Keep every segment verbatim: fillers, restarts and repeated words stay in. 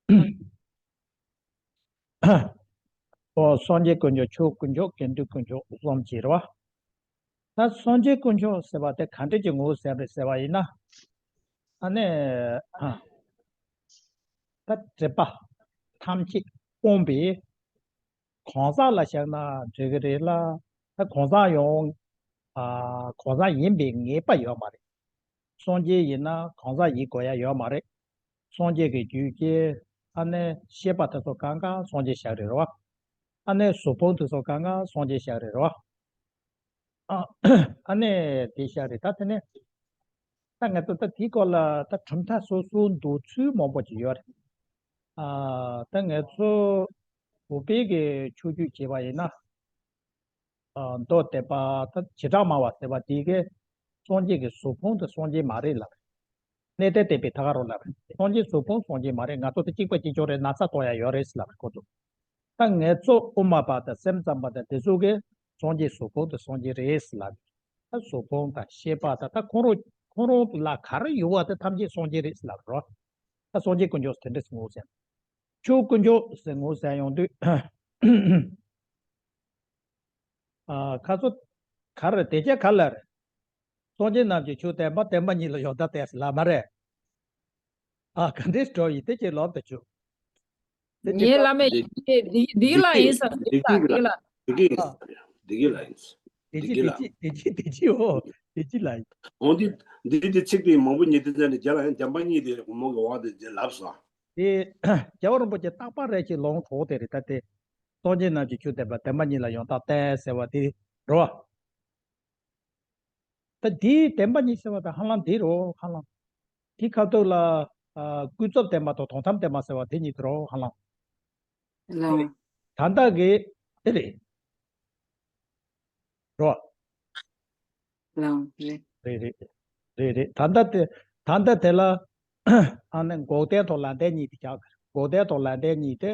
ཨོ། སངས་རྒྱས་དཀོན་མཆོག་ཆོས་དཀོན་མཆོག་དགེ་འདུན་དཀོན་མཆོག་གསུམ་ཅིག་རེད་བ། ད་སངས་རྒྱས་དཀོན་མཆོག་ཟེར་བ་དེ་ག་འདྲ་གི་ངོ་བོ་ཟེར་རེད་ཟེར་བ་ཡིན་ན། ཨ་ནི། ད་སྒྲིབ་པ་ཐམས་ཅད་སྤོང་བའི་གང་ཟག་ལ་བཞག་ན་འགྲིག་གི་རེད་ལ། ད་གང་ཟག་ཡོང་། ཨ། གང་ཟག་ཡིན་པའི་ངེས་པ་ཡོད་མ་རེད། སངས་རྒྱས་ཡིན་ན་གང་ཟག་ཡིན་དགོས་ཡ་ཡོད་མ་རེད། སངས་རྒྱས་ཀྱི་རྒྱུད་ཀྱི་ཨ་ནི་བཤད་པ་དེ་ཚོ་གང་ག་སངས་རྒྱས་བཞག་རེད་རོ། ཨ་ནི་གཟུགས་ཕུང་དེ་ཚོ་གང་ག་སངས་རྒྱས་བཞག་རེད་རོ། ཨ་ཨ་ནི་དེ་བཞག་རེད། ད་དེ་ནས་ད་ང་ཚོ་ད་དེའི་སྐོར་ལ་ད་གྲུབ་མཐའ་སོ་སོའི་འདོད་ཚུལ་མང་པོ་ཅིག་ཡོད་རེད། ཨ། ད་ང་ཚོ་བོད་པའི་གི་ཆོས་བརྒྱུད་བྱས་པ་ཡིན་ན། ཨ། མདོ་སྡེ་པ་ད་བྱེ་བྲག་སྨྲ་བ་ཟེར་བ་དེ་གིས་སངས་རྒྱས་ཀྱི་གཟུགས་ཕུང་དེ་སངས་རྒྱས་མ་རེད་ལབ། གནས་བརྟན་བསྟན་པའི་ཐད་ཀ་རུ་ལབ། སངས་རྒྱས་གཟུགས་ཕུང་སངས་རྒྱས་མ་རེད། ང་ཚོ་དེ་གཅིག་པ་གཅིག་རྐྱང་རེད། ན་ཚ་ཐོག་ཡ་ཡོད་རེད་ལབ་ཁོ་ཚོ། ད་ང་ཚོ་དབུ་མ་པ་དང་སེམས་ཙམ་པ་དང་དེ་ཚོ་གིས་སངས་རྒྱས་གཟུགས་ཕུང་དེ་སངས་རྒྱས་རེད་ལབ། ད་གཟུགས་ཕུང་དང་ཤེས་པ་དང་ད་ཁོང་རང་ཁོང་རང་ལ་ག་རེ་ཡོད་པ་དེ་ཐམས་ཅད་སངས་རྒྱས་རེད་ལབ་རོ། ད་སངས་རྒྱས་དཀོན་མཆོག་དེ་འདྲ་ངོ་ཟེར། ཆོས་དཀོན་མཆོག་ཟེར་ངོ་ཟེར་ཡོང་དུས། ཨ། ཁ་ཚོ་ག་རེ་དེ་ཅག་ག་ལ་རེད། སངས་རྒྱས་རྣམས་ཀྱི་ཆོས་བསྟན་པ། བསྟན་པ་ཉིད་ལ་ཡང་དག་བསྟན་ཟེར་ལབ་མ་རེད། ཨ། ག་འདྲས་འགྲོ་ཡི་དེ་ཅིག་ལོབས་ཏེ་བྱུང་། དེ་ཅིག་ངའི་བླ་མས་འདི་འདི་འདི་ལ་ཡིན་ས། འདི་ལ་འདི་ལ། འདི་གི་ཨ། འདི་གི་ལ་ཡིན། དེ་འདི་ཅི་གི་ལ། དེ་ཅི་དེ་ཅི་དེ་ཅི་དེ་ཅི་ཨོ། དེ་ཅི་ལ་ཡིན། འོ་འདི་འདི་འདི་ཚིག་དེ་མང་པོ་ཉིད་དེ་ཚན་ནས་རྒྱ་ལ་ཡང་བསྟན་པ་ཉིད་དེ་མོ་གི་བ་དེ་ལབ་སོང་། དེ་རྒྱལ་བ་རིན་པོ་ཆེ་རྟག་པར་རེ་ཞིག་ལོང་གྲོགས་དེ་རེད། ད་དེ་སངས་རྒྱས་རྣམས་ཀྱི་ཆོས་བསྟན་པ། བསྟན་པ་ཉིད་ལ་ཡང་དག་བསྟན་ཟེར་བ་དེ་རོ། ད་དེའི་བསྟན་པ་ཉིད་ཟེར་བ་ད་ཧ་ལམ་དེ་རོ། ཧ་ལམ་དེ་ཁ་ཐུག་ལ། ཨ། ཀུན་རྫོབ་བསྟན་པ་དང་དོན་དམ་བསྟན་པ་ཟེར་བ་དེ་ཉིད་དུ་རོ། ཧ་ལམ། ལགས། ད་ལྟ་གི་དེ་རེད་རོ། ལགས་རེད། རེད་རེད། རེད་རེད། ད་ལྟ་དེ་ད་ལྟ་དེ་ལ་ཨ་ནི་འགོག་བདེན་དང་ལམ་བདེན་གཉིས་དེ་ཆགས། འགོག་བདེན་དང་ལམ་བདེན་གཉིས་དེ་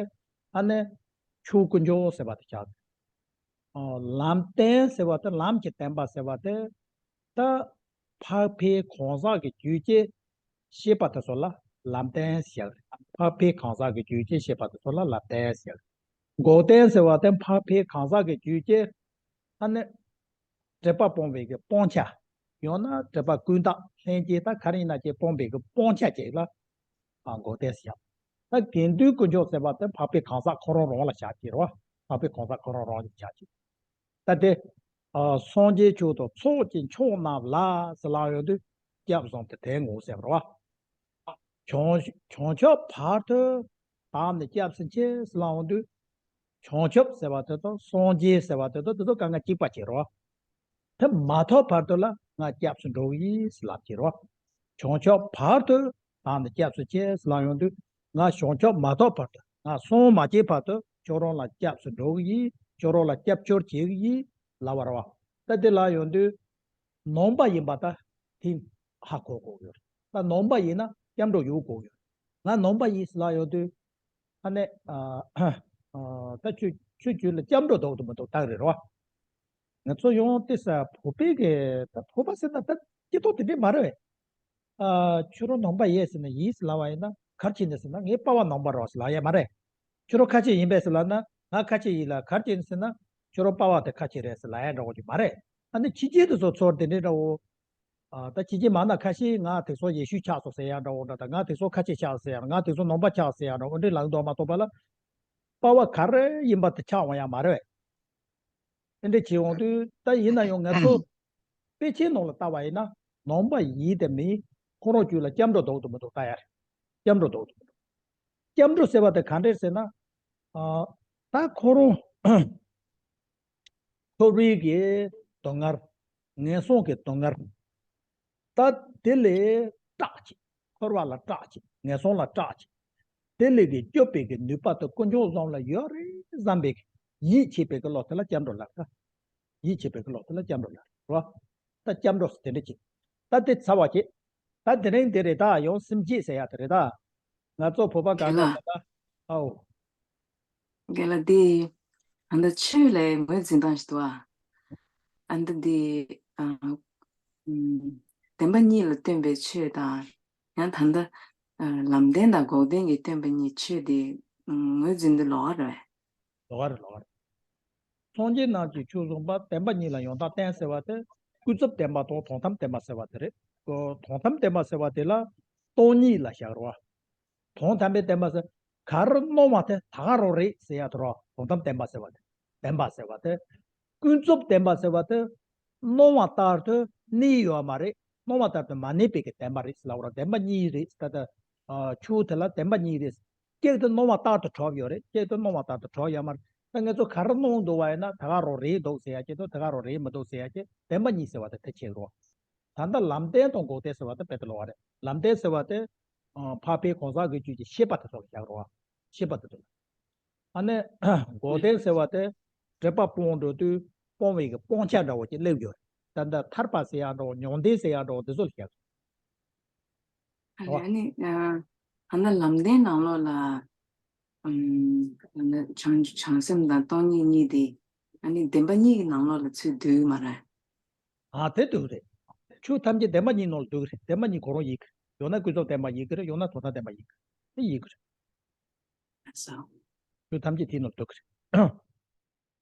ཨ་ནི་ཆོས་དཀོན་མཆོག་ཟེར་བ་དེ་ཆགས། ཨ། ལམ་བདེན་ཟེར་བ་དེ། ལམ་གྱི་བདེན་པ་ཟེར་བ་དེ། ད་འཕགས་པའི་གང་ཟག་གི་རྒྱུད་ཀྱི་ཤེས་པ་དེ་ཚོ་ལ་ལམ་བདེན་ཟེར། འཕགས་པའི་གང་ཟག་གི་རྒྱུད་ཀྱི་ཤེས་པ་དེ་ཚོ་ལ་ལམ་བདེན་ཟེར། འགོག་བདེན་ཟེར་བ་དེ་འཕགས་པའི་གང་ཟག་གི་རྒྱུད་ཀྱི་ཨ་ནི་སྒྲིབ་པ་སྤོང་བའི་གི་སྤང་བྱ། ཡང་ན་སྒྲིབ་པ་ཀུན་བཏགས་ལྷན་སྐྱེས་ད་ག་རེ་ཡིན་ན་ཅིག་སྤོང་བའི་གི་སྤང་བྱ་ཅིག་ལ། ཨ། འགོག་བདེན་ཟེར། ད་དགེ་འདུན་དཀོན་མཆོག་ཟེར་བ་དེ་འཕགས་པའི་གང་ཟག་ཁོ་རང་རང་ལ་བཞག་གི་རེད་བ། འཕགས་པའི་གང་ཟག་ཁོ་རང་རང་ལ་བཞག་གི། ད་དེ། ཨ། སངས་རྒྱས་མཆོག་དང་ཚོགས་ཀྱི་མཆོག་རྣམས་ལ་ཟེར་ལབ་ཡོང་དུས་སྐྱབས་བཟུང་དེ་དེ་ངོ་ཟེར་བ་རེད་བ། བྱང་བྱང་ཆུབ་བར་དུ་བདག་ནི་སྐྱབས་སུ་མཆི་ཟེར་ལབ་ཡོང་དུས། བྱང་ཆུབ་ཟེར་བ་དེ་དང་སངས་རྒྱས་ཟེར་བ་དེ་དང་དེ་ཚོ་གང་ག་གཅིག་པ་བྱེད་རོགས། དེ་མ་ཐོབ་བར་དུ་ལ་ང་སྐྱབས་སུ་འགྲོ་གི་ཡིན་ཟེར་ལབ་བྱེད་རོགས། བྱང་ཆུབ་བར་དུ་བདག་ནི་སྐྱབས་སུ་མཆི་ཟེར་ལབ་ཡོང་དུས། ང་བྱང་ཆུབ་མ་ཐོབ་བར་དུ། ང་སངས་མ་རྒྱས་བར་དུ་ཁྱོད་རང་ལ་སྐྱབས་སུ་འགྲོ་གི་ཡིན། ཁྱོད་རང་ལ་སྐྱབས་བཅོལ་བྱེད་ཀྱི་ཡིན་ལབ་པ་རེད་བ། ད་དེ་ལབ་ཡོང་དུས། ནང་པ་ཡིན་པ་ད་དེ་ཧ་གོ་དགོས་ཡོད། ད་ནང་པ་ཡིན་ན་སྐྱབས་འགྲོ་ཡོད་དགོས་ཡོད། ང་ནང་པ་ཡིན་ཟེར་ལབ་ཡོང་དུས། ཨ་ནི། ཨ། ཨ། ད་ཆོས་ཆོས་བརྒྱུད་ལ་སྐྱབས་འགྲོ་འདུག་འདུག་མི་འདུག་ད་རེད་རོ། ང་ཚོ་ཡང་དེ་ས་བོད་པའི་གི་ད་བོད་པ་ཟེར་ན་ད་སྐྱེ་སྟོབས་དེ་འདྲས་མ་རེད་བས། ཨ། ཁྱོད་རང་ནང་པ་ཡིན་ཟེར་ན་ཡིན་ཟེར་ལབ་པ་ཡིན་ན། ག་རེ་བྱས་ནས་ཟེར་ན་ངས་པ་ཕ་ནང་པ་རེད་ཟེར་ལབ་ཡ་མ་རེད། ཁྱོད་རང་ཁ་ཆེ་ཡིན་པས་ཟེར་ལབ་ན་ང་ཁ་ཆེ་ཡིན་ལ། ག་རེ་བྱས་ནས་ཟེར་ན་ཁྱོད་རང་པ་ཕ་དེ་ཁ་ཆེ་རེད་ཟེར་ལབ་ཡ་འདྲ་བོ་ཅིག་མ་རེད། ཨ་ནི་ཕྱི་རྒྱལ་དུ་སོ་ཚོར་དེ་འདྲས་འདྲ་བོ། ཨ། ད་ཕྱི་རྒྱལ་མ་ན་ཁ་ཤས་ང་དེ་ཚོ་ཡེ་ཤུ་ཆགས་སོང་ཟེར་ཡ་འདྲ་བོ་འདྲ། ད་ང་དེ་ཚོ་ཁ་ཆེ་ཆགས་ཟེར་ཡ་འདྲ་བོ། ང་དེ་ཚོ་ནང་པ་ཆགས་ཟེར་ཡ་འདྲ་བོ་འདྲས་ལབ་འདུག་མ་གཏོགས་པ་ལ། པ་ཕ་ག་རེ་ཡིན་པ་དེ་ཆགས་འོང་ཡ་མ་རེད་བས། དེ་འདྲས་བྱེད་འོང་དུས་ད་ཡིན་ན་ཡང་ང་ཚོ་དཔེ་ཆའི་ནང་ལ་ལྟ་བ་ཡིན་ན་ནང་པ་ཡིན་དེ་མིན་ཁོ་རང་རྒྱུད་ལ་སྐྱབས་འགྲོ་འདུག་འདུག་མི་འདུག་ལྟ་ཡ་རེད། སྐྱབས་འགྲོ་འདུག་འདུག་མི་འདུག་སྐྱབས་འགྲོ་ཟེར་བ་དེ་ག་འདྲས་ཟེར་ན། ཨ། ད་ཁོ་རང་འཁོར་བའི་གི་སྡུག་བསྔལ། ངན་སོང་གི་སྡུག་བསྔལ། ད་དེ་ལས་སྐྲག་ཅིག་འཁོར་བ་ལ་སྐྲག་ཅིག་ངན་སོང་ལ་སྐྲག་ཅིག་དེ་ལས་གི་སྐྱོབ་པའི་གི་ནུས་པ་དེ་དཀོན་མཆོག་གསུམ་ལ་ཡོད་རེད་བསམ་པའི་གི་ཡིད་ཆེས་པའི་གི་བློ་དེ་ལ་སྐྱབས་འགྲོ་ལབ་ད། ཡིད་ཆེས་པའི་གི་བློ་དེ་ལ་སྐྱབས་འགྲོ་ལབ་རེད་བ། ད་སྐྱབས་འགྲོ་ཟེར་དེ་འདྲ་ཅིག་ད་དེ་ཚར་བ་ཅིག་ད་དེ་རིང་དེ་རེད། ད་ཡང་སེམས་བསྐྱེད་ཟེར་ཡ་དེ་རེད་ད། ང་ཚོ་བོད་པ་ག་རེ་ལབ་ད། ཨའོ། རྒན་ལགས་འདི། ཨ། འདི་ཆོས་ལ་ངོས་འཛིན་སྟངས་ཤིག་འདུག་ཨ། ཨ། འདི་འདི། ཨ། ཨུམ། བདེན་པ་གཉིས་ལ་སྟོན་པའི་ཆོས་དང་། ཡང་ད་ལྟ་ ལམ་བདེན་དང་འགོག་བདེན་གྱིས་སྟོན་པ་གཉིས་ཆོས་དེ་ངོས་འཛིན་དུ་ལོགས་ཀ་རེད། ལོགས་ཀ་རེད། ལོགས་ཀ་རེད། སངས་རྒྱས་རྣམས་ཀྱི་ཆོས་གསུངས་པ་བདེན་པ་གཉིས་ལ་ཡང་དག་བརྟེན་ཟེར་བ་དེ། ཀུན་རྫོབ་བདེན་པ་དང་དོན་དམ་བདེན་པ་ཟེར་བ་དེ་རེད། དོན་དམ་བདེན་པ་ཟེར་བ་དེ་ལ་སྟོང་ཉིད་ལ་བཞག་རོགས། དོན་དམ་པའི་བདེན་པ་ཟེར། ག་རེ་སྣང་བ་དེ་ད་ག་རང་རེད་ཟེར་ཡ་དེ་རོ། དོན་དམ་བདེན་པ་ཟེར་བ་དེ། བདེན་པ་ཟེར་བ་དེ། ཀུན་རྫོབ་བདེན་པ་ཟེར་བ་དེ། སྣང་བ་ལྟར་དུ་གནས་ཡོད་མ་རེད། སྣང་བ་ལྟར་དུ་མ་གནས་པའི་གི་བདེན་པ་རེད་ཟེར་ལབ་རོ། བདེན་པ་གཉིས་རེད་ད་ལྟ། ཨ། ཆོས་དེ་ལ་བདེན་པ་གཉིས་རེད། གཅིག་དེ་སྣང་བ་ལྟར་དུ་གྲུབ་ཡོད་རེད། གཅིག་དེ་སྣང་བ་ལྟར་དུ་གྲུབ་ཡོད་མ་རེད། ད་ང་ཚོ་ག་རེ་སྣང་འདུག་བ་ཡིན་ན་ད་ག་རང་རེད་འདུག་ཟེར་ཡ་གཅིག་དང་ད་ག་རང་རེད་མི་འདུག་ཟེར་ཡ་གཅིག་བདེན་པ་གཉིས་ཟེར་བ་དེ་དེ་ཕྱེ་རོ། ད་ལྟ་ལམ་བདེན་དང་འགོག་བདེན་ཟེར་བ་དེ་དཔེ་དེ་ལོགས་ཀ་རེད། ལམ་བདེན་ཟེར་བ་དེ། ཨ། འཕགས་པའི་གང་ཟག་གི་རྒྱུད་ཀྱི་ཤེས་པ་དེ་ཚོ་ལ་བཞག་རོགས། ཤེས་པ་དེ་ཚོ་ལ། ཨ་ནི། འགོག་བདེན་ཟེར་བ་དེ། སྒྲིབ་པ་སྤོང་འགྲོ་དུས་སྤོང་བའི་གི་སྤང་བྱ་འདྲ་བོ་ཅིག་སླེབས་ཡོད་རེད། ད་ལྟ་ཐར་པ་ཟེར་ཡ་འདྲ་བོ་མྱང་འདས་ཟེར་ཡ་འདྲ་བོ་འདི་ཚོ་ལ་བཞག་ཨ་ནི། ཨ་ནི། ཨ། ཨ་ནི་ལམ་བདེན་ནང་ལོགས་ལ། ཨམ། ཨ་ནི་བྱང་བྱང་སེམས་དང་སྟོང་ཉིད་གཉིས་དེ། ཨ་ནི་བདེན་པ་གཉིས་ཀྱི་ནང་ལོགས་ལ་ཚུད་འདུག་མ་རེད། ཨ། དེ་འདུག་རེད། ཆོས་ཐམས་ཅད་བདེན་པ་གཉིས་ནང་ལ་འདུག་རེད། བདེན་པ་གཉིས་ཁོ་རང་ཡིན་གྱི་རེད། ཡང་ན་ཀུན་རྫོབ་བདེན་པ་ཡིན་གྱི་རེད། ཡང་ན་དོན་དམ་བདེན་པ་ཡིན་གྱི་རེད། དེ་ཡིན་གྱི་རེད། ཆོས་ཐམས་ཅད་དེའི་ནང་ལ་འདུག་གི་རེད།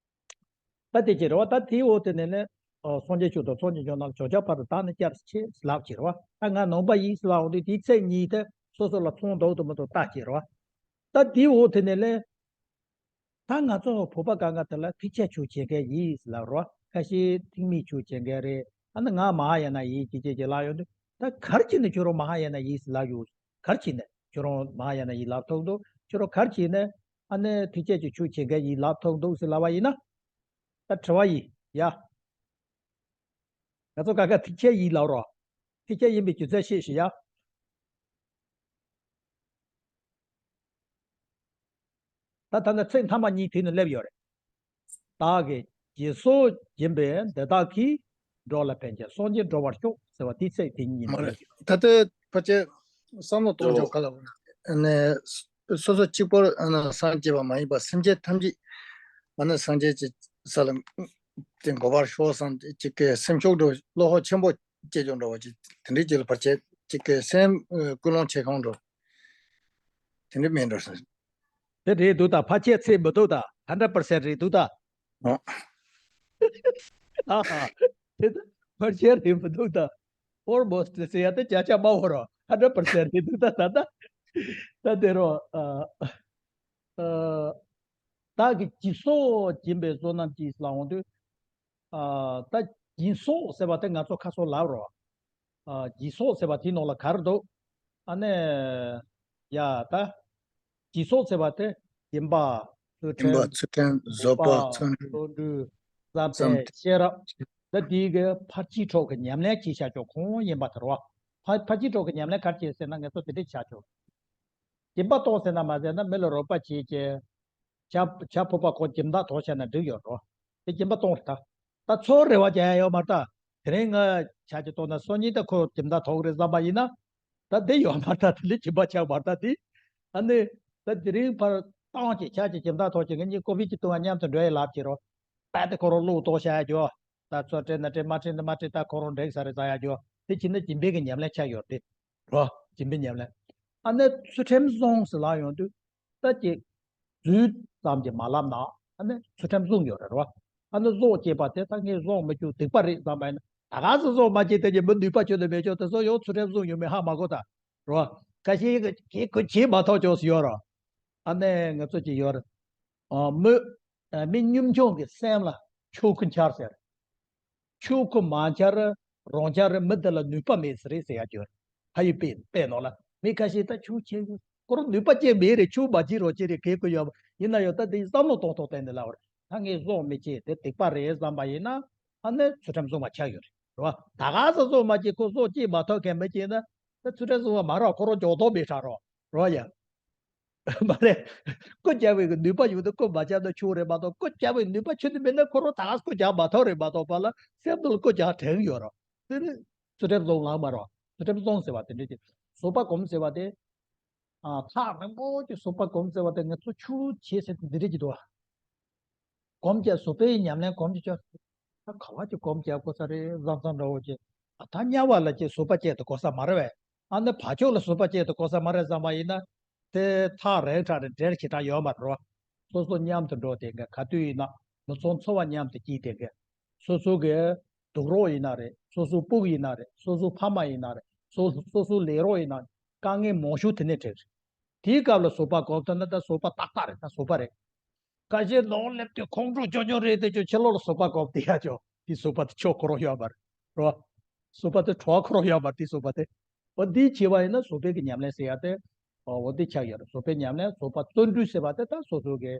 ད་དེ་ཅི་རེད་བ། ད་དེའི་འོག་དེ་ནས་ནི། ཨོ། སངས་རྒྱས་ཆོས་དང་སངས་རྒྱས་བྱུང་རྣམས་ལ་བྱང་ཆུབ་བར་དུ་བདག་ནི་སྐྱབས་སུ་མཆི་ལབ་ཅི་རེད་བ། ད་ང་ནང་པ་ཡིན་ཟེར་ལབ་འོང་དུས་དེའི་ཚིག་གཉིས་དེ་སོ་སོ་ལ་མཚུངས་འདུག་ཏུ་མི་འདུག་ལྟ་ཅི་རེད་བ། ད་དེའི་འོག་དེ་ནས་ལས། ད་ང་ཚོ་བོད་པ་གང་ག་དེ་ལ་ཐེག་ཆེན་ཆོས་བྱེད་མཁན་ཡིན་ཟེར་ལབ་རོ། ཁ་ཤས་ཐེག་དམན་ཆོས་བྱེད་མཁན་རེད། ཨ་ནི་ང་མ་ཧཱ་ཡ་ན་ཡིན་ཅེས་ཅེས་ཅེས་ལབ་ཡོང་དུས། ད་ག་རེ་བྱས་ནས་ཁྱོད་རང་མ་ཧཱ་ཡ་ན་ཡིན་ཟེར་ལབ་ཡོང་། ག་རེ་བྱས་ནས་ཁྱོད་རང་མ་ཧཱ་ཡ་ན་ཡིན་ལབ་ཐུབ་འདུག་ཁྱོད་རང་ག་རེ་བྱས་ནས་ཨ་ནི་ཐེག་ཆེན་གྱི་ཆོས་བྱེད་མཁན་ཡིན་ལབ་ཐུབ་འདུག་ཟེར་ལབ་པ་ཡིན་ན། ད་དྲི་བ་ཡིན་ཡ། ང་ཚོ་གང་ག་ཐེག་ཆེན་ཡིན་ལབ་རོ། ཐེག་ཆེན་ཡིན་པའི་རྒྱུ་མཚན་བཤད་ཤིག་ཡ། ད་ད་ནི་ཚིག་མཐའ་མ་གཉིས་དེ་ནི་སླེབས་ཡོད་རེད། བདག་གིས་སྦྱིན་སོགས་སྦྱིན་པས་འདི་དག་གིས། འགྲོ་ལ་ཕན་ཕྱིར་སངས་རྒྱས་འགྲུབ་པར་ཤོག་ཟེར་བ་དེའི་ཚིག་དེ་གཉིས་མ་རེད། ད་ལྟ་ཕལ་ཆེར་བསམ་བློ་གཏོང་ཕྱོགས་ག་ལ་ནས་སོ་སོ་གཅིག་པོར་སངས་རྒྱས་པ་མ་ཡིན་པར་སེམས་ཅན་ཐམས་ཅད་ཨ་ནི་སངས་རྒྱས་ཀྱི་ས་ལ་དེ་འགོད་པར་ཤོག་བསམ་གཅིག་གི་སེམས་ཤུགས་འགྲོ་བློ་ཁོག་ཆེན་པོ་སྐྱེ་ཆོག་འགྲོ་བ་ཅིག་དེ་འདྲའི་ཅིག་ལ་ཕལ་ཆེར་གཅིག་གི་སེམས་ཀུན་སློང་ཆེ་ཁང་འགྲོ། དེ་འདྲ་མིན་འགྲོ་ཟེར། དེ་རེད་འདུག་ད། ཕལ་ཆེར་ཚིག་མི་འདུག་ད། ཧན་ཌེ་རེད་པར་སེན་ཊི་རེད་འདུག་ད། ཨོ། ཨ་ཧ། དེ་ད་ཕལ་ཆེར་རེད་མི་འདུག་ད། ཨོལ་མོ་སི་ཊི་ཟེར་ཡ་དེ་བརྒྱ་ཆ་མང་བོ་རོ། ཧན་ཌེ་རེད་པར་སེན་ཊི་རེད་འདུག་ད། ད་ད་ད་དེ་རོ། ཨ་ཨ། བདག་གིས་སྦྱིན་སོགས་སྦྱིན་པའི་བསོད་ནམས་ཀྱིས་ལབ་འོང་དུས། ཨ། ད་སྦྱིན་སོགས་ཟེར་བ་དེ་ང་ཚོ་ཁ་སང་ལབ་རོ། ཨ། སྦྱིན་སོགས་ཟེར་བ་དེའི་ནང་ལ་ག་རེ་འདུག་ཨ་ནི། ཡ་ད། སྦྱིན་སོགས་ཟེར་བ་དེ་སྦྱིན་པ། ཚུལ་སྦྱིན་པ། ཁྲིམས། ཚུལ་ཁྲིམས། བཟོད་པ། བཟོད་པ། བརྩོན་འགྲུས། བརྩོན་འགྲུས། བསམ་བརྩམས་པའི། ཤེས་རབ། ད་དེའི་གི་ཕར་ཕྱིན་ཕྱོགས་ཀྱི་ཉམས་ལེན་བྱེད་བྱ་ཆོག་གང་ཡིན་པ་དེ་རོ། ཕར་ཕར་ཕྱིན་ཕྱོགས་ཀྱི་ཉམས་ལེན་ག་རེ་བྱེད་ཟེར་ན་ང་ཚོ་དེ་འདྲས་བྱ་ཆོག་སྦྱིན་པ་གཏོང་ཟེར་ན་མ་ཟེར་ན་མི་ལ་རོགས་པ་བྱེད་ཀྱི། བྱ་བྱ་ཕོ་པ་ཁོ་སྦྱིན་བདག་ཐོགས་བྱས་ན་འགྲིག་ཡོད་འགྲོ། དེ་སྦྱིན་པ་གཏོང་རེད་ད། ད་ཚོར་རེ་བ་རྒྱག་ཡ་ཡོད་མ་རེད་ད། དེ་རིང་ང་ཆ་ཅིག་གཏོང་ན་སང་ཉིན་ད་ཁོ་སྦྱིན་བདག་ཐོགས་རེད་བསམ་པ་ཡིན་ན། ད་དེ་ཡོད་མ་རེད་ད། དེ་ལས་སྦྱིན་པ་ཆགས་མ་རེད་ད་དེ། ཨ་ནི། ད་དེ་རིང་ཕར་བཏང་ཅིག་ཆ་ཅིག་སྦྱིན་བདག་ཐོགས་ཅིག་ང་གཉིས་ཀོ་ཕི་ཅིག་བཏུང་བ་མཉམ་དུ་འགྲོ་ཡ་ལབ་ཅིག་རོ། ད་དེ་ཁོ་རང་བློ་གཏོང་བྱ་ཡ་རྒྱུ། ད་ཚོ་སྤྲད་ན་སྤྲད། མ་སྤྲད་ན་མ་སྤྲད། ད་ཁོ་རང་འགྲིག་ས་རེད་བསམ་ཡ་རྒྱུ། དེ་བྱས་ན་སྦྱིན་པའི་གི་ཉམས་ལེན་ཆགས་ཡོད་རེད། རོ། སྦྱིན་པའི་ཉམས་ལེན། ཨ་ནི་ཚུལ་ཁྲིམས་བཟུང་ཟེར་ལབ་ཡོང་དུས། ད་ཅིག་རྫུས་ཙམ་གྱིས་མ་ལབ་ན། ཨ་ནི་ཚུལ་ཁྲིམས་བཟུང་ཡོད་རེད་རོ། ཨ་ནི་བཟོ་བྱེད་པ་དེ་ད་ངས་བཟོ་མི་བཅུག་སྡིག་པ་རེད་བསམ་པ་ཡིན་ན། ད་ག་ཟེ་བཟོ་མ་བྱེད་དེ་ཀྱི་མི་ནུས་པ་ཁྱོད་ལ་མེད་ཆོག་དེ་ཚོ་ཡང་ཚུལ་ཁྲིམས་བཟུང་ཡོད་མེད་ཧ་མ་གོ་ད། རོ། ཁ་ཤས་ཀྱིས་ཁོས་བྱེད་མ་ཐུབ་ཆོག་ཟེར་ཡོད་རོ། ཨ་ནི་ང་ཚོ་ཅིག་ཡོད་རེད། ཨ། མི། ཨ། མི་ཉམ་ཆུང་གི་སེམས་ལ་ཆོས་སྐུ་འཆར་ཟེར། ཆོས་སྐུ་མ་འཆར་རང་འཆར་མི་དེ་ལ་ནུས་པ་མེད་ས་རེད་ཟེར་ཡ་ཅིག་ཡོད་རེད། ཕ་ཡུལ་དཔེ་དཔེ་ནང་ལ་མི་ཁ་ཤས་ད་ཆོས་བྱེད་དགོས་ཁོ་རང་ནུས་པ་ཅན་མེད་རེད། ཆོས་མ་བྱེད་རོགས་བྱེད་རེད། གལ་ཁོ་ཡོད་ཡིན་ན་ཡང་ད་དེ་བསམ་བློ་གཏོང་ཐོག་བསྟན་ནས་ལབ་པ་རེད། ད་ངས་བཟོ་མི་བྱེད་དེ་སྡིག་པ་རེད་བསམ་པ་ཡིན་ན། ཨ་ནི་ཚུལ་ཁྲིམས་བཟུང་བ་ཆགས་ཡོད་རེད། རེད་བ། ད་ག་ཟེ་བཟོ་མ་བྱེད་ཁོ་བཟོ་བྱེད་མ་ཐུབ་མཁན་མི་བྱེད་ན། ད་ཚུལ་ཁྲིམས་བཟུང་བ་མ་རག་ཁོ་རང་འཇོག་ཐོག་མེད་ཆགས་རོགས། རོ་ཡ། མ་རེད། རྐུ་རྒྱག་པའི་ནུས་པ་ཡོད་དུས་རྐུ་མ་རྒྱག་ན་ཆོག་རེད་མ་གཏོགས། རྐུ་རྒྱག་པའི་ནུས་པ་ཁྱོན་ནས་མེད་ན་ཁོ་རང་ད་ག་རྐུ་རྒྱག་མ་ཐུབ་རེད་མ་གཏོགས་པ་ལ་སེམས་ནང་ལ་རྐུ་རྒྱག་དྲན་ཡོད་རོ། དེ་ནི་ཚུལ་ཁྲིམས་བཟུང་ལགས་མ་རོ། ཚུལ་ཁྲིམས་བཟུང་ཟེར་བ་དེ་འདྲ་ཅིག་བཟོད་པ་སྒོམ་ཟེར་བ་དེ། ཨ། ཐག་རིང་པོ་ཅིག་བཟོད་པ་སྒོམ་ཟེར་བ་དེ་ང་ཚོ་ཆོས་བྱེད་ཟེར་དེ་འདི་འདྲ་ཅིག་འདུག་བ། སྒོམ་བྱས་བཟོད་པའི་ཉམས་ལེན་སྒོམ་བྱས་ཆོག་ད་ག་བ་ཅིག་སྒོམ་བྱས་དགོས་ས་རེད་བསམ་བསམ་འདྲ་བོ་ཅིག་ཨ། ད་དམྱལ་བ་ལ་ཅིག་བཟོད་པ་བྱས་ཏེ་དགོས་ས་མ་རེད་བས། ཨ་ནི་བག་ཆགས་ལ་ཟུག་པ་ཅན་དུ་གོ་ས་མ་རེད་བསམ་པ་ཡིན་ན། དེ་ཐག་རིང་དྲགས་ནས་འབྲེལ་ཞེ་དྲག་ཡོད་མ་རེད་བ། སོ་སོ་མཉམ་དུ་འགྲོ་བསྡད་མཁན། ག་དུས་ཡིན་ན་མི་ཚང་འཚོ་བ་མཉམ་དུ་སྐྱེལ་བསྡད་མཁན། སོ་སོ་གི་དུག་རོགས་ཡིན་ན་རེད། སོ་སོའི་སྤུ་གུ་ཡིན་ན་རེད། སོ་སོའི་ཕ་མ་ཡིན་ན་རེད། སོ་སོ་སོ་སོའི་ལས་རོགས་ཡིན་ན་རེད། དཀའ་ངལ་མང་ཤོས་དེ་ནས་འཕྲད་རེད། དེའི་སྐབས་ལ་ཟུག་པ་གོ་ཐུབ་ན་ད་ཟུག་པ་ཏག་ཏག་རེད། ད་ཟུག་པ་རེད། ཁ་ཤས་ནང་སླེབས་དུས་ཁོང་ཁྲོ་སྐྱོ་སྐྱོ་རེད་དེ། ཁྱོད་ཕྱི་ལོགས་ལ་ཟུག་པ་གོ་བསྡད་ཡ། ཁྱོད་དེ་ཟུག་པ་དེ་ཁྱོད་ཁོ་རང་ཡོད་མ་རེད། རེད་བ། ཟུག་པ་དེ་གྲོགས་ཁོ་རང་ཡོད་མ་རེད། དེ་ཟུག་པ་དེ། འོ་འདི་བྱས་པ་ཡིན་ན་ཟུག་པའི་གི་ཉམས་ལེན་ཟེར་ཡ་དེ། འོ་འདི་ཆགས་ཡོད་རེད། ཟུག་པའི་ཉམས་ལེན། ཟུག་པ་བརྩོན་འགྲུས་ཟེར་བ་དེ་ད་སོ་སོ་གི།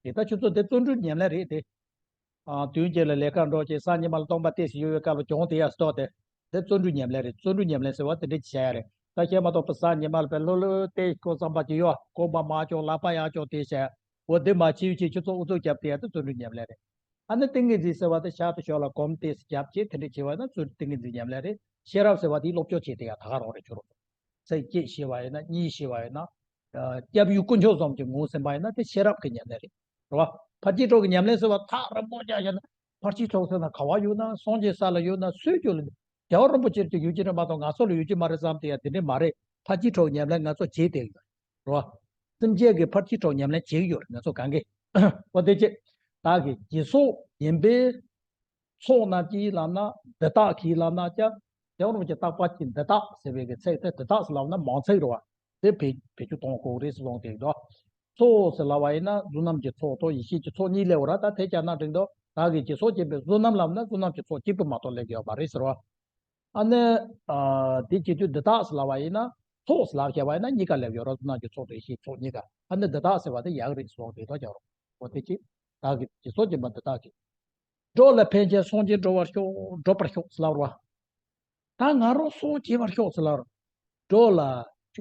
དེ་ད་ཁྱོད་ཚོ་དེ་བརྩོན་འགྲུས་ཉམས་ལེན་རེད་དེ། ཨ། དུས་རྒྱུན་ལ་ལས་ཀ་འགྲོ་ཅིག་གཟའ་ཉི་མ་ལ་སྟོང་པ་ཏོག་ཙམ་ཡོད་པའི་སྐབས་ལ་གྱོང་དེ་ཡར་གཏོར་ཏེ། དེ་བརྩོན་འགྲུས་ཉམས་ལེན་རེད། བརྩོན་འགྲུས་ཉམས་ལེན་ཟེར་བ་དེ་འདྲ་ཅིག་བྱ་ཡ་རེད། ད་བཤད་མ་གཏོགས་པ་གཟའ་ཉི་མ་ལ་དཔེ་ལྷོད་ལྷོད་དེ་ཁོ་བསམ་པ་ཅིག་ཡོད། ཁོ་མ་མ་ཅོག་ལག་པ་ཡང་ཅོག་དེ་བྱ་ཡ། འོ་དེ་མ་བྱེད་ཅིག་ཁྱོད་ཚོ་ཨུ་ཚུགས་རྒྱབ་དེ་ཡ་དེ་བརྩོན་འགྲུས་ཉམས་ལེན་རེད། ཨ་ནི་ཏིང་ངེ་འཛིན་ཟེར་བ་དེ་ཤར་དུ་ཕྱོགས་ལ་གོམ་ཏོག་ཙམ་རྒྱབ་བྱས་དེ་འདྲ་བྱས་པ་ན་བརྩོན་ཏིང་ངེ་འཛིན་ཉམས་ལེན་རེད། ཤེས་རབ་ཟེར་བ་དེའི་སློབ་སྦྱོང་བྱས་དེ་ཡ་ད་ག་རང་རེད། ཁྱོད་རང་ཚོ་ཚིག་གཅིག་ཤེས་པ་ཡིན་ན། གཉིས་ཤེས་པ་ཡིན་ན། ཨ། སྐྱབས་ཡུལ་དཀོན་མཆོག་གསུམ་གྱི་ངོ་ཟིན་པ་ཡིན་ན་དེ་ཤེས་རབ་ཀྱི་ཉམས་ལེན་རེད། རེད་བ། ཕར་ཕྱིན་དྲུག་གི་ཉམས་ལེན་ཟེར་བ་ཐག་རིང་པོ་བྱས་བྱས་ན། ཕར་ཕྱིན་དྲུག་ཟེར་ན་ག་བ་ཡོད་ན། སངས་རྒྱས་ས་ལ་ཡོད་ན། སུས་ཀྱང་ལ། རྒྱལ་བ་རིན་པོ་ཆེར་ཀྱང་ཡོད་ཀྱི་རེད་མ་གཏོགས་ང་ཚོ་ལ་ཡོད་ཀྱི་མ་རེད་བསམ་དེ་ཡ་དེ་འདྲ་མ་རེད། ཕར་ཕྱིན་དྲུག་ཉམས་ལེན་ང་ཚོ་བྱེད་བསྡད་ཡོད་རེད་བ། སེམས་ཅན་གྱི་ཕར་ཕྱིན་དྲུག་ཉམས་ལེན་བྱེད་ཀྱི་ཡོད་རེད་ང་ཚོ་གང་གིས། འོ་དེ་ཅི། བདག་གི་སྦྱིན་སོགས་ཡིན་པས། ཚོགས་རྣམས་ཀྱིས་ལབ་ན་འདི་དག་གིས་ལབ་ན་ཀྱང་། རྒྱལ་བ་རིན་པོ་ཆེ་བརྟག་པ་ཅན་འདི་དག་ཟེར་བའི་གི་ཚིག་དེ། འདི་དག་ཟེར་ལབ་ན་མང་ཚིག་རེད་བ། དེ་བེད་བེད་སྤྱོད་གཏོང་དགོས་རེད་ཟེར་ལབ་བསྡད་ཀྱི་འདུག་ཚོགས་ཟེར་ལབ་པ་ཡིན་ན་བསོད་ནམས་ཀྱི་ཚོགས་དང་ཡེ་ཤེས་ཀྱི་ཚོགས་གཉིས་སླེབས་པ་རེད། ད་དེ་བྱས་ན་འགྲིག་འདུག་བདག་གི་སྦྱིན་སོགས་ཡིན་པས། བསོད་ནམས་ལབ་ན་བསོད་ནམས་ཀྱི་ཚོགས་གཅིག་པུ་མ་གཏོགས་སླེབས་ཀྱི་ཡོད་མ་རེད་ཟེར་བ། ཨ་ནི། ཨ། དེ་བྱེད་དུས་འདི་དག་ཟེར་ལབ་པ་ཡིན་ན། ཚོགས་ཟེར་ལབ་བྱས་པ་ཡིན་ན་གཉིས་ཀ་སླེབས་ཡོད་རེད། བསོད་ནམས་ཀྱི་ཚོགས་དང་ཡེ་ཤེས་ཚོགས་གཉིས་ཀ། ཨ་ནི་འདི་དག་ཟེར་བ་དེ་ཡག་རེད་ཟེར་ལབ་བསྡད་ཀྱི་འདུག་འོ་དེ་ཅི། བདག་གི་སྦྱིན་སོགས་ཡིན་པས་འདི་དག་གིས། འགྲོ་ལ་ཕན་ཕྱིར་སངས་རྒྱས་འགྲུབ་པར་ཤོག་འགྲུབ་པར་ཤོག་ཟེར་ལབ་རེད་བ། ད་ང་རང་སངས་རྒྱས་པར་ཤོག་ཟེར་ལབ་རེད། འགྲོ་ལ།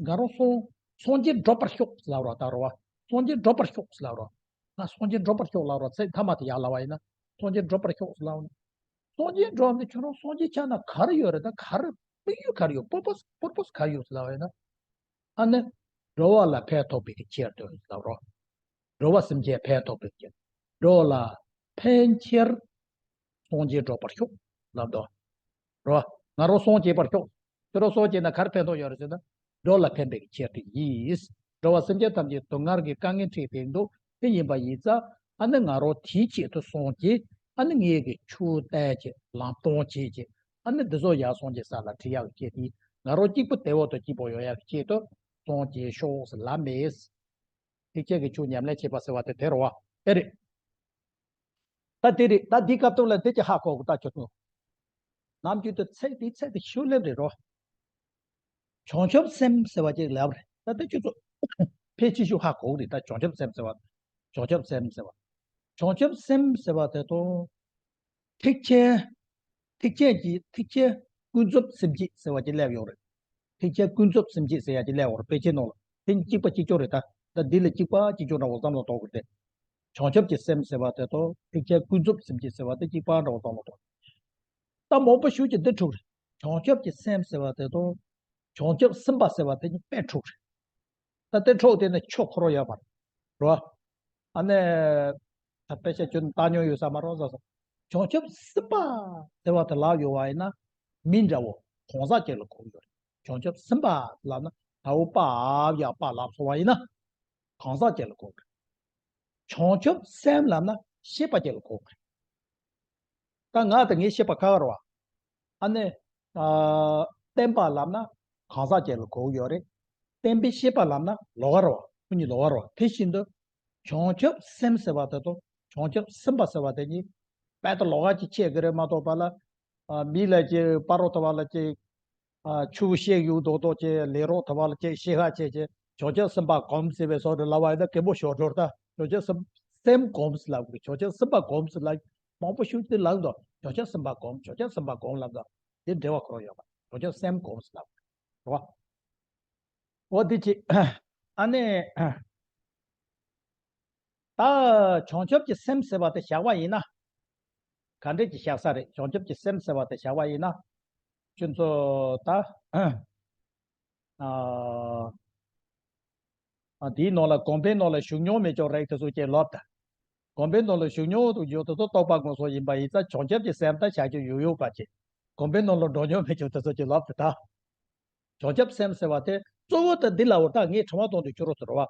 ང་རང་སངས། སངས་རྒྱས་འགྲུབ་པར་ཤོག་ཟེར་ལབ་རེད་བ། ད་རེད་བ། སངས་རྒྱས་འགྲུབ་པར་ཤོག་ཟེར་ལབ་རེད་བ། ང་སངས་རྒྱས་འགྲུབ་པར་ཤོག་ལབ་རེད་བ། ཚིག་མཐའ་མ་དེ་ཡར་ལབ་པ་ཡིན་ན། སངས་རྒྱས་འགྲུབ་པར་ཤོག་ཟེར་ལབ་ནས། སངས་རྒྱས་འགྲུབ་འདི་ཁྱོད་རང་སངས་རྒྱས་ཆགས་ན་ག་རེ་ཡོད་རེད། ད་ག་རེ་དམིགས་ཡུལ་ག་རེ་ཡོད། པར་པོས་པར་པོས་ག་རེ་ཡོད་ཟེར་ལབ་པ་ཡིན་ན། ཨ་ནི། འགྲོ་བ་ལ་ཕན་ཐོགས་པའི་གི་ཕྱིར་དུ་ལབ་རོ། འགྲོ་བ་སེམས་ཅན་ཕན་ཐོགས་པའི་ཕྱིར། འགྲོ་ལ་ཕན་ཕྱིར་སངས་རྒྱས་འགྲུབ་པར་ཤོག་ལབ་དོ། རོ། ང་རང་སངས་རྒྱས་པར་ཤོག་ཁྱོད་རང་སངས་རྒྱས་ན་ག་རེ་ཕན་ཐོགས་ཡོད་རེད་ཟེར་ན། འགྲོ་ལ་ཕན་པའི་ཕྱིར་དུ་ཡིན། འགྲོ་བ་སེམས་ཅན་ཐམས་ཅད་སྡུག་བསྔལ་གྱི་དཀའ་ངལ་འཕྲད་བསྡད་འདུག་དེ་ཡིན་པ་ཡིན་ཙང་། ཨ་ནི་ང་རང་དེའི་ཆེད་དུ་སངས་རྒྱས། ཨ་ནི་ངེད་ཀྱི་ཆོས་བསྟན་བྱས། ལམ་སྟོན་བྱས་བྱས། ཨ་ནི་འདི་ཚོ་ཡར་སངས་རྒྱས་ས་ལ་ཁྲིད་ཡག་གི་ཆེད་དུ། ང་རང་གཅིག་པུ་དེ་འོག་ཏུ་སྐྱིད་པོ་ཡོང་ཡག་གི་ཆེད་དུ་སངས་རྒྱས་ཤོག་ཟེར་ལབ་མེད། ཐེག་ཆེན་གྱི་ཆོས་ཉམས་ལེན་བྱེད་པ་ཟེར་བ་དེ་དེ་རེད་བ། དེ་རེད། ད་དེ་རེད། ད་འདི་སྐབས་ཐོག་ལ་འདི་ཅིག་ཧ་གོ་དགོས། ད་ཁྱོད་ཚོ། ནམ་རྒྱུན་དུ་ཚིག་འདི་ཚིག་འདི་ཤུགས་ལེན་རེད་རོ། བྱང་ཆུབ་སེམས་ཟེར་བ་ཅིག་ལབ་རེད། ད་ལྟ་ཁྱོད་ཚོ་ཕལ་ཆེ་ཤོས་ཧ་གོ་གི་རེད། ད་བྱང་ཆུབ་སེམས་ཟེར་བ། བྱང་ཆུབ་སེམས་ཟེར་བ། བྱང་ཆུབ་སེམས་ཟེར་བ་དེ་དང་། ཐེག་ཆེན། ཐེག་ཆེན་གྱི་ཐེག་ཆེན་ཀུན་རྫོབ་སེམས་བསྐྱེད་ཟེར་བ་ཅིག་སླེབས་ཡོད་རེད། ཐེག་ཆེན་ཀུན་རྫོབ་སེམས་བསྐྱེད་ཟེར་ཡ་ཅིག་སླེབས་ཡོད་རེད། དཔེ་ཆའི་ནང་ལ། དེ་གཅིག་པ་གཅིག་རྐྱང་རེད་ད། ད་འདི་ལ་གཅིག་པ་གཅིག་རྐྱང་འདྲ་བོ་བསམ་བློ་གཏོང་དགོས་རེད། བྱང་ཆུབ་ཀྱི་སེམས་ཟེར་བ་དེ་དང་ཐེག་ཆེན་ཀུན་རྫོབ་སེམས་བསྐྱེད་ཟེར་བ་དེ་གཅིག་པ་འདྲ་བོ་བསམ་བློ་གཏོང་། ད་མང་པོ་ཞིག་གིས་འདི་འཁྲུག་རེད། བྱང་ཆུབ་ཀྱི་སེམས་ཟེར་བ་དེ་དང་། བྱང་ཆུབ་སེམས་དཔའ་ཟེར་བ་དེ་གཉིས་དཔེ་འཁྲུག་རེད། ད་དེ་འཁྲུག་དེ་ནི་ཆོས་ཁོ་རང་ཡོད་མ་རེད། རེད་བ། ཨ་ནི། ད་དཔེ་ཆ་ཁྱོད་བལྟས་མྱོང་ཡོད་ས་མ་རེད་བསམ་སོང་། བྱང་ཆུབ་སེམས་དཔའ་ཟེར་བ་དེ་ལབ་ཡོང་བ་ཡིན་ན། མི་འདྲ་བོ་གང་ཟག་ཅིག་ལ་གོ་གི་ཡོད་རེད། བྱང་ཆུབ་སེམས་དཔའ་ལབ་ན་ད་འོ་པ་ཨ་བ་ཡ་པ་ལབ་སོང་བ་ཡིན་ན། གང་ཟག་ཅིག་ལ་གོ་གི། བྱང་ཆུབ་སེམས་ལབ་ན་ཤེས་པ་ཅིག་ལ་གོ་གི། ད་ང་དང་ངའི་ཤེས་པ་ཁ་ཁ་རེད་བ། ཨ་ནི། ཨ། བསྟན་པ་ལབ་ན་གང་ཟག་ཅིག་ལ་གོ་གི་ཡོད་རེད། བསྟན་པའི་ཤེས་པ་ལབ་ན་ལོགས་ཀ་རེད་བ། ཁོ་གཉིས་ལོགས་ཀ་རེད་བ། དེ་བཞིན་དུ། བྱང་ཆུབ་སེམས་ཟེར་བ་དེ་དང་བྱང་ཆུབ་སེམས་དཔའ་ཟེར་བ་དེ་གཉིས། དཔེ་ད་ལོགས་ཀ་ཅིག་ཆགས་ཀྱི་རེད་མ་གཏོགས་པ་ལ། ཨ། མི་ལ་ཅིག་སྤ་རོ་ཐོབ་པ་ལ་ཅིག་ཨ། ཆུ་བཤད་ཡུལ་རྡོག་རྡོག་ཅིག་ལས་རོགས་ཐོབ་པ་ལ་ཅིག་ཤེས་ཧ་ཆེ་ཆེ། བྱང་ཆུབ་སེམས་དཔའ་སྒོམ་ཟེར་བའི་སོགས་དེ་ལབ་པ་ཡིན་ན་གད་མོ་ཤོར་འགྲོ་ད། བྱང་ཆུབ་སེམས། སེམས་སྒོམ་ཟེར་ལབ་དགོས། བྱང་ཆུབ་སེམས་དཔའ་སྒོམ་ཟེར་ལབ། མང་པོ་ཞིག་དེ་ལབ་འདུག་བྱང་ཆུབ་སེམས་དཔའ་སྒོམ། བྱང་ཆུབ་སེམས་དཔའ་སྒོམ་ལབ་འདུག་དེ་འབྲེལ་བ་ཁོ་རང་ཡོད་པ། བྱང་ཆུབ་སེམས་སྒོམ་ཟེར་ལབ་དགོས། རེད་བ། འོ་དེ་ཅི། ཨ་ནི། ད་བྱང་ཆུབ་ཀྱི་སེམས་ཟེར་བ་དེ་བཞག་པ་ཡིན་ན། ག་འདྲས་ཀྱི་བཞག་ས་རེད། བྱང་ཆུབ་ཀྱི་སེམས་ཟེར་བ་དེ་བཞག་པ་ཡིན་ན། ཁྱོད་ཚོ་ད། ཨ། ཨ། དེའི་ནང་ལ་དགོན་པའི་ནང་ལ་བཞུགས་མྱོང་མེད་ཀྱང་རེད། དེ་ཚོ་ཅིག་ལབ་ད། དགོན་པའི་ནང་ལ་བཞུགས་མྱོང་དུ་ཡོད། དེ་ཚོ་རྟོགས་པ་སྔོན་སོང་ཡིན་པ་ཡིན་ཙང་བྱང་ཆུབ་ཀྱི་སེམས་ད་བཞག་རྒྱུ་ཡོད་ཡོད་པ་ཅིག་དགོན་པའི་ནང་ལ་འགྲོ་མྱོང་མེད་ཀྱང་དེ་ཚོ་ཅིག་ལབ་ད། ད། བྱང་ཆུབ་སེམས་ཟེར་བ་དེ་གཙོ་བོ་དེ་འདི་ལབ་པ་རེད། ད་ངས་དྲི་བ་གཏོང་དུས་ཁྱོད་རང་ཚོ་རེད་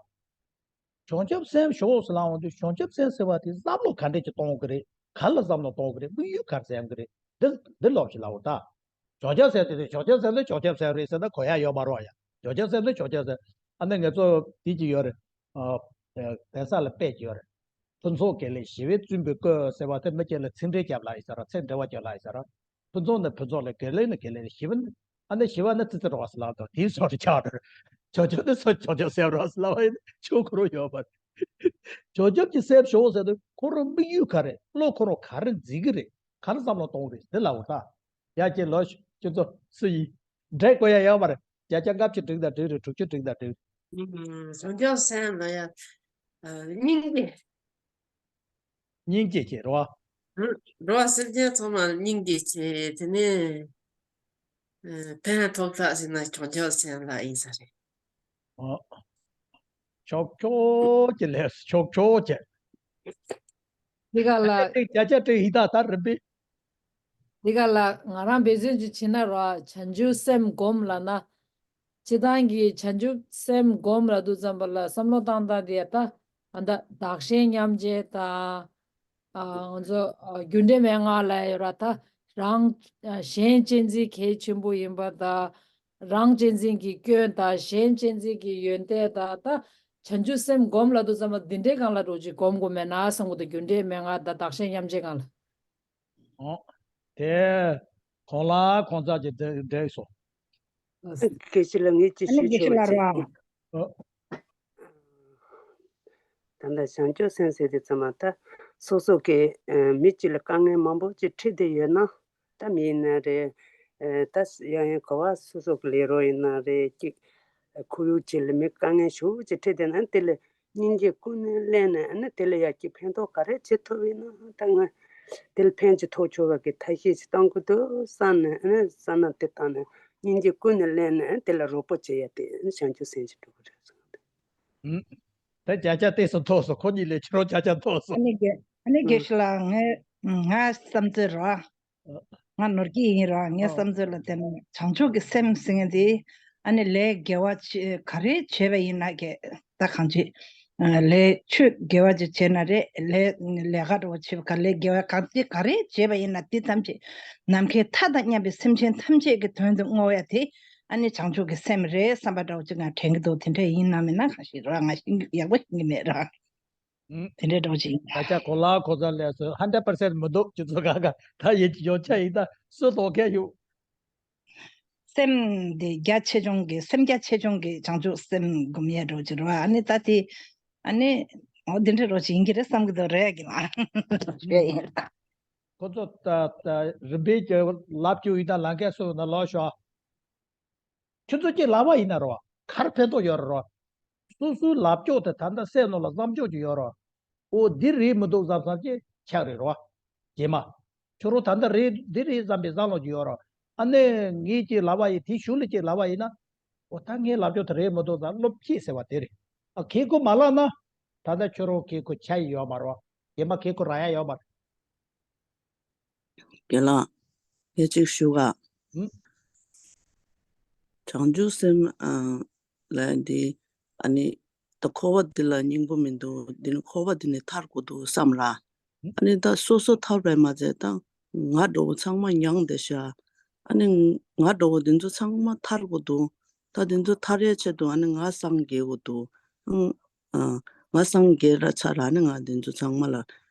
བ། བྱང་ཆུབ་སེམས་ཞོག་ཟེར་ལབ་འོང་དུས་བྱང་ཆུབ་སེམས་ཟེར་བ་དེ་བསམ་བློ་ག་འདྲས་ཀྱི་གཏོང་གི་རེད། ག་ལ་བསམ་བློ་གཏོང་གི་རེད། དམིགས་ཡུལ་ག་རེ་བསམ་གི་རེད། འདི་འདི་ལོབས་ཤིག་ལབ་པ་རེད་ད། བྱང་ཆུབ་སེམས་དེ་བྱང་ཆུབ་སེམས་དེ་བྱང་ཆུབ་སེམས་རེད་ཟེར་ན་གོ་ཡ་ཡོད་མ་རེད་བ་ཡ། བྱང་ཆུབ་སེམས་དེ་བྱང་ཆུབ་སེམས། ཨ་ནི་ངེད་ཚོ་དེ་ཅིག་ཡོད་རེད། ཨ། ཨ། གདན་ས་ལ་དཔེ་ཅིག་ཡོད་རེད། ཕུན་ཚོགས་དགེ་ལེགས་ཞི་བའི་བཙུན་པོའི་སྐུ་ཟེར་བ་དེ་མི་གཅིག་ལ་ཚིག་འགྲེལ་རྒྱབ་ལ་ཡིན་ས་ར། ཚིག་འགྲེལ་པ་རྒྱབ་ལ་ཡིན་ས་ར། ཕུན་ཚོགས་ནི་ཕུན་ཚོགས་ལ། དགེ་ལེགས་ནི་དགེ་ལེགས་ལ། ཞི་བ་ནི། ཨ་ནི་ཞི་བ་ནི་ཙི་ཙི་རེད་བ་ཟེར་ལབ་དང་དེའི་སོགས་ཀྱི་ཆགས་འགྲོ། བྱང་ཆུབ་ནི་སོ་བྱང་ཆུབ་སེམས་རེད་བ་ཟེར་ལབ་པ་ཡིན་ན་ཆོག་གི་རེད་ཡོད་པ་རེད། བྱང་ཆུབ་ཀྱི་སེམས་ཞོག་ཟེར་དུས་ཁོ་རང་དམིགས་ཡུལ་ག་རེ། བློ་ཁོ་རང་ག་རེ་འཛིན་གྱི་རེད། ག་རེ་བསམ་བློ་གཏོང་གི་རེད། དེ་ལབ་པ་རེད་ད། ཡ་ཁྱེད་ལོ་ཁྱེད་ཚོ་སུ་ཡིན། འགྲིག་གོ་ཡ་ཡོད་མ་རེད། བརྒྱ་ཆ་ལྔ་བཅུ་འགྲིག་དང་འགྲིག་རེད། དྲུག་ཅུ་འགྲིག་དང་འགྲིག་ཨ། བྱང་ཆུབ་སེམས་ལ་ཡ། ཨ། སྙིང་རྗེ། སྙིང་རྗེ་ཆེ་རེད་བ། ཨ། འགྲོ་བ་སེམས་ཅན་ཚང་མ་ལ་སྙིང་རྗེ་ཆེ། དེ་ནས། ཨ། ཕན་ཐོགས་ཐག་ཆོད་ན་བྱང་ཆུབ་སེམས་ལ་ཡིན་ས་རེད། ཨ། ཆོག་ཆོག་ཅིག་ལས་ཆོག་ཆོག་ཅིག་འདི་ག་ལ། བརྒྱ་ཆ་བརྒྱ་ཆ་བརྒྱ་ཡིན་ད་ད་རིམ་པས། འདི་ག་ལ་ང་རང་འབད་བརྩོན་ཅིག་བྱེད་ན་ར། བྱང་ཆུབ་སེམས་སྒོམ་ལབ་ན། སྤྱིར་བཏང་གི་བྱང་ཆུབ་སེམས་སྒོམ་ལབ་དུས་ཙམ་པ་ལ་བསམ་བློ་བཏང་སྟངས་དེ་ཡ་ད། ཨ། ད་བདག་གཞན་མཉམ་བརྗེ་དང་། ཨ། ང་ཚོ། ཨ། རྒྱུ་འབྲས་མན་ངག་ལ་ཡོད་ར་ད། རང་། ཨ། གཞན་གཅེས་འཛིན་གལ་ཆེན་པོ་ཡིན་པ་དང་། རང་གཅེས་འཛིན་གྱི་སྐྱོན་དང་། གཞན་གཅེས་འཛིན་གྱི་ཡོན་ཏན་དང་། ད་བྱང་ཆུབ་སེམས་སྒོམ་ལབ་དུས་ཙམ་པ་འདི་འདྲའི་སྒང་ལ་འགྲོ་ཅིག་སྒོམ་དགོས་མེད་ན་བསམ་གྱི་འདུག་རྒྱུ་འབྲས་མན་ངག་དང་བདག་གཞན་མཉམ་བརྗེ་སྒང་ལ། ཨོ། དེ། གང་ལ་གང་འཚམ་ཅིག་འགྲིག་འགྲིག་སོང་། ཨ། སྐད་ཆ་ལ་ངས་ཅིག་ཨ་ནི་ཞུ་དགེ་ཆོག་བཤེས་ལགས་ཅིག་རོ། ཨོ། ད་ལྟ་བྱང་ཆུབ་སེམས་ཟེར་དུས་ཙམ་པ་ད་སོ་སོ་གི། ཨ། མི་གཅིག་ལ་དཀའ་ངལ་མང་པོ་ཅིག་འཕྲད་བསྡད་ཡོད་ན། ད་མི་ཡིན་ན་རེད། ཨ། ད་ཡང་ཡང་ག་བ་སོ་སོ་གི་ལས་རོགས་ཡིན་ན་རེད། ཅིག་ཁོར་ཡུག་ཅིག་ལ་མི་དཀའ་ངལ་ཞེ་པོ་ཅིག་འཕྲད་བསྡད་ན་དེ་ལ། སྙིང་རྗེ་ཀུན་ནས་བསླངས་ནས། ཨ་ནི་དེ་ལ་ཡ་གི་ཕན་ཐོགས་ག་རེ་བྱེད་ཐུབ་ཡིན་ན། ད་ང་དེ་ལ་ཕན་ཅིག་ཐོགས་ཆོག་པ་གི་ཐབས་ཤེས་ཅིག་གཏང་དགོས་འདུག་བསམ་ནས། ཨ་ནི་བསམ་ན་དེ་བཏང་ནས་སྙིང་རྗེ་ཀུན་ནས་བསླངས་ནས། ཨ་ནི་དེ་ལ་རོགས་པ་བྱེད་ཡ་དེ། ཨ་ནི་བྱང་ཆུབ་སེམས་ཤིག་འགྲོ་གི་རེད་བསམ་གི་འདུག་ཨུམ། ད་བརྒྱ་ཆ་ཏོག་ཙམ་ཐོབ་སོང་། ཁོ་གཉིས་ལས་ཁྱེད་རང་བརྒྱ་ཆ་ཐོབ་སོང་། ཨ་ནི་དགེ། ཨ་ནི་དགེ་ཨུམ། བཤེས་ལགས། ངའི། ང་བསམ་ཚུལ་རོ། ང་ནོར་གྱི་ཡིན་ར། ངའི་ཨོ། བསམ་ཚུལ་ལ་བལྟས་ན་བྱང་ཆུབ་ཀྱི་སེམས་ཟེར་མཁན་དེ། ཨ་ནི་ལས་དགེ་བ་བྱེད། ག་རེ་བྱས་པ་ཡིན་ན་གི། ད་གང་ཅི། ཨ། ལས་ཆོས་དགེ་བ་ཅིག་བྱས་ན་རེད། ལས་ལས་ཀ་འདྲ་བོ་བྱེད་པ། ག་ལས་དགེ་བ་གང་ཅི་ག་རེ་བྱས་པ་ཡིན་ན་དེ་ཐམས་ཅད་ནམ་མཁའི་མཐའ་དང་མཉམ་པའི་སེམས་ཅན་ཐམས་ཅད་ཀྱི་དོན་དུ་བསྔོ་བ་དེ། ཨ་ནི་བྱང་ཆུབ་ཀྱི་སེམས་རེད་བསམ་པ་འདྲ་བོ་ཅིག་ང་དྲན་གྱི་འདུག་དེ་འདྲ་ཡིན་ནམ་མིན་ན་གང་ཤེས་ར། ང་ཤེས་ཀྱི། ཡག་པོ་ཤེས་ཀྱི་མེད་ར། ཨུམ། དེ་འདྲའི་འདྲ་བོ་ཅིག་ཡིན། ད་ཆ་གོ་ལ་གོ་ས་ལས་སུ་ཧན་ཌེ་རེཌ་པར་སེན་ཊི་མི་འདུག་ཁྱེད་ཚོ་ག་ག་ད་ཡིན་ཡོད་ཆ་ཡིན། ད་སུ་ལོག་མཁན་ཡོད། སེམས་འདི་རྒྱ་ཆེ་ཆུང་གི། སེམས་རྒྱ་ཆེ་ཆུང་གི་བྱང་ཆུབ་སེམས་སྒོམ་ཡས་འདྲ་བོ་ཅིག་རེད་བ། ཨ་ནི་ད་དེ། ཨ་ནི། འོ། འདི་འདྲའི་འདྲ་བོ་ཅིག་ཡིན་གྱི་རེད་བསམ་གྱི་འདུག་རེད་གི་ལ། ཡིན། ཁོ་ཚོ་ད་ད་རིམ་པས་ཀྱི་ལབ་རྒྱུ་ཡིན། ད་ལམ་ཁ་སོ་ན་ལོག་ཤོག་ཁྱོད་ཚོ་ཅིག་ལབ་པ་ཡིན་ན་རོ། ག་རེ་ཕན་ཐོགས་ཡོད་རེད་རོ། སོ་སོའི་ལབ་ཕྱོགས་དེ་ད་ལྟ་སེམས་ནང་ལ་བསམ་ཕྱོགས་ཅིག་ཡོད་རོ། འོ་འདི་རེད་མི་འདུག་བསམ་བསམ་ཅིག་ཆགས་རེད་རོ། རྗེས་མ། ཁྱོད་རང་ད་ལྟ་རེད་འདི་རེད་བསམ་པའི་བསམ་བློ་ཅིག་ཡོད་རོ། ཨ་ནི་ངས་ཅིག་ལབ་པ་ཡིན། དེ་གཞུག་ལ་ཅིག་ལབ་པ་ཡིན་ན། འོ་ད་ངའི་ལབ་ཕྱོགས་དེ་རེད་མི་འདུག་བསམ། བློ་སྐྱེད་ཟེར་བ་དེ་རེད། ཨ། གལ་ཁོ་མ་ལབ་ན། ད་ལྟ་ཁྱོད་རང་གལ་ཁོ་ཆགས་ཡི་ཡོད་མ་རོ། རྗེས་མ་གལ་ཁོ་རག་ཡ་ཡོད་མ་རེད། རྒན་ལགས། སྐད་ཅིག་ཞུ་ག་ཨུམ། བྱང་ཆུབ་སེམས། ཨ། ལབ་ཡ་འདི། ཨ་ནི། ད་འཁོར་བ་འདི་ལ་སྙིང་པོ་མི་འདུག་འདི་ནི་འཁོར་བ་འདི་ནས་ཐར་དགོས་འདུག་བསམ་ར། ཨུམ། ཨ་ནི་ད་སོ་སོ་ཐར་བས་མ་ཚད་ད་ང་འདྲ་བོ་ཚང་མ་མྱངས་བསྡད་ཤག་ཨ་ནི་ང་འདྲ་བོ་འདི་ཚོ་ཚང་མ་ཐར་དགོས་འདུག་ད་འདི་ཚོ་ཐར་ཡའི་ཆེད་དུ་ཨ་ནི་ང་སངས་རྒྱས་དགོས་འདུག་ཨང་། ཨ། ང་སངས་རྒྱས་ར་ཚར་ར། ཨ་ནི་ང་འདི་ཚོ་ཚང་མ་ལ་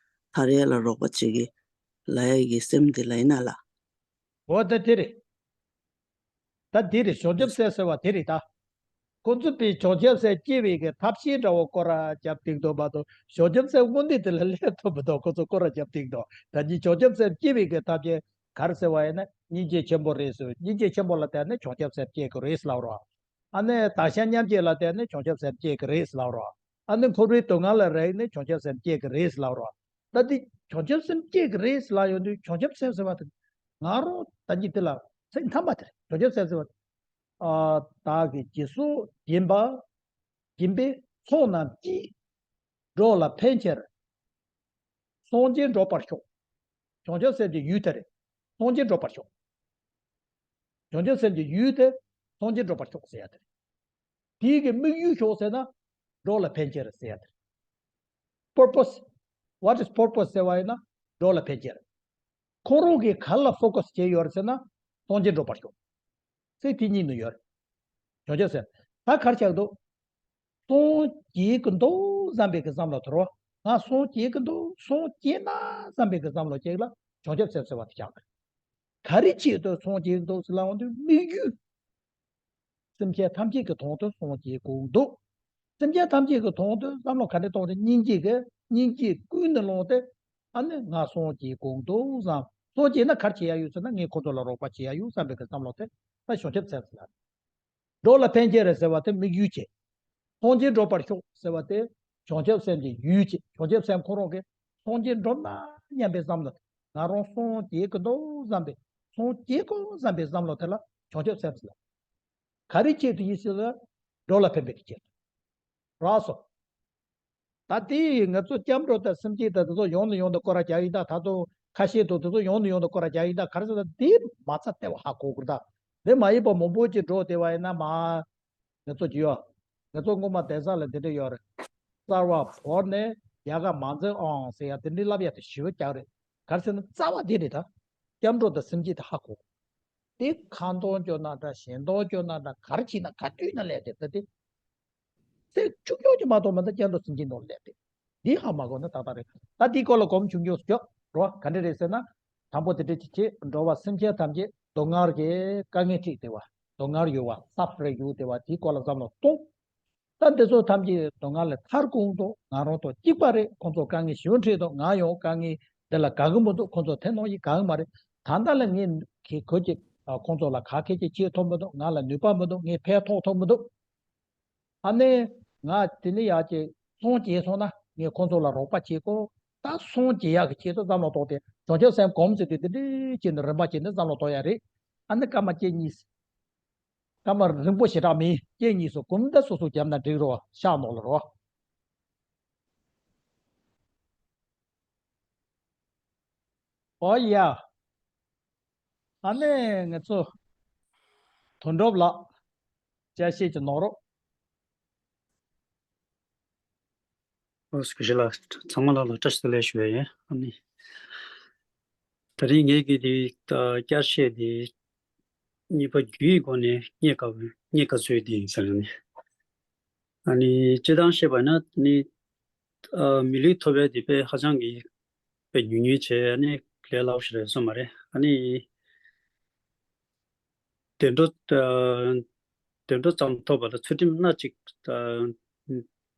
ཐར་ཡ་ལ་རོགས་པ་བྱེད་ཀྱི་ལབ་ཡ་གི་སེམས་འདི་ལ་ཡིན་ན་ལ། འོ་ད་དེ་རེད། ད་དེ་རེད། བྱང་ཆུབ་སེམས་ཟེར་བ་དེ་རེད་ད། ཁོ་ཚོ་པའི་བྱང་ཆུབ་སེམས་སྐྱེ་བའི་གི་ཐབས་ཤེས་འདྲ་བོ་སྐོར་ར་རྒྱབ་སྟེང་དུ་མ་གཏོགས། བྱང་ཆུབ་སེམས་དངོས་འདི་དེ་ལ་སླེབས་ཐུབ་མི་འདུག་ཁོ་ཚོ་སྐོར་ར་རྒྱབ་སྟེང་དུ། ད་ཅི་བྱང་ཆུབ་སེམས་སྐྱེ་བའི་གི་ཐབས་ཤེས་ག་རེ་ཟེར་བ་ཡིན་ན། སྙིང་རྗེ་ཆེན་པོ་རེད་ཟེར། སྙིང་རྗེ་ཆེན་པོ་ལ་བརྟེན་ནས་བྱང་ཆུབ་སེམས་སྐྱེ་གི་རེད་ཟེར་ལབ་རོགས། ཨ་ནི་བདག་གཞན་མཉམ་བརྗེ་ལ་བརྟེན་ནས་བྱང་ཆུབ་སེམས་སྐྱེ་གི་རེད་ཟེར་ལབ་རོགས། ཨ་ནི་འཁོར་བའི་སྡུག་བསྔལ་ལ་བརྟེན་ནས་བྱང་ཆུབ་སེམས་སྐྱེ་གི་རེད་ཟེར་ལབ་རོགས། ད་འདི་བྱང་ཆུབ་སེམས་སྐྱེ་གི་རེད་ཟེར་ལབ་ཡོང་དུས། བྱང་ཆུབ་སེམས་ཟེར་བ་དེ་ང་རང་ད་གིན་དེ་ལ་ཚིག་ཐ་མ་དེ་རེད། བྱང་ཆུབ་སེམས་ཟེར་བ། ཨ། བདག་གིས་སྦྱིན་སོགས་སྦྱིན་པ། སྦྱིན་པའི་ཚོགས་རྣམས་ཀྱིས། འགྲོ་ལ་ཕན་ཕྱིར། སངས་རྒྱས་འགྲུབ་པར་ཤོག་བྱང་ཆུབ་སེམས་ཀྱི་ཡུལ་དེ་རེད། སངས་རྒྱས་འགྲུབ་པར་ཤོག་བྱང་ཆུབ་སེམས་ཀྱི་ཡུལ་དེ། སངས་རྒྱས་འགྲུབ་པར་ཤོག་ཟེར་ཡ་དེ་རེད། དེའི་གི་དམིགས་ཡུལ་ཤོག་ཟེར་ན་འགྲོ་ལ་ཕན་ཕྱིར་ཟེར་ཡ་དེ་རེད། Purpose, what is purpose ཟེར་བ་ཡིན་ན་འགྲོ་ལ་ཕན་ཕྱིར། ཁོ་རང་གིས་ག་ལ་focus བྱས་ཡོད་རེད་ཟེར་ན་སངས་རྒྱས་འགྲུབ་པར་ཤོག་ཚིག་དེ་གཉིས་ནི་ཡོད་རེད། བྱང་ཆུབ་སེམས། ད་ག་རེ་ཆགས་འདུག་སངས་རྒྱས་ཀྱི་འདུག་བསམ་པའི་གི་བསམ་བློ་དོར་བ། ང་སངས་རྒྱས་ཀྱི་འདུག་སངས་རྒྱས་ན་བསམ་པའི་གི་བསམ་བློ་ཅིག་ལ་བྱང་ཆུབ་སེམས་ཟེར་བ་དེ་ཆགས་འདུག་ག་རེ་ཆེད་དུ་སངས་རྒྱས་ཀྱི་འདུག་ཟེར་ལབ་ཡོང་དུས་དམིགས་ཡུལ། སེམས་ཅན་ཐམས་ཅད་ཀྱི་དོན་དུ་སངས་རྒྱས་དགོས་འདུག་སེམས་ཅན་ཐམས་ཅད་ཀྱི་དོན་དུ་བསམ་བློ་ག་འདྲ་གཏོང་དུས་སྙིང་རྗེ་གི་སྙིང་རྗེ་ཀུན་ནས་བསླངས་ཏེ། ཨ་ནི་ང་སངས་རྒྱས་དགོས་འདུག་བསམ། སངས་རྒྱས་ན་ག་རེ་བྱེད་ཡ་ཡོད་ཟེར་ན་ངས་ཁོ་ཚོ་ལ་རོགས་པ་བྱེད་ཡ་ཡོད་བསམ་པའི་གི་བསམ་བློ་དེ་ད་བྱང་ཆུབ་སེམས་ཟེར་ལ། འགྲོ་ལ་ཕན་ཕྱིར་ཟེར་བ་དེ་དམིགས་ཡུལ་བྱེད། སངས་རྒྱས་འགྲུབ་པར་ཤོག་ཟེར་བ་དེ་བྱང་ཆུབ་སེམས་ཀྱི་ཡུལ་བྱེད། བྱང་ཆུབ་སེམས་ཁོ་རང་གིས་སངས་རྒྱས་འགྲུབ་ན་སྙམ་པའི་བསམ་བློ། ང་རང་སངས་རྒྱས་ཀྱི་འདུག་བསམ་པའི་སངས་རྒྱས་དགོས་བསམ་པའི་བསམ་བློ་དེ་ལ་བྱང་ཆུབ་སེམས་ཟེར། ག་རེ་ཆེད་དུ་ཡིན་ཟེར་ན་འགྲོ་ལ་ཕན་པའི་གི་ཆེད་དུ། རག་སོང་། ད་དེ་ང་ཚོ་སྐྱབས་འགྲོ་དང་སེམས་བསྐྱེད་དང་དེ་ཚོ་ཡོང་ནས་ཡོང་དུ་སྐོར་ར་རྒྱག་ཡིན་ད། ད་དུང་ཁ་ཤས་དུ་དེ་ཚོ་ཡོང་ནས་ཡོང་དུ་སྐོར་ར་རྒྱག་ཡིན་ད། ག་རེ་ཟེར་ན་དེ་མ་རྩ་ལྟེ་བ་ཧ་གོ་དགོས་ད། དེ་མ་ཡིན་པ་མང་པོ་ཅིག་འགྲོ་བསྡད་པ་ཡིན་ན་མ། ང་ཚོ་ཅི་ཡོད། ང་ཚོ་སྔོན་མ་གདན་ས་ལ་འདི་འདྲ་ཡོད་རེད། རྩ་བ་བོར་ནས་ཡལ་ག་མ་འཛེགས་ཨང་ཟེར་ཡ་དེ་འདྲའི་ལབ་ཡ་དེ་ཞེ་པོ་རྒྱག་རེད། ག་རེ་ཟེར་ན་རྩ་བ་དེ་རེད་ད། སྐྱབས་འགྲོ་དང་སེམས་བསྐྱེད་དེ་ཧ་གོ། དེ་ཁ་འདོན་སྐྱོ་ན་འདྲ་གཞན་འདོན་སྐྱོ་ན་འདྲ་ག་རེ་བྱེད་ན་ག་དུས་ན་ལས་དེ་ད་དེ། ཚེ་བཅུ་མཆོག་གི་མ་གཏོགས་མི་འདུག་སྐྱབས་འགྲོ་སེམས་བསྐྱེད་འདོན་ལས་དེ། འདི་ཧ་མ་གོ་ན་ཏག་ཏག་རེད། ད་འདི་སྐོར་ལ་སྒོམ་ཆུང་ཆུང་སྐྱོ་རོ། ག་འདྲ་རེད་ཟེར་ན། དང་པོ་དེ་འདྲ་ཅིག་བྱེད། འགྲོ་བ་སེམས་ཅན་ཐམས་ཅད་སྡུག་བསྔལ་གྱི་དཀའ་ངལ་འཁྲིད་བསྡད་པ། སྡུག་བསྔལ་ཡོད་པ་སབ་རེ་ཡོད་བསྡད་པ་དེའི་སྐོར་ལ་བསམ་བློ་གཏོང་། ད་འདི་ཚོ་ཐམས་ཅད་སྡུག་བསྔལ་ལས་ཐར་དགོས་འདུག་ང་རང་དང་གཅིག་པ་རེད། ཁོང་ཚོ་དཀའ་ངལ་ཞེ་པོ་འཕྲད་འདུག་ང་ཡང་དཀའ་ངལ་འདི་ལ་དགའ་གི་མི་འདུག་ཁོང་ཚོ་དེ་ནང་བཞིན་དགའ་གི་མ་རེད། ད་ལྟ་ལ་ངས་ཁེ་ཁོ་ཅིག་ཁོང་ཚོ་ལ་ག་གེ་ཅིག་བྱེད་ཐུབ་མི་འདུག་ང་ལ་ནུས་པ་མི་འདུག་ངས་ཕན་ཐོགས་ཐུབ་མི་འདུག་ཨ་ནི། ང་དེ་ནི་ཡག་ཅིག་སངས་རྒྱས་སོང་ན་ངས་ཁོང་ཚོ་ལ་རོགས་པ་བྱེད་དགོས། ད་སངས་རྒྱས་ཡག་གི་ཆེད་དུ་བསམ་བློ་གཏོང་སྟེ་བྱང་ཆུབ་སེམས་སྒོམ་ཟེར་དུས་དེ་འདྲའི་བྱས་ནས་རིམ་པ་བྱས་ནས་བསམ་བློ་གཏོང་ཡ་རེད། ཨ་ནི་སྐར་མ་གཅིག་གཉིས། སྐར་མ་རིང་པོ་ཞེ་དྲག་མིན། གཅིག་གཉིས་སུ་གོམ་ད་སོ་སོ་བརྒྱབ་ན་འགྲིག་རོ། ཤག་ནོག་ལ་རོ། ཨོ་ཡ། ཨ་ནི་ང་ཚོ་དོན་གྲུབ་ལགས་བཅར་ཤེས་ཀྱི་ནོར་རོགས། ཨོ་སྐུ་ཞབས་ལགས་ཚང་མ་ལ་ལ་བཀྲ་ཤིས་བདེ་ལེགས་ཞུ་ཡ་ཡིན། ཨ་ནི་ད་རིང་ངེད་ཀྱི་དེ་བསྐྱར་བཤད་དེ་གཉིས་པ་རྒྱུའི་སྒོ་ནས་རྙེད་དཀའ་བའི་རྙེད་དཀའ་ཚུལ་དེ་ཡིན་ཟེར་ནས། ཨ་ནི་སྤྱིར་བཏང་བཤད་པ་ན་ནི་ཨ་མི་ལུས་ཐོབ་པའི་དེ་དཔེ་ཧ་ཅང་གི་དཔེ་ཉུང་ཉུང་བྱས། ཨ་ནི་ལས་སླ་པོ་ཞིག་རེད་སོང་མ་རེད། ཨ་ནི་བདེ་འགྲོ་ཨ་བདེ་འགྲོ་ཙམ་ཐོབ་པ་ལ་ཚུལ་ཁྲིམས་སྣ་གཅིག་ཨ་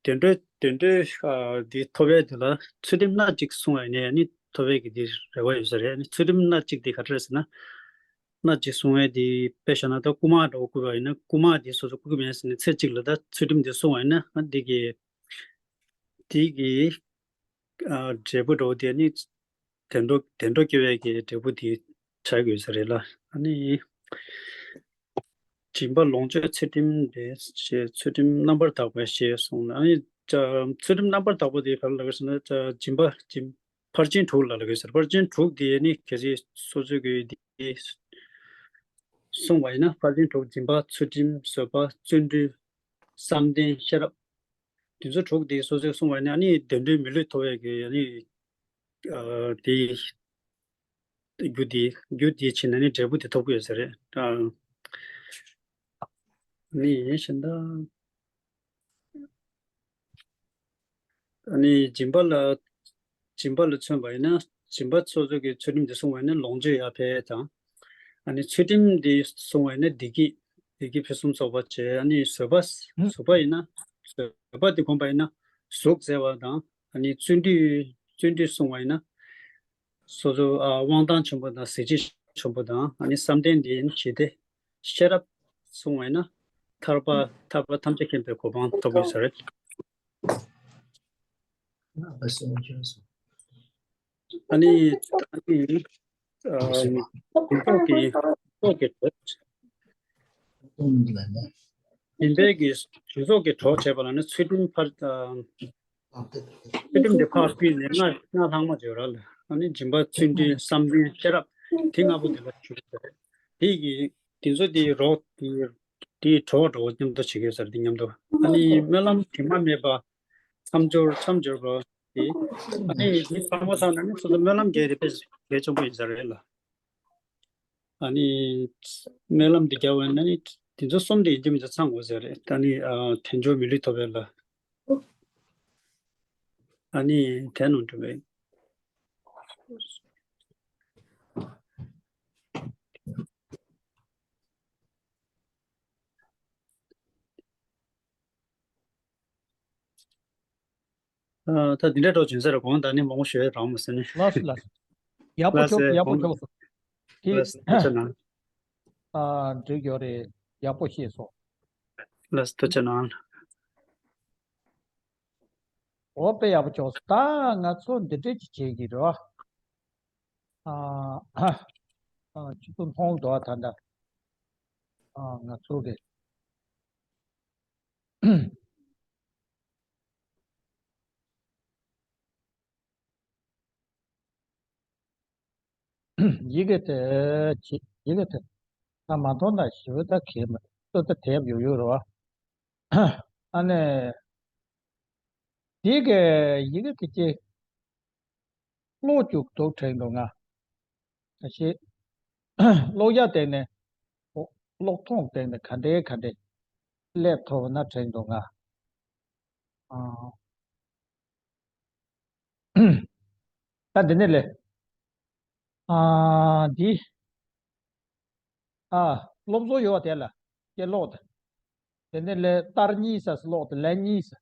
བདེ་འགྲོའི་བདེ་འགྲོའི་ཨ་འདི་ཐོབ་པའི་དེ་ལ་ཚུལ་ཁྲིམས་སྣ་གཅིག་སྲུང་བ་ཡིན་ནའི་ཨ་ནི་ཐོབ་པའི་གི་དེ་རེ་བ་ཡོད་ས་རེད། ཨ་ནི་ཚུལ་ཁྲིམས་སྣ་གཅིག་དེ་ག་རེ་རེད་ཟེར་ན། སྣ་གཅིག་སྲུང་བའི་དེ་དཔེ་བཞག་ན་ད་རྐུ་མ་འདྲ་བོ་རྐུས་པ་ཡིན་ན་རྐུ་མ་དེ་སོ་སོ་རྐུ་གི་མེད་ཟེར་ནས་ཚེ་གཅིག་ལ་ད་ཚུལ་ཁྲིམས་དེ་སྲུང་བ་ཡིན་ན་ཨ་འདི་གི་དེ་གི་ཨ་འབྲས་བུ་འདྲ་བོ་དེ་ནི་བདེ་འགྲོ་བདེ་འགྲོ་སྐྱེ་བའི་གི་འབྲས་བུ་དེ་ཆགས་དགོས་ས་རེད་ལ། ཨ་ནི་སྦྱིན་པ་ལོངས་སྤྱོད་ཚུལ་ཁྲིམས་རེད་ཞེས་ཚུལ་ཁྲིམས་རྣམ་པར་དག་པ་ཞེས་གསུངས་ལ། ཨ་ནི་ཚུལ་ཁྲིམས་རྣམ་པར་དག་པ་དེ་ག་རེ་ལབ་དགོས་ཟེར་ན་སྦྱིན་པ་སྦྱིན་ཕར་ཕྱིན་དྲུག་ལ་ལབ་དགོས་ཟེར། ཕར་ཕྱིན་དྲུག་དེ་ནི་གལ་སྲིད་སོ་སོའི་གི་དེ་གསུངས་པ་ཡིན་ན་ཕར་ཕྱིན་དྲུག་སྦྱིན་པ་ཚུལ་ཁྲིམས་བཟོད་པ་བརྩོན་འགྲུས་བསམ་གཏན་ཤེས་རབ། དེ་ཚོ་དྲུག་དེ་སོ་སོས་གསུངས་པ་ནི་ཨ་ནི་བདེ་འགྲོའི་མི་ལུས་ཐོབ་པའི་གི་ཨ་ནི་ཨ་དེ་རྒྱུ་དེ་རྒྱུ་དེ་བྱས་ན་ནི་འབྲས་བུ་དེ་ཐོབ་ཀྱི་ཡོད་ས་རེད། ཨ་ནི་ཡིན་ཞིང་ད། ཨ་ནི་སྦྱིན་པ་ལ་སྦྱིན་པ་ལ་མཚོན་པ་ཡིན་ན་སྦྱིན་པ་སོ་སོ་གི་ཚུལ་ཁྲིམས་དེ་སྲུང་བ་ཡིན་ན་ལོངས་སྤྱོད་ཡར་འཕེལ་དང་། ཨ་ནི་ཚུལ་ཁྲིམས་དེ་སྲུང་བ་ཡིན་ན་བདེ་སྐྱིད་བདེ་སྐྱིད་ཕུན་སུམ་ཚོགས་པ་བྱས། ཨ་ནི་བཟོད་པ་བཟོད་པ་ཡིན་ན་བཟོད་པ་དེ་བསྒོམ་པ་ཡིན་ན་གཟུགས་མཛེས་པ་དང་ཨ་ནི་བརྩོན་འགྲུས་བརྩོན་འགྲུས་སྲུང་བ་ཡིན་ན་སོ་སོ་ཨ་དབང་ཐང་ཆེན་པོ་དང་གཟི་བརྗིད་ཆེན་པོ་དང་ཨ་ནི་བསམ་གཏན་དེ་ཡིན་ཞི་བདེ་ཤེས་རབ་སྲུང་བ་ཡིན་ན་ཐར་པ་ཐར་པ་ཐམས་ཅད་མཁྱེན་པའི་གོ་འཕང་ཐོབ་ཡོད་ས་རེད། ཨ་ནི་ད་ནི་ཨ་སྦྱིན་སོགས་ཀྱི་སྦྱིན་སོགས་ཀྱི་གྲོགས། སྦྱིན་པའི་གི་སྦྱིན་སོགས་ཀྱི་གྲོགས་བྱས་པ་ལ་ནི་ཚུལ་ཁྲིམས་ཕར་ཨ་ཚུལ་ཁྲིམས་དེ་ཕར་ཕུད་ནས་ལྔ་ལྔ་ལྷག་མ་བརྗོད་ར་ལ། ཨ་ནི་སྦྱིན་པ་བརྩོན་འགྲུས་བསམ་གཏན་ཤེས་རབ་དེ་ལྔ་པོ་དེ་ལ་ཞུགས་པ་རེད། དེ་གི་དེ་ཚོ་དེ་རོགས་དེ་ དེའི་བྲོ་བ་འདྲ་བོ་མཉམ་དུ་བྱེད་ཀྱི་ཡོད་ས་རེད། དེ་མཉམ་དུ་ཨ་ནི་སྨོན་ལམ་དྲི་མ་མེད་པ། མཚམས་སྦྱོར་མཚམས་སྦྱོར་བ་དེ། ཨ་ནི་དེ་ཚང་མ་ཚང་ན་ནི་སོ་སོ་སྨོན་ལམ་རྒྱག་རེད། དཔེ་གལ་ཆེན་པོ་ཡིན་ས་རེད་ལ། ཨ་ནི་སྨོན་ལམ་འདི་རྒྱག་པ་ཡིན་ན་ནི་དེ་ཚོ་གསུམ་དེ་ཡིན་གཅིག་མིན་གཅིག་ཚང་དགོས་ཟེར་རེད། ད་ནི་ཨ་དལ་འབྱོར་མི་ལུས་ཐོབ་པའི་ལ། ཨ་ནི་དེ་ནང་འགྲོ་བའི། ཨ་ད་འདི་འདྲ་འགྲོ་བྱུང་ས་རེད། གོང་ད་ནི་མང་པོ་ཞུ་ཡ་རག་མ་སོང་ནི། ལགས་སོ་ལགས་སོ། ཡག་པོ་ལགས་ཆོག་སོ། ཡག་པོ་ཡག་པོ་ཆོག་སོ། དེ་ལགས་སོ། ཐུགས་རྗེ་གནང་། ཨ་འགྲིག་ཡོད་རེད། ཡག་པོ་ཤེས་སོང་། ལགས་སོ། ཐུགས་རྗེ་གནང་། འོ་དཔེ་ཡག་པོ་ཆོག་སོང་། ད་ང་ཚོ་འདི་འདྲས་ཅིག་བྱེད་ཀྱི་རེད་བ། ཨ་ཨ་ཁྱོད་ཚོ་མཐོང་འདུག་ད་ལྟ། ཨ་ང་ཚོ་གི། ཡི་གེ་དེ་ཅི་ཡི་གེ་དེ་ད་མ་མཐོང་ན་ཞེ་པོ་ད་གལ་མི་འདུག་ད་དེབ་ཡོད་ཡོད་རེད་བ། ཨ་ནི་དེ་གི་ཡི་གེ་དེ་ཅི་ཀློག་རྒྱུ་འདུག་དྲན་འདུག་ང་། ད་ཤེས། ཀློག་ཡ་སྟེང་ནས་ཀློག་མཐོང་སྟེང་ནས་ག་འདྲའི་ག་འདྲའི་སླེབས་ཐུབ་ན་དྲན་འདུག་ང་། ཨ། ད་འདི་ནས་ལས། ཨ་འདི། ཨ་སློབ་གསོ་ཡོད་པ་དེ་ལ་སྐྱེ་ཀློག་དང་། དེ་ནས་ལས་ལྟར་གཉིས་ས་ཀློག་དང་ལན་གཉིས་ས།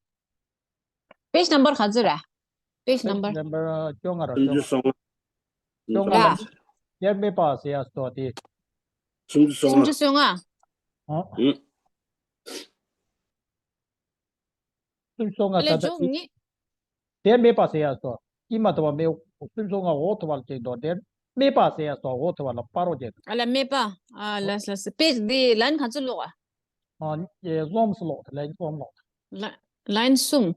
Page number ག་ཚོད་རེད། Page number number བཅོ་ལྔ་ར་བཅོ་ལྔ། སུམ་ཅུ་སོ་ལྔ། དེར་མེད་པ་ཟེར་ཡ་སོ་དེ། སུམ་ཅུ་སོ་ལྔ། སུམ་ཅུ་སོ་ལྔ། ཨ། ཨུ། སུམ་ཅུ་སོ་ལྔ་ལས་ད་ལྟ་འཇོག་ངེས། དེར་མེད་པ་ཟེར་ཡ་སོ། ཀྱིས་མ་ཐུབ་པ་མེད། སུམ་ཅུ་སོ་ལྔ་འོག་ཐུབ་པ་ལ་ཅིག་འདུག་དེར་མེད་པ་ཟེར་ཡ་སོ་འོག་ཐུབ་པ་ལ་པ་རོ་ཅིག་ཨ་ལ་མེད་པ། ཨ་ལ་ས་ས་པེ་ཇི་འདི་ལན་ག་ཚོད་ཀློག་ཨ། ཨ་ནི་གསུམ་ཀློག་ལན་གསུམ་ཀློག་ལ་ལན་གསུམ། ཨ།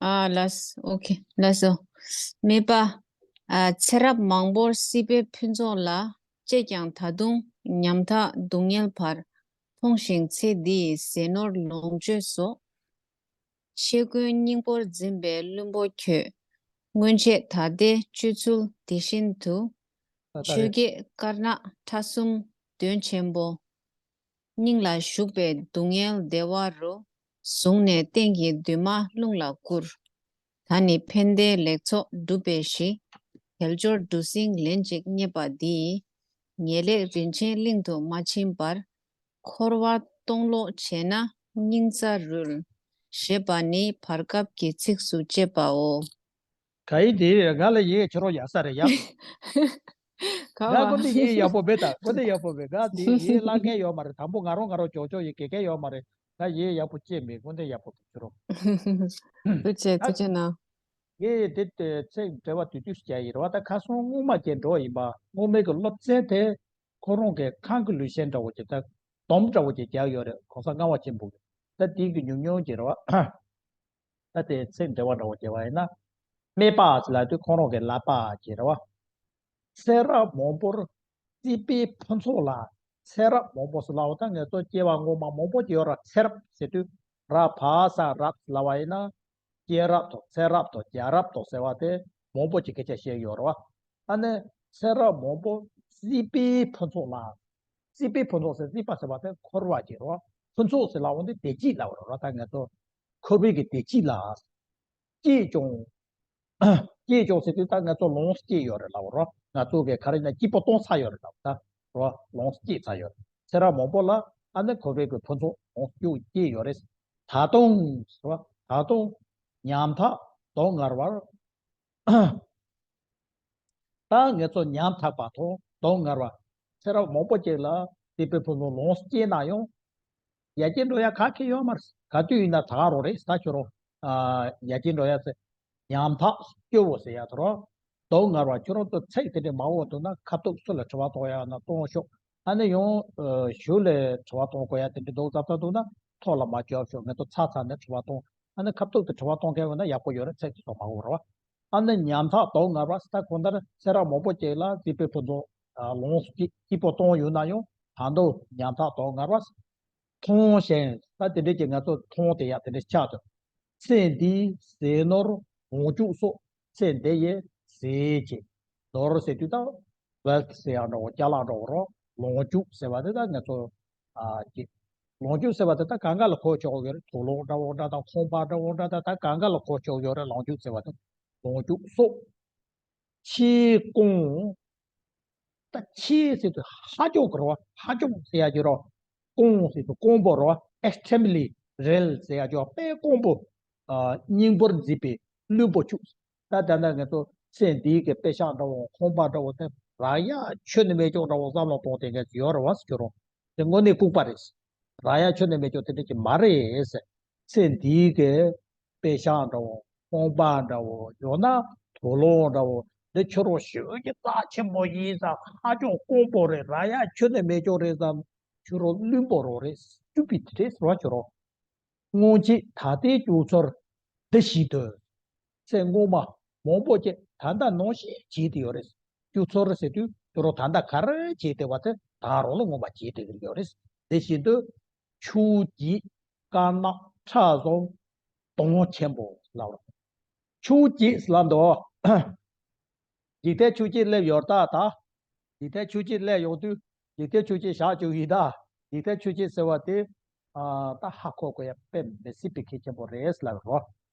ཨ་ལགས། ཨོ་ཁེ་ལགས་སོ། མེད་པ། ཨ་ཚེ་རབས་མང་པོར་སྲིད་པའི་ཕུན་ཚོགས་ལ། སྤྱད་ཀྱང་ད་དུང་ཉམ་ཐག་སྡུག་བསྔལ་བར། ཕོངས་ཤིང་ཚེ་འདིའི་ཟས་ནོར་ལོངས་སྤྱོད་སོགས། ཆེ་དགོན་སྙིང་པོར་འཛིན་པའི་བླུན་པོ་ཁྱོད། སྔོན་ཆད་ད་ལྟའི་སྤྱོད་ཚུལ་དེ་བཞིན་དུ། ད་ལྟ་ཆོས་རེད། བརྒྱད་དཀར་ནག་ཕྲ་གསུམ་གདོན་ཆེན་པོ། སྙིང་ལ་ཞུགས་པའི་སྡུག་བསྔལ་བདེ་བ་རུ། བཟུང་ནས་གཏན་གྱི་འདུན་མ་རླུང་ལ་བསྐུར། ད་ནི་ཕན་བདེའི་ལེགས་ཚོགས་སྒྲུབ་པའི་གཞི། དལ་འབྱོར་གྲུ་གཟིངས་ལན་གཅིག་རྙེད་པ་འདིས། ངེས་ལེགས་རིན་ཆེན་གླིང་དུ་མ་ཕྱིན་བར། འཁོར་བ་སྟོང་ལོག་བྱས་ན་སྙིང་རྩ་རུལ། ཞེས་པ་ནི་བར་སྐབས་ཀྱི་ཚིགས་སུ་བཅད་པའོ། ག་ཡི་དེ་ང་ལ་ཡི་གེ་ཁྱེར་རོགས་ཡག་ས་རེད་ཡ། ག་ང་བ་ཀུན་དེ་ཡི་གེ་ཡག་པོ་མེད་ད། ཀུན་དེ་ཡག་པོ་མེད། ང་དེ་ཡི་གེ་བཀླག་མཁན་ཡོད་མ་རེད། དང་པོ་ང་རང་ང་རང་ཅོག་ཅོག་ཡི་གེ་གལ་ཡོད་མ་རེད། ང་ཡི་གེ་ཡག་པོ་ཅེས་མེད། ཀུན་དེ་ཡག་པོ་ཁྱེར་རོགས། ཐུགས་རྗེ་ཆེ། ཐུགས་རྗེ་གནང་། ངས་དེ་དེ་ཚིག་འགྲེལ་པ་དུས་དུས་སུ་བྱས་ཡིན་རེད་བ། ད་ཁ་སང་སྔོན་མ་ཅིག་འགྲོ་ཡིན་པ། སྔོན་མའི་གི་སློབ་ཚན་དེ་ཁོ་རང་གི་ཁང་གི་ལུས་ཆེན་འདྲ་བོ་ཅིག་ད་སྡོམ་འདྲ་བོ་ཅིག་རྒྱག་ཡོད་རེད། གོང་ས་ལྔ་པ་ཆེན་པོ་གི། ད་དེའི་གི་ཉུང་ཉུང་ཅིག་རེད་བ། ད་དེ་ཚིག་འགྲེལ་པ་འདྲ་བོ་བྱས་པ་ཡིན་ན། སྨད་པ་ཟེར་ལབ་དུས་ཁོང་རང་གི་ལག་པ་ཅིག་རེད་བ། ཚེ་རབས་མང་པོར་སྲིད་པའི་ཕུན་ཚོགས་ལ། ཚེ་རབས་མང་པོ་ཟེར་ལབ་པ་ད་ངེད་ཚོ་སྐྱེ་བ་སྔོན་མ་མང་པོ་ཅིག་ཡོད་ར། ཚེ་རབས་ཟེར་དུས་ར་བ་ས་རབས་ལབ་པ་ཡིན་ན། སྐྱེས་རབས་དང་ཚེ་རབས་དང་རྒྱལ་རབས་དང་ཟེར་བ་དེ་མང་པོ་ཅིག་སྐད་ཆ་བཤད་ཡོད་རེད་བ། ཨ་ནི་ཚེ་རབས་མང་པོ་སྲིད་པའི་ཕུན་ཚོགས་ལ། སྲིད་པའི་ཕུན་ཚོགས་ཟེར། སྲིད་པ་ཟེར་བ་དེ་འཁོར་བ་ཅིག་རེད་བ། ཕུན་ཚོགས་ཟེར་ལབ་པ་དེ་བདེ་སྐྱིད་ལབ་པ་རེད་བ། ད་ངེད་ཚོ་འཁོར་བའི་གི་བདེ་སྐྱིད་ལ། སྐྱིད་ཀྱང་། སྐྱིད་ཀྱང་ཟེར་དུས་ད་ང་ཚོ་ལོངས་སུ་སྤྱད་ཡོད་རེད་ལབ་རོགས། ང་ཚོ་གི་ག་རེ་ཡིན་ན་སྐྱིད་པོ་གཏོང་ཚར་ཡོད་རེད་ལབ་ད་རོགས། ལོངས་སུ་སྤྱད་ཚར་ཡོད་རེད། ཚེ་རབས་མང་པོ་ལ་ཨ་ནི་འཁོར་བའི་གི་ཕུན་ཚོགས་ལོངས་སུ་སྤྱད་ཡོད་རེད། ད་དུང་ཟེར་བ། ད་དུང་ཉམ་ཐག་སྡུག་བསྔལ་བར། ད་ངེད་ཚོ་ཉམ་ཐག་པ་དང་སྡུག་བསྔལ་བ། ཚེ་རབས་མང་པོ་ཅིག་ལ་སྲིད་པའི་ཕུན་ཚོགས་ལོངས་སུ་སྤྱད་ན་ཡང་། ཡར་རྒྱས་འགྲོ་ཡ་ག་གེ་ཡོད་མ་རེད། ག་དུས་ཡིན་ན་ད་ག་རང་རེད་ད་ཁྱོད་རང་། ཨ། ཡར་རྒྱས་འགྲོ་ཡ་ཟེར། ཉམ་ཐག་སྐྱོ་བོ་ཟེར་ཡ་ད་རང་། སྡུག་བསྔལ་བ་ཁྱོད་རང་ཚོ་ཚིག་དེ་འདྲའི་མང་བོ་འདུག་ན་ཁ་ཐུག་སུ་ལ་དྲི་བ་གཏོང་ཡ་ན་གཏོང་ཤོག་ཨ་ནི་ཡང་། ཨ། གཞུག་ལ་དྲི་བ་གཏོང་དགོས་ཡ་དེ་འདྲ་འདུག་ཙམ་ཙམ་འདུག་ན་ཐོག་ལ་མ་བཅར་ཤོག་ངེད་ཚོ་ཚར་ཚར་ནས་དྲི་བ་གཏོང་། ཨ་ནི་ཁ་ཐུག་ཏུ་དྲི་བ་གཏོང་མཁན་ཡོད་ན་ཡག་པོ་ཡོད་རེད། ཚིག་དེ་ཚོ་མང་བོ་རེད་བ། ཨ་ནི་ཉམ་ཐག་སྡུག་བསྔལ་བ་ཟེར་ད་གང་ལྟར་ཚེ་རབས་མང་པོ་ཅིག་ལ་སྲིད་པའི་ཕུན་ཚོགས་ལོངས་སུ་སྤྱད་སྐྱིད་པོ་གཏོང་ཡོད་ན་ཡང་ད་དུང་ཉམ་ཐག་སྡུག་བསྔལ་བ་ མཐོང་ཞིང་། ད་དེ་འདྲས་ཀྱི་ང་ཚོ་མཐོང་དེ་ཡག་དེ་འདྲས་ཆགས་ཐུབ། ཚེ་འདིའི་ཟས་ནོར་ལོངས་སྤྱོད་སོགས། ཚེ་འདི་ཡི་ཟས་ཀྱི་ནོར་ཟེར་དུས་ད་wealth ཟེར་ཡག་འདྲ་བོ་ཅ་ལག་འདྲ་བོ་རོ། ལོངས་སྤྱོད་ཟེར་བ་དེ་ད་ང་ཚོ་ཨ་ཀྱི་ལོངས་སྤྱོད་ཟེར་བ་དེ་ད་གང་ག་ལ་གོ་ཆོག་ཡོད་རེད། དུག་སློང་འདྲ་བོ་འདྲ་དང་ཁང་པ་འདྲ་བོ་འདྲ་དང་ད་གང་ག་ལ་གོ་ཆོག་ཡོད་རེད། ལོངས་སྤྱོད་ཟེར་བ་དེ་ལོངས་སྤྱོད་སོགས། ཆེས་དཀོན། ད་ཆེས་ཟེར་དུས་ཧ་ཅང་གི་རོ། ཧ་ཅང་ཟེར་ཡག་གི་རོ། དཀོན་ཟེར་དུས་དཀོན་པོ་རོ། extremely rare ཟེར་ཡག་གི་རོ། དཔེ་དཀོན་པོ། ཨ་སྙིང་པོར་མཛེས་པའི་བླུན་པོ་ཁྱོད། ད་ད་ལྟ་ང་ཚོ་ཚེ་འདིའི་གི་པེ་ཤག་འདྲ་བོ་ཁང་པ་འདྲ་བོ་དེ་རག་ཡག་ཁྱོན་ནས་མེད་ཀྱོག་འདྲ་བོ་བསམ་བློ་གཏོང་དེ་འགའ་ཡོད་རེད་བ་ཟེར་གྱི་རོ། དེ་དངོས་གནས་ལྐུགས་པ་རེད། རག་ཡག་ཁྱོན་ནས་མེད་ཀྱོག་དེ་འདྲ་ཅིག་མ་རེད་ཟེར། ཚེ་འདིའི་གི་པེ་ཤག་འདྲ་བོ་ཁང་པ་འདྲ་བོ་ཡང་ན་དུག་སློང་འདྲ་བོ་འདི་ཁྱོད་རང་ཞེ་གི་རྩ་ཆེན་པོ་ཡིན་ཙང་ཧ་ཅང་དཀོན་པོ་རེད། རག་ཡག་ཁྱོན་ནས་མེད་ཀྱོག་རེད་ཙང་ཁྱོད་རང་བླུན་པོ་རང་རེད། stupid རེད་ཟེར་བ་ཁྱོད་རང་། སྔོན་ཆད་ད་ལྟའི་སྐྱོ་ཚོར་འདི་བཞིན་དུ། ཚེ་སྔོན་མ་མང་པོ་ཅིག་ད་ལྟ་ནང་བཞིན་བྱས་ཏེ་ཡོད་རེད། སྐྱོ་ཚོར་ཟེར་དུས་ཁྱོད་རང་ད་ལྟ་ག་རེ་བྱས་བསྡད་པ་དེ་ད་རུང་ལ་མངོན་པ་བྱས་བསྡད་ཀྱི་ཡོད་རེད། དེ་བཞིན་དུ་ཆུ་སྐྱེས་དཀར་ནག་ཁྲ་ཟུམ་དོང་ཆེན་པོ་ལབ་རོགས། ཆུ་སྐྱེས་ལབ་འདུག་འཇིག་རྟེན་ཆུ་སྐྱེས་སླེབས་ཡོད་ད་ད། འཇིག་རྟེན་ཆུ་སྐྱེས་སླེབས་ཡོང་དུས་འཇིག་རྟེན་ཆུ་སྐྱེས་བཞག་བཅུག་ཡིན་ད། འཇིག་རྟེན་ཆུ་སྐྱེས་ཟེར་བ་དེ། ཨ་ད་ཧ་གོ་དགོས་ཡ་དཔེ་མི་སྲིད་པའི་གལ་ཆེན་པོ་རེད་ལབ་རོ།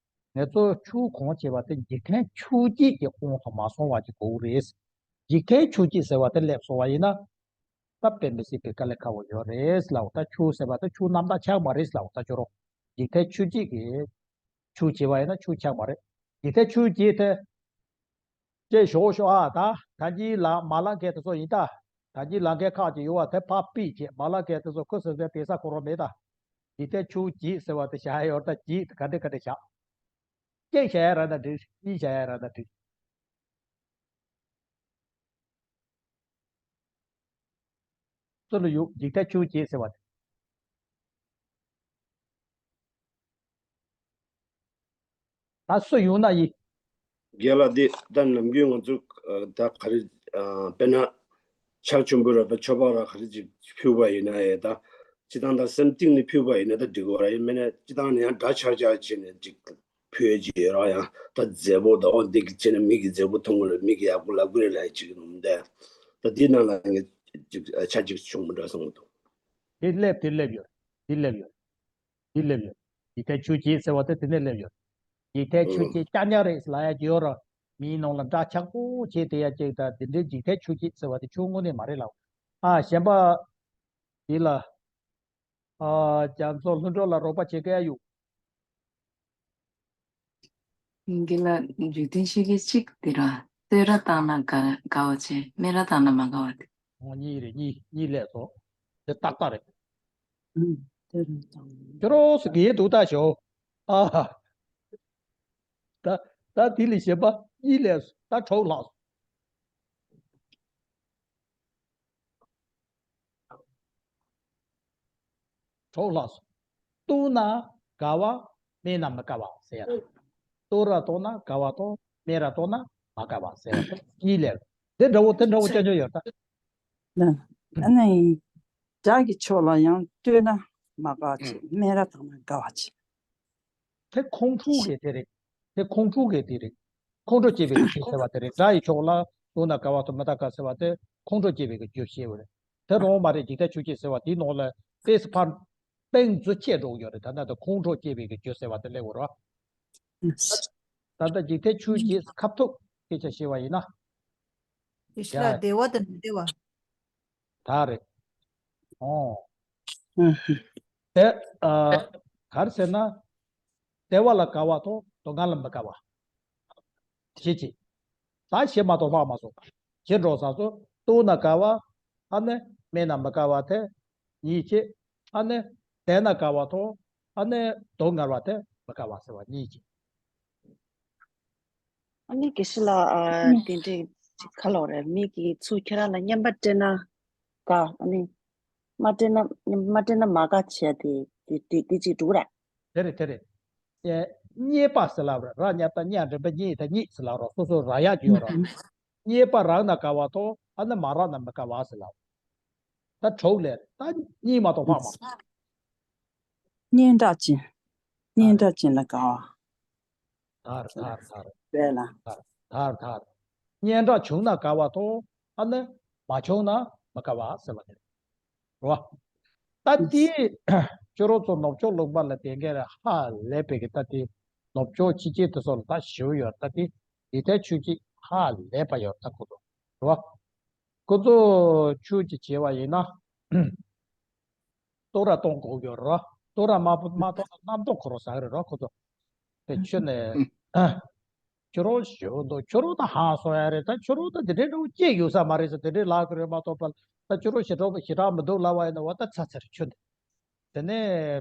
ངེད་ཚོ་ཆུ་གང་བྱས་པ་དེ་འཇིག་རྟེན་ཆུ་སྐྱེས་ཀྱི་དབང་དུ་མ་སོང་བ་ཅིག་དགོས་རེད། འཇིག་རྟེན་ཆུ་སྐྱེས་ཟེར་བ་དེ་སླེབས་སོང་བ་ཡིན་ན། ད་དཔེ་མི་སྲིད་པའི་དཀའ་ལས་ཁག་པོ་ཡོད་རེད་ལབ། ད་ཆུ་ཟེར་བ་ད་ཆུ་རྣམ་དག་ཆགས་མ་རེད་ལབ། ད་ཁྱོད་རང་འཇིག་རྟེན་ཆུ་སྐྱེས་ཀྱི་ཆུ་བྱས་པ་ཡིན་ན་ཆུ་ཆགས་མ་རེད། འཇིག་རྟེན་ཆུ་སྐྱེས་དེ། ཅེས་ཞོག་ཞོག་ཨ་ད། ད་གིན་ལ་མ་ལ་མཁན་དེ་ཚོ་ཡིན་ད། ད་གིན་ལ་མཁན་ཁག་ཅིག་ཡོད་བ་དེ་ཕར་ཕུད་བྱས། མ་ལ་མཁན་དེ་ཚོ་ཁུ་སིམ་སིམ་བསྡད་ས་ཁོ་རང་མེད་ད། འཇིག་རྟེན་ཆུ་སྐྱེས་ཟེར་བ་དེ་བཞག་ཡ་ཡོད་ད། སྐྱེས་དེ་ག་འདྲ་ག་འདྲ་བཞག་གཅིག་བཞག་ཡ་ར་ད་འགྲིག་གཉིས་བཞག་ཡ་ར་ད་འགྲིག་སུ་ལ་ཡོད། འཇིག་རྟེན་ཆུ་སྐྱེས་ཟེར་བ་དེ། ད་སུ་ཡོང་ན་ཡིན། རྒན་ལགས་འདི་ད་ནམ་རྒྱུན་ང་ཚོ་ཨ་ད་ག་རེ་ཨ་དཔེར་ན་ཕྱག་མཆོད་འབུལ་ར་ད་མཆོད་པ་ར་ག་རེ་ཅིག་ཕུལ་བ་ཡིན་ན་ཡང་ད་སྤྱིར་བཏང་ད་སེམས་གཏིང་ནས་ཕུལ་བ་ཡིན་ན་ད་འགྲིག་གི་ར། ཡིན་མིན་ན་སྤྱིར་བཏང་ནས་ཡང་འདྲ་ཆགས་ཆགས་བྱས་ནས་ཅིག་ཕུལ་གྱི་ཡོད་ར། ཡང་ད་མཛེས་པོ་ད་འོ་འདི་གི་བྱས་ན་མིག་གི་མཛེས་པོ་མཐོང་གི་རེད། མིག་གི་ཡག་པོ་ལབ་གི་རེད་ལབ་ཅིག་ནོམ་ད་ད་འདི་ནང་ལ་ངས་ཅིག་ཆ་གཅིག་བྱུང་མི་འདྲ་སོང་གི་འདུག་དེ་སླེབས་དེ་སླེབས་ཡོད། དེ་སླེབས་ཡོད། དེ་སླེབས་ཡོད། འཇིག་རྟེན་ཆུ་སྐྱེས་ཟེར་བ་དེ་དེ་ནས་སླེབས་ཡོད། འཇིག་རྟེན་ཆུ་སྐྱེས་རྐྱང་རྐྱང་རེད་ལབ་ཡ་ཅིག་ཡོད་ར། མིའི་ནང་ལ་འདྲ་ཆགས་པོ་བྱས་བསྡད་ཡ་ཅིག་དང་དེ་འདྲའི་འཇིག་རྟེན་ཆུ་སྐྱེས་ཟེར་བ་དེ་ཆུ་དངོས་གནས་མ་རེད་ལབ། ཨ་གཞན་པ་འདི་ལ་ཨ་རྒྱ་མཚོ་ལྷུན་གྲུབ་ལ་རོགས་པ་བྱེད་མཁན་ཡོད། འདི་ལ་འཇིག་རྟེན་ཆུ་སྐྱེས་གཅིག་དེ་ར་བསྟོད་ར་བཏང་ན་དགའ་དགའ་བ་བྱེད། སྨད་ར་བཏང་ན་མ་དགའ་བ་དེ། འོ་གཉིས་རེད། གཉིས་གཉིས་སླེབས་སོང་། དེ་ཏག་ཏག་རེད། ཨུམ། དེ་རུ་དང་། ཁྱོད་རང་ཚོ་གིས་འདུག་ད་ཞོ། ཨ་ཧ། ད་ད་དེ་ལས་གཞན་པ་གཉིས་སླེབས་སོང་། ད་གྲོགས་ལྷག་སོང་། གྲོགས་ལྷག་སོང་། བཏུང་ན་དགའ་བ། སྨད་ན་མི་དགའ་བ་ཟེར་ཡ། བཏུང་ར་བཏུང་ན་དགའ་བ་དང་སྨད་ར་བཏུང་ན་མ་དགའ་བ་ཟེར་ཡ་གཉིས་སླེབས། དེ་འདྲ་བོ་དེ་འདྲ་བོ་ཅོ་ཅོ་ཡོད་ད། ན། ཨ་ནི། དགྲ་གི་ཕྱོགས་ལ་ཡང་བསྟོད་ན་མ་དགའ་བ་བྱེད། སྨད་ར་བཏང་ན་དགའ་བ་བྱེད། དེ་ཁོང་ཁྲོ་གི་དེ་རེད། དེ་ཁོང་ཁྲོ་གི་དེ་རེད། ཁོང་ཁྲོ་སྐྱེ་བའི་གི་རྒྱུ་ཟེར་བ་དེ་རེད། དགྲ་ཡི་ཕྱོགས་ལ་བཏུང་ན་དགའ་བ་དང་མི་དགའ་ཟེར་བ་དེ་ཁོང་ཁྲོ་སྐྱེ་བའི་གི་རྒྱུ་བཤད་པ་རེད། དེ་རང་མ་རེད། འཇིག་རྟེན་ཆུ་སྐྱེས་ཟེར་བ་དེའི་ནང་ལ་ཏེས་ཕར་སྤེང་རྫུ་ཆད་འགྲོ་གི་ཡོད་རེད། ད་ལྟ་དེ་ཁོང་ཁྲོ་སྐྱེ་བའི་གི་རྒྱུ་ཟེར་བ་དེ་སླེབས་ཡོད་རེད། ད་ལྟ་འཇིག་རྟེན་ཆུ་སྐྱེས་ཁ་ཐུག་སྐད་ཆ་བཤད་པ་ཡིན་ན། ཡེ་ཤེས་ལགས། བདེ་བ་དང་མི་བདེ་བ། ད་རེད། ཨོ། ཨུ་ཧུ། དེ་ཨ་ག་རེ་ཟེར་ན། བདེ་བ་ལ་དགའ་བ་དང་སྡུག་བསྔལ་ལ་མི་དགའ་བ། ཞེས་བྱས། ད་ཞེ་མ་གཏོགས་ལྷག་མ་སོང་། ཞེ་འགྲོ་ས་སོ། བཏུང་ན་དགའ་བ། ཨ་ནི་སྨད་ན་མི་དགའ་བ་དེ་གཉིས་བྱས། ཨ་ནི་བདེ་ན་དགའ་བ་དང་ཨ་ནི་སྡུག་བསྔལ་བ་དེ་མི་དགའ་བ་ཟེར་བ་གཉིས་བྱས། ཨ་ནི་དགེ་བཤེས་ལགས། ཨ་དེ་འདྲའི་ཅིག་ག་ལབ་རེད། མི་གིས་ཚུར་ཁྱེད་རང་ལ་རྔན་པ་སྤྲད་ན་དགའ། ཨ་ནི་མ་སྤྲད་ན་མ་སྤྲད་ན་མ་དགའ་བྱས་དེ་དེ་དེ་དེ་ཅིག་འགྲོ་གི་རེད། དེ་རེད་དེ་རེད། ཨེ་རྙེད་པ་ཟེར་ལབ་རེད། ར་ཉ་ད་རྙ་འགྲེང་བུ་རྙེད་ད་རྙེད་ཟེར་ལབ་རེད། སོ་སོ་རག་ཡག་ཅིག་ཡོད་རེད། རྙེད་པ་རག་ན་དགའ་བ་དང་ཨ་ནི་མ་རག་ན་མི་དགའ་བ་ཟེར་ལབ། ད་གྲོགས་ལས་ད་གཉིས་མ་གཏོགས་ལྷག་མ། སྙན་གྲགས་ཅན། སྙན་གྲགས་ཅན་ལ་དགའ་བ། དར་དར་དར། རེད་ལ། དར་དར་དར། སྙན་གྲགས་བྱུང་ན་དགའ་བ་དང་། ཨ་ནི་མ་བྱུང་ན་མི་དགའ་བ་ཟེར་བ་དེ་རེད། རེད་བ། ད་དེ་ཁྱོད་རང་ཚོ་ནུབ་ཕྱོགས་ལུང་པ་ལ་དེ་འདྲ་ཧ་ལས་པའི་གི་ད་དེ་ནུབ་ཕྱོགས་ཕྱི་རྒྱལ་དེ་ཚོ་ལ་ད་ཞེ་པོ་ཡོད། ད་དེ་འཇིག་རྟེན་ཆོས་བརྒྱད་ཧ་ལས་པ་ཡོད། ད་ཁོ་ཚོ་རེད་བ། ཁོ་ཚོ་ཆོས་ཀྱི་བྱས་པ་ཡིན་ན། ལྟོ་ར་གཏོང་དགོས་ཡོད་རེད། ལྟོ་ར་མ་མ་གཏོང་ན་རྣམ་རྟོག་འཁོར་བ་ཟ་གི་རེད་རོ། ཁོ་ཚོ་དེ་ཁྱོད་ནས་ཁྱོད་རང་ཞེ་པོ་འདུག་ཁྱོད་རང་ད་ཧང་སོང་ཡ་རེད། ད་ཁྱོད་རང་ད་དེ་འདྲའི་འདྲ་བོ་སྐྱེས་ཡོད་ས་མ་རེད་ཟེར། དེ་འདྲའི་ལབ་གི་རེད་མ་གཏོགས་པ། ད་ཁྱོད་རང་ཞེ་དྲག་ཞེ་དྲག་མི་འདུག་ལབ་པ་ཡིན་ན་བ་ད་ཚ་ཚ་རེད་ཁྱོད་འདི། དེ་ནས་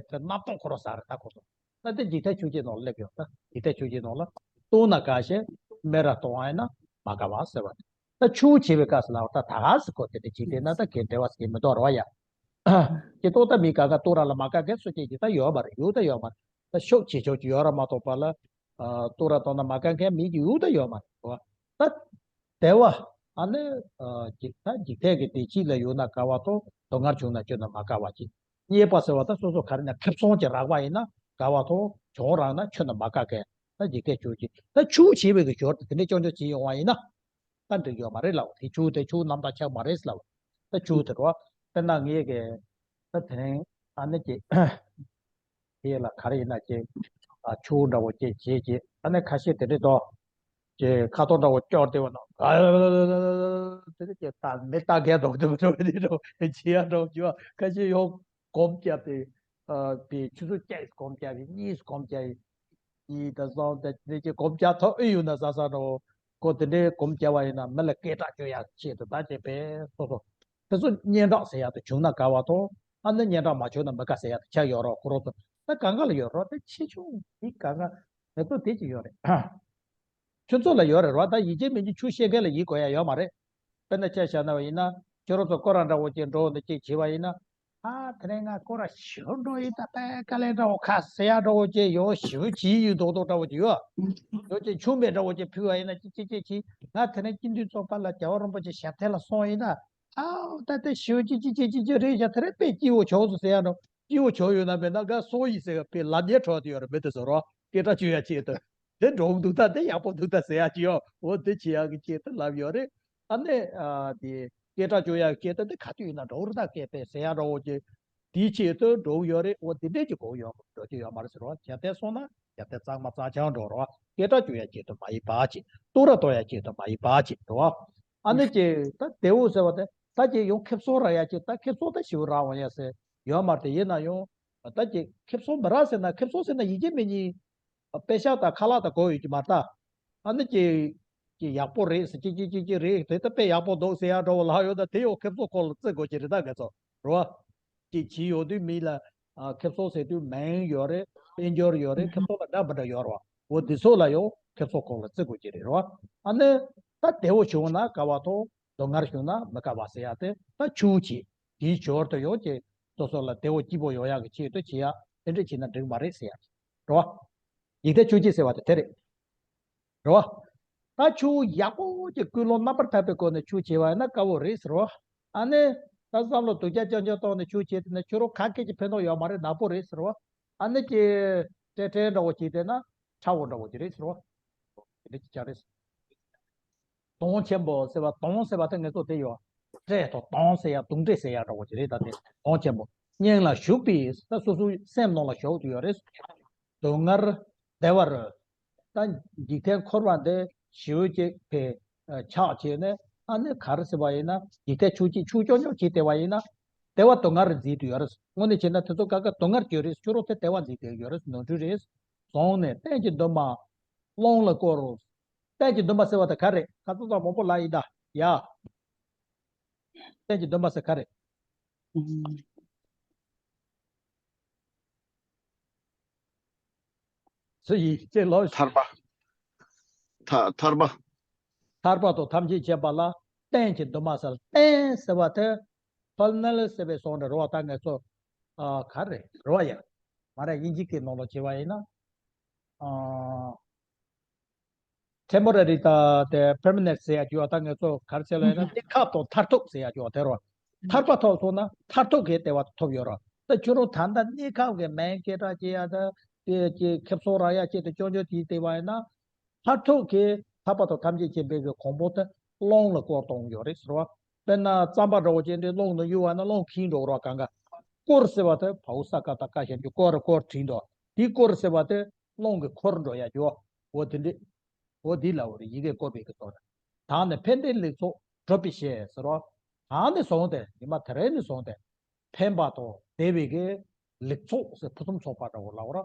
དེ་རྣམ་རྟོག་འཁོར་བ་ཟ་རེད་ད་ཁོ་ཚོ། ད་དེ་འཇིག་རྟེན་ཆོས་བརྒྱད་ནང་ལ་སླེབས་ཡོང་། ད་འཇིག་རྟེན་ཆོས་བརྒྱད་ནང་ལ་ལྟོ་ན་དགའ་ཞེས་སྨན་ར་གཏོང་བ་ཡིན་ན་མ་དགའ་བ་ཟེར་བ་རེད། ད་ཆུང་བྱེད་པའི་སྐབས་སུ་ལ་ད་ད་ག་ཟེར་གོ་དེ་འདྲ་བྱེད་དེ་ན་ད་གལ་འབྲེལ་བ་ཟེར་མི་འདུག་རོ་ཡ། ཀྱེ་ཏོ་ད་མི་ག་ག་ལྟོ་ར་ལ་མ་དགའ་མཁན་སུ་སྐྱེ་ཀྱི་ད་ཡོད་མ་རེད། ཡོད་ད་ཡོད་མ་རེད། ད་ཤོག་བྱེད་ཆོག་ཀྱི་ཡོད་ར་མ་གཏོགས་པ་ལ། ལྟོ་ར་གཏོང་ན་མ་དགའ་མཁན་མི་གི་ཡོད་ད་ཡོད་མ་རེད་རོ། ད་དེ་བ། ཨ་ནི་ཨ་ཅིག་ད་འཇིག་རྟེན་གྱི་བདེ་སྐྱིད་ལ་ཡོད་ན་དགའ་བ་དང་། སྡུག་བསྔལ་བྱུང་ན་ཁྱོད་ན་མ་དགའ་བ་ཅིག། རྙེད་པ་ཟེར་བ་ད་སོ་སོ་ག་རེ་ན་ཁེ་བཟང་ཅིག་རག་པ་ཡིན་ན་དགའ་བ་དང་། གྱོང་རག་ན་ཁྱོད་ན་མ་དགའ་མཁན། ད་འཇིག་རྟེན་ཆོས་བརྒྱད། ད་ཆུང་བྱེད་པའི་གི་ཞོར་དུ་དེ་འདྲའི་ཅོང་ཅོ་བྱེད་ཡོང་བ་ཡིན་ན། ད་འགྲིག་ཡོད་མ་རེད་ལབ། དེ་ཆུང་དེ་ཆུང་རྣམ་དག་ཆགས་མ་རེད་ལབ། ད་ཆུང་དེ་རོ། དཔེར་ན་ངས་གི་ད་དེ་རིང་ཨ་ནི་ཅིག་དེ་ལ་ག་རེ་ཡིན་ན་ཅིག་ཨ་ཆུ་འདྲ་བོ་ཅིག་བྱེད་ཅིག། ཨ་ནི་ཁ་ཤས་དེ་འདྲས་དོ། ཅིག་ཁ་ཐོག་འདྲ་བོ་སྐྱོར་བསྡད་པ་ན། དེ་འདྲས་ཅིག་ད་མི་ལྟ་མཁན་འདྲ་བོ་དེ་འདྲ་བོ་བྱེད་ཡ་འདྲ་བོ་བྱེད་པ། ཁ་ཤས་ཡོང་སྒོམ་རྒྱབ་པའི་ཨ་པའི་ཆུ་ཚོད་བརྒྱད་སྒོམ་རྒྱབ་པའི། གཉིས་སྒོམ་རྒྱབ་པའི། གཉིས་དང་གསུམ་དང་དེ་འདྲས་ཅིག་སྒོམ་རྒྱག་ཐུབ་ཨེ་ཡོད་ན་བཟང་བཟང་འདྲ་བོ། ཁོ་དེ་འདྲའི་སྒོམ་རྒྱབ་པ་ཡིན་ན་མི་ལ་སྐད་གྲགས་སྐྱོན་ཡག་ཆེད་དུ་ད་ཅིག་པས་སོ་སོ། དེ་ཚོ་སྙན་གྲགས་ཟེར་ཡག་དེ་བྱུང་ན་དགའ་བ་དང་། ཨ་ནི་སྙན་གྲགས་མ་བྱུང་ན་མི་དགའ་ཟེར་ཡག་དེ་ཆགས་ཡོད་རོ། ཁོ་རང་ཚོ་ད་གང་ག་ལ་ཡོད་རོ། ད་ཆེ་ཆུང་མི་གང་ག་དེ་ཚོ་དེ་ཅིག་ཡོད་རེད། ཁྱོད་ཚོ་ལ་ཡོད་རེད་རོ། ད་ཡིན་གཅིག་མིན་གཅིག་ཆུ་བཤད་མཁན་ལ་ཡིད་དགོས་ཡ་ཡོད་མ་རེད། དཔེར་ན་ཆ་བཞག་ན་བ་ཡིན་ན། ཁྱོད་རང་ཚོ་སྐོར་ར་འདྲ་བོ་ཅིག་འགྲོ་འདི་ཅིག་བྱེད་པ་ཡིན་ན། ཨ་དེ་རིང་ང་སྐོར་ར་ཞེ་པོ་འགྲོ་ཡིན། ད་དཔེ་དཀའ་ལས་འདྲ་བོ་ཁ་ཟེར་ཡ་འདྲ་བོ་ཅིག་ཡོད། ཞེ་པོ་བྱེད་ཡུལ་རྡོག་རྡོག་འདྲ་བོ་ཅིག་ཡོད། ཡོད་ཅིག་ཆུ་མེད་འདྲ་བོ་ཅིག་ཕུལ་བ་ཡིན་ན། ཅི་ཅི་ཅི་ཅི། ང་དེ་རིང་སྤྱི་འཐུས་ཚོགས་པ་ལ་རྒྱལ་བ་རིན་པོ་ཆེ་ཞབས་བརྟན་ལ་སོང་ཡིན་ན། ཨའོ་ད་དེ་ཞེ་པོ་ཅི་ཅི་ཅི་ཅི་ཅི་རེད་ཤག། དེ་རིང་དཔེ་སྐྱིད་པོ་བྱུང་སོང་ཟེར་ཡ་འདྲ། སྐྱིད་པོ་བྱུང་ཡོད་ན་མེད་ན་ང་སོང་ཡིན་ཟེར་བའི་ལབ་ཉེས་འཕྲོ་བསྡད་ཡོད་རེད། མི་དེ་ཚོ་རོ། སྐད་གྲགས་བཅོས་ཡ་ཆེད་དུ། དེ་འགྲོ་གི་འདུག་ད་དེ་ཡག་པོ་འདུག་ད་ཟེར་ཡ་ཅིག་ཡོད། འོ་དེ་བྱེད་ཡ་གི་ཆེད་དུ་ལབ་ཡོད་རེད། ཨ་ནི་ཨ་དེ་སྐད་གྲགས་བཅོས་ཡ་གི་ཆེད་དུ་དེ་ག་དུས་ཡིན་ན་འགྲོ་གི་རེད། ད་སྐད་དཔེ་ཟེར་ཡ་འདྲ་བོ་ཅིག་དེའི་ཆེད་དུ་འགྲོ་གི་ཡོད་རེད། འོ་དེ་འདྲས་ཀྱི་གོ་ཡོང་འགྲོ་རྒྱུ་ཡོད་མ་རེད་ཟེར་བ། ཞབས་བརྟན་སོང་ན་ཞབས་བརྟན་གཙང་མ་གཙང་རྐྱང་འགྲོ་རོགས། སྐད་གྲགས་བཅོས་ཡ་ཆེད་དུ་མ་ཡིན་པ་ཅིག། ལྟོ་ར་གཏོང་ཡ་ཆེད་དུ་མ་ཡིན་པ་ཅིག་འགྲོ་བ། ཨ་ནི་ཅིག་ད་དེ་འོ་ཟེར་བ་དེ་ད་ཅིག་ཡང་ཁེ་བཟང་རག་ཡ་ཅིག། ད་ཁེ་བཟང་ད་ཞེ་པོ་རག་འོང་ཡ་ཟེར་ཡོད་མ་རེད། དེ་ཡིན་ན་ཡང་ད་ཅིག་ཁེ་བཟང་མི་རག་ཟེར་ན། ཁེ་བཟང་ཟེར་ན་ཡིན་གཅིག་མིན་གཉིས། པེ་ཤག་དང་ཁ་ལག་དང་གོ་ཡོད་ཀྱི་མ་རེད་ད། ཨ་ནི་ཅིག་ཅིག་ཡག་པོ་རེད་ཟེར། ཅིག་ཅིག་ཅིག་ཅིག་རེད། དེ་ལྟ་དཔེ་ཡག་པོ་འདུག་ཟེར་ཡ་འདྲ་བོ་ལབ་ཡོད་ན་དེ་ཡང་ཁེ་བཟང་སྐོར་ལ་བརྩི་དགོས་ཀྱི་རེད་ད། ང་ཚོ་རེད་བ། ཅིག་བྱས་ཡོང་དུས་མི་ལ་ཨ་ཁེ་བཟང་ཟེར་དུས་མིང་ཡོད་རེད། དཔལ་འབྱོར་ཡོད་རེད། ཁེ་བཟང་ལ་འདྲ་མི་འདྲ་ཡོད་རེད་བ། འོ་འདི་ཚོ་ལ་ཡང་ཁེ་བཟང་སྐོར་ལ་བརྩི་དགོས་ཀྱི་རེད་རེད་བ། ཨ་ནི་ད་བདེ་བོ་བྱུང་ན་དགའ་བ་དང་། སྡུག་བསྔལ་བྱུང་ན་མི་དགའ་བ་ཟེར་ཡ་དེ་ད་ཆུང་བྱས། དེའི་ཞོར་དུ་ཡང་ཅིག་སོ་སོ་ལ་བདེ་བོ་སྐྱིད་པོ་ཡོང་ཡག་གི་ཆེད་དུ་བྱེད་ཡ་དེ་འདྲ་བྱེད་ན་འགྲིག་མ་རེད་ཟེར་ཡ་རེད་བ། འཇིག་རྟེན་ཆོས་བརྒྱད་ཟེར་བ་དེ་དེ་རེད། རེད་བ། ད་ཆུ་ཡག་པོ་ཅིག་ཀུན་སློང་རྣམ་པར་དག་པའི་སྒོ་ནས་ཆུ་བྱས་པ་ཡིན་ན་དགའ་བོ་རེད་ཟེར་བ། ཨ་ནི་ད་བསམ་བློ་སྡུག་ཅག་རྐྱང་རྐྱང་གཏོང་ནས་ཆུ་བྱས་བསྡད་ན་ཁྱོད་རང་ག་སྐད་ཀྱི་ཕན་ཐོགས་ཡོད་མ་རེད། ནག་པོ་རེད་ཟེར་བ། ཨ་ནི་ཅིག་ཏྲེ་ཏྲེ་འདྲ་བོ་བྱས་བསྡད་ན་ཁྲ་བོ་འདྲ་བོ་ཅིག་རེད་ཟེར་བ། དེ་འདྲ་ཅིག་ཀྱང་རེད། དོན་ཆེན་པོ་ཟེར་བ། དོན་ཟེར་བ་དེ་ངེད་ཚོ་དེ་ཡོད། ཏྲེ་དང་དོན་ཟེར་ཡ། དུང་ཏྲེ་ཟེར་ཡ་འདྲ་བོ་ཅིག་རེད། ད་དེ་དོན་ཆེན་པོ། སྙིང་ལ་ཞུགས་པའི་ད་སོ་སོའི་སེམས་ནང་ལ་ཞུགས་ཏེ་ཡོད་རེད། སྡུག་བསྔལ་བདེ་བར། ད་འཇིག་རྟེན་འཁོར་བ་འདི་ཞེ་པོ་ཅིག་གི་ཆགས་བྱས་ནས། ཨ་ནི་ག་རེ་ཟེར་བ་ཡིན་ན་འཇིག་རྟེན་ཆོས་བརྒྱད་ཆུང་ཆུང་ཆུང་བྱས་བསྡད་པ་ཡིན་ན་བདེ་བ་སྡུག་བསྔལ་རེ་འཛིན་དུ་ཡོད་རེད། དངོས་གནས་བྱས་ན་དེ་ཚོ་ག་ག་སྡུག་བསྔལ་གྱི་རེད། ཁྱོད་རང་དེ་བདེ་བ་འཛིན་དུ་ཡོད་རེད། ནོར་འཁྲུལ་རེད། བཟུང་ནས་གཏན་གྱི་འདུན་མ་རླུང་ལ་བསྐོར། གཏན་གྱི་འདུན་མ་ཟེར་བ་དེ་ག་རེད། ཁ་ཚ་ཚ་མང་པོ་ལབ་ཡིན་ད་ཡ། གཏན་གྱི་འདུན་མ་ཟེར་ག་རེད། སུ་ཡིས་ཅེས་ལོ། ཐར་པ། ཐ་ཐར་པ། ཐར་པ་དང་ཐམས་ཅད་མཁྱེན་པ་ལ་གཏན་གྱི་འདུན་མ་ཟེར། གཏན་ཟེར་བ་དེ་ཕར་ནལ་ཟེར་བའི་སོང་འདྲ་རོ་བ། ད་ངེད་ཚོ་ཨ་ག་རེ་རོ་བ་ཡ། མ་རེད། དབྱིན་ཇི་སྐད་ནང་ལ་བྱས་པ་ཡིན་ན་ཨ། ཊེམ་པོ་ར་རི་དང་དེ་པར་མ་ནེན་ཊི་ཟེར་ཡ་ཅིག་ཡོད། ད་ངེད་ཚོ་ག་རེ་ཟེར་ལབ་ཡིན་ན་གནས་སྐབས་དང་མཐར་ཐུག་ཟེར་ཡ་ཅིག་ཡོད་དེ་རོ། ཐར་པ་ཐོབ་སོང་ན་མཐར་ཐུག་གི་བདེ་བ་ཐོབ་ཡོད་རོ། ད་ཁྱོད་རང་ད་ལྟ་གནས་སྐབས་ཀྱི་མིང་སྐད་གྲགས་ཅན་ཡ་ད་དེ་ཀྱི་ཁེབས་སོ་ར་ཡ་ཅེས་དེ་ཅོ་ཅོ་དེ་བལྟས་པ་ཡིན་ན། མཐར་ཐུག་གི་ཐར་པ་དང་ཐམས་ཅད་མཁྱེན་པའི་གི་གོ་འཕང་དེ་ཀློང་ལ་བསྐོར་གཏོང་ཡོད་རེད་ཟེར་བ། དཔེར་ན་རྩམ་པ་འདྲ་བོ་ཅན་དེ་ཀློང་ནང་གཡུག་པ་ན་ཀློང་ཁེངས་འགྲོ་རོགས་གང་ག་བསྐོར་ཟེར་བ་དེ་བའུ་ས་ཀ་ད་ཀ་ཞབས་ཀྱུ་བསྐོར་བསྐོར་བྲིས་འདུག་དེ་བསྐོར་ཟེར་བ་དེ་ཀློང་གི་འཁོར་འགྲོ་ཡ་རྒྱུ་བ། འོ་དེ་འདྲས། འོ་འདི་ལ་འོ་རེད་ཡི་གེ་བསྐོར་བའི་གི་དོན་རེད། ད་ནི་ཕན་བདེའི་ལེགས་ཚོགས་སྒྲུབ་པའི་ཞེས་ཟེར་རོ། ད་ནི་བཟུང་སྟེ་ཉི་མ་དེ་རིང་ནས་བཟུང་སྟེ། ཕན་པ་དང་བདེ་བའི་གི་ལེགས་ཚོགས་ཟེར་ཕུན་སུམ་ཚོགས་པ་འདྲ་བོ་ལབ་རོ།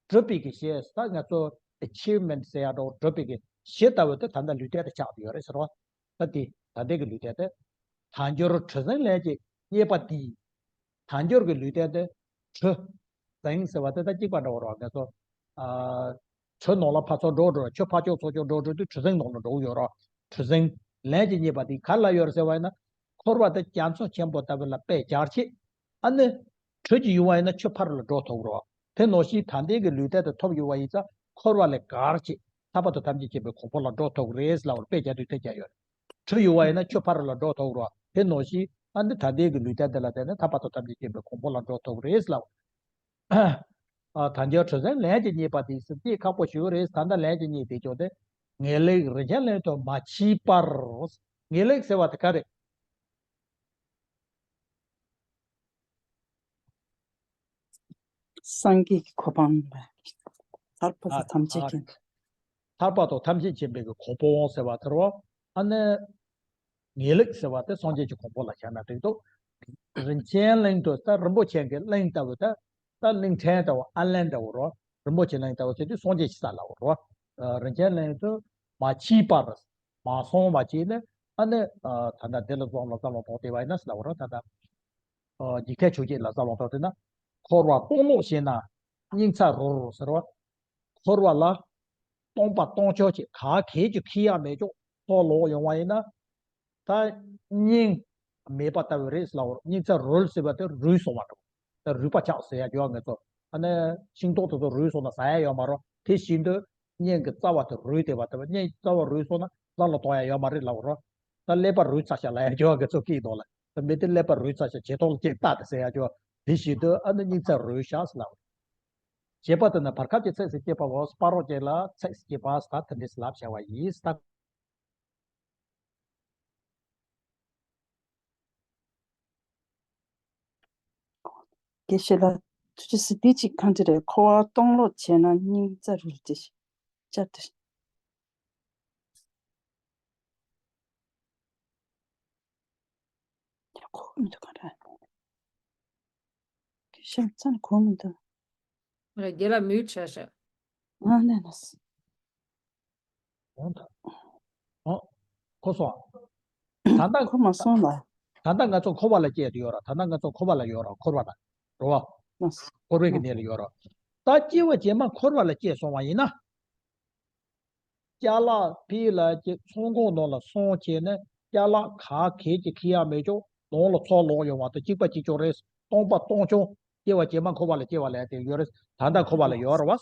སྒྲུབ་པའི་གི་ཞེས་ད་ང་ཚོ་achievement ཟེར་ཡ་འདྲ་བོ་སྒྲུབ་པའི་གི་ཞེས་ལྟ་བུ་དེ་ད་ལྟ་ལུས་རྟེན་དུ་ཆགས་བསྡད་ཡོད་རེད་ཟེར་རོ། ད་དེ་ད་ལྟའི་གི་ལུས་རྟེན་དེ། དལ་འབྱོར་གྲུ་གཟིངས་ལས་ཀྱི་རྙེད་པ་འདིས། དལ་འབྱོར་གྱི་ལུས་རྟེན་དེ་གྲུ་གཟིངས་ཟེར་བ་དེ་ད་གཅིག་པ་འདྲ་བོ་རེད་བ། ང་ཚོ་ཨ་གྲུ་ནང་ལ་ཕར་ཚུར་འགྲོ་འགྲོ་ཆུ་ཕར་ཕྱོགས་ཚུར་ཕྱོགས་འགྲོ་འགྲོ་དུས་གྲུ་གཟིངས་ནང་ལ་འགྲོ་གི་ཡོད་རེད། གྲུ་གཟིངས་ལས་ཀྱི་རྙེད་པ་དེ་ག་ལ་ཡོད་རེད་ཟེར་བ་ཡིན་ན། འཁོར་བ་དེ་རྒྱ་མཚོ་ཆེན་པོ་ལྟ་བུ་ལ་དཔེ་སྦྱར་ཆེད། ཨ་ནི་གྲུ་གཅིག་ཡོད་པ་ཡིན་ན་ཆུ་ཕར་ལ་འགྲོ་ཐུབ་རེད་བ། དེ་ནང་བཞིན་ད་ལྟའི་གི་ལུས་རྟེན་དེ་ཐོབ་ཡོད་པ་ཡིན་ཙང་འཁོར་བ་ལས་བརྒལ་ཆེད་ཐར་པ་དང་ཐམས་ཅད་མཁྱེན་པའི་གོ་འཕང་ལ་འགྲོ་ཐུབ་རེད་ལབ་པར་དཔེ་སྦྱར་དུས་དེ་རྒྱ་ཡོད་རེད། གྲུ་ཡོད་པ་ཡིན་ན་ཆུ་ཕར་ལ་འགྲོ་ཐུབ་རོགས། དེ་ནང་བཞིན་ཨ་ནི་ད་ལྟའི་གི་ལུས་རྟེན་འདི་ལ་བརྟེན་ནས་ཐར་པ་དང་ཐམས་ཅད་མཁྱེན་པའི་གོ་འཕང་ལ་འགྲོ་ཐུབ་རེད་ལབ། ཨ་དལ་འབྱོར་གྲུ་གཟིངས་ལས་ཀྱི་རྙེད་པ་དེ་ཟེར་དེ་ཁག་པོ་ཞིག་རེད། ད་ལྟ་ལས་ཀྱི་རྙེད་དེ་ཅོག་དེ། ངེས་ལེགས་རིན་ཆེན་གླིང་དུ་མ་མཆིས་པར། ངེས་ལེགས་ཟེར་བ་དེ་ག་རེད། སངས་རྒྱས་ཀྱི་གོ་འཕང་ལ། ཐར་པ་དང་ཐམས་ཅད་མཁྱེན། ཐར་པ་དང་ཐམས་ཅད་མཁྱེན་པའི་གོ་འཕང་ཟེར་བ་དེ་རོ། ཨ་ནི། ངེས་ལེགས་ཟེར་བ་དེ་སངས་རྒྱས་ཀྱི་གོ་འཕང་ལ་བཞག་ན་འགྲིག་འདུག་རིན་ཆེན་གླིང་དུ་ད་རིན་པོ་ཆེ་གི་གླིང་ལྟ་བུ་ད། ད་གླིང་ཕྲན་ལྟ་བུ་ཨ་ལན་ལྟ་བུ་རོ། རིན་པོ་ཆེ་གླིང་ལྟ་བུ་ཟེར་དུས་སངས་རྒྱས་ཀྱི་ས་ལ་འོ་རོ། རིན་ཆེན་གླིང་དུ་མ་མཆིས་པར། མ་སོང་བ་བྱས་ནས་ཨ་ནི། ད་ལྟ་འདི་ལ་བསམ་བློ་བསམ་བློ་གཏོང་བལྟས་པ་ཡིན་ན་ཟེར་བ་རོ། ད་ལྟ། འཇིག་རྟེན་ཆོས་བརྒྱད་ལ་བསམ་བློ་གཏོང་བལྟས་ན། འཁོར་བ་སྟོང་ལོག་བྱས་ན་སྙིང་ཚ་རུལ་ཟེར་བ། འཁོར་བ་ལ་སྟོང་པ་སྟོང་ཆུང་བྱས་ག་གེ་ཅིག་ཁེ་ཡག་མེད་ཅོག་ཚོ་ལོག་ཡོང་བ་ཡིན་ན། ད་སྙིང་མེད་པ་ལྟ་བུ་རེད་ལབ་བོ། སྙིང་ཚ་རུལ་ཟེར་བ་དེ་རུལ་སོང་བ་འགྲོ། ད་རུལ་པ་ཆགས་ཟེར་ཡ་རྒྱུ་བ་ངེས་ཚོ། ཨ་ནི་ཤིང་ཏོག་དེ་ཚོ་རུལ་སོང་ན་ཟ་ཡ་ཡོད་མ་རོ། དེ་བཞིན་དུ་སྙིང་གི་རྩ་བ་དེ་རུལ་བསྡད་པ་ལྟ་བུ། སྙིང་རྩ་བ་རུལ་སོང་ན་ལག་ལ་གཏོང་ཡ་ཡོད་མ་རེད་ལབ་བོ་རོ། ད་ཀླད་པ་རུལ་ཚར་ཤག་ལབ་ཡ་རྒྱུ་བ་ངེས་ཚོ་སྐད་ཐོག་ལ། ད་མི་དེ་ཀླད་པ་རུལ་ཚར་ཤག་བྱེ་ཐོག་ལ་སྐྱེས་ལྟ་དེ་ཟེར་ཡ་རྒྱུ་བ། དེ་བཞིན་དུ་ཨ་ནི་སྙིང་ཚ་རུལ་ཤག་ཟེར་ལབ་བོ། བྱེད་པ་དེ་ནི་བར་སྐབས་ཀྱི་ཚིགས་སུ་བཅད་པའོ། སྤ་རོ་ཅན་ལ་ཚིགས་སུ་བཅད་པ་ཟེར་ད་དེ་འདྲས་ལབ་བྱ་བ་ཡིན་ད། དགེ་བཤེས་ལགས། ཐུགས་རྗེ་ཆེ། འདི་གཅིག་གང་འདྲ་རེད། འཁོར་བ་སྟོང་ལོག་བྱས་ན་སྙིང་རྩ་རུལ་ཏེ། བསྐྱར་དུ། ཡ་གོ་མི་འདུག་ག་རེ། སྐད་ཆ་རྩ་ནས་གོ་མི་འདུག་ང་རྒྱལ་ལ་མིའུ་ཆ་ཤ། ང་ནས་ན་སི། འོང་ད། ཨ། གོ་སོང་། ད་ལྟ་གོ་མ་སོང་ལ། ད་ལྟ་ང་ཚོ་འཁོར་བ་ལ་སྐྱེས་ཏེ་ཡོད་ར། ད་ལྟ་ང་ཚོ་འཁོར་བ་ལ་ཡོད་ར། འཁོར་བ་ལ། རོ་བ། ན་སི། འཁོར་བའི་གི་གནས་ལ་ཡོད་ར། ད་སྐྱེ་བ་རྗེས་མ་འཁོར་བ་ལ་སྐྱེས་སོང་བ་ཡིན་ན། ཅ་ལག་ཕི་ལ་ཅིག་ཚོང་ཁང་ནང་ལ་སོང་བྱས་ནས་ཅ་ལག་ག་གེ་ཅིག་ཁེ་ཡག་མེད་ཅོག་ནང་ལ་ཚོ་ལོག་ཡོང་བ་དང་གཅིག་པ་གཅིག་རྐྱང་རེད། སྟོང་པ་སྟོང་རྐྱང་སྐྱེ་བ་རྗེས་མ་འཁོར་བ་ལ་སྐྱེ་བ་ལས་དེ་ཡོད་རེད། ད་ལྟ་འཁོར་བ་ལ་ཡོད་རེད་བ།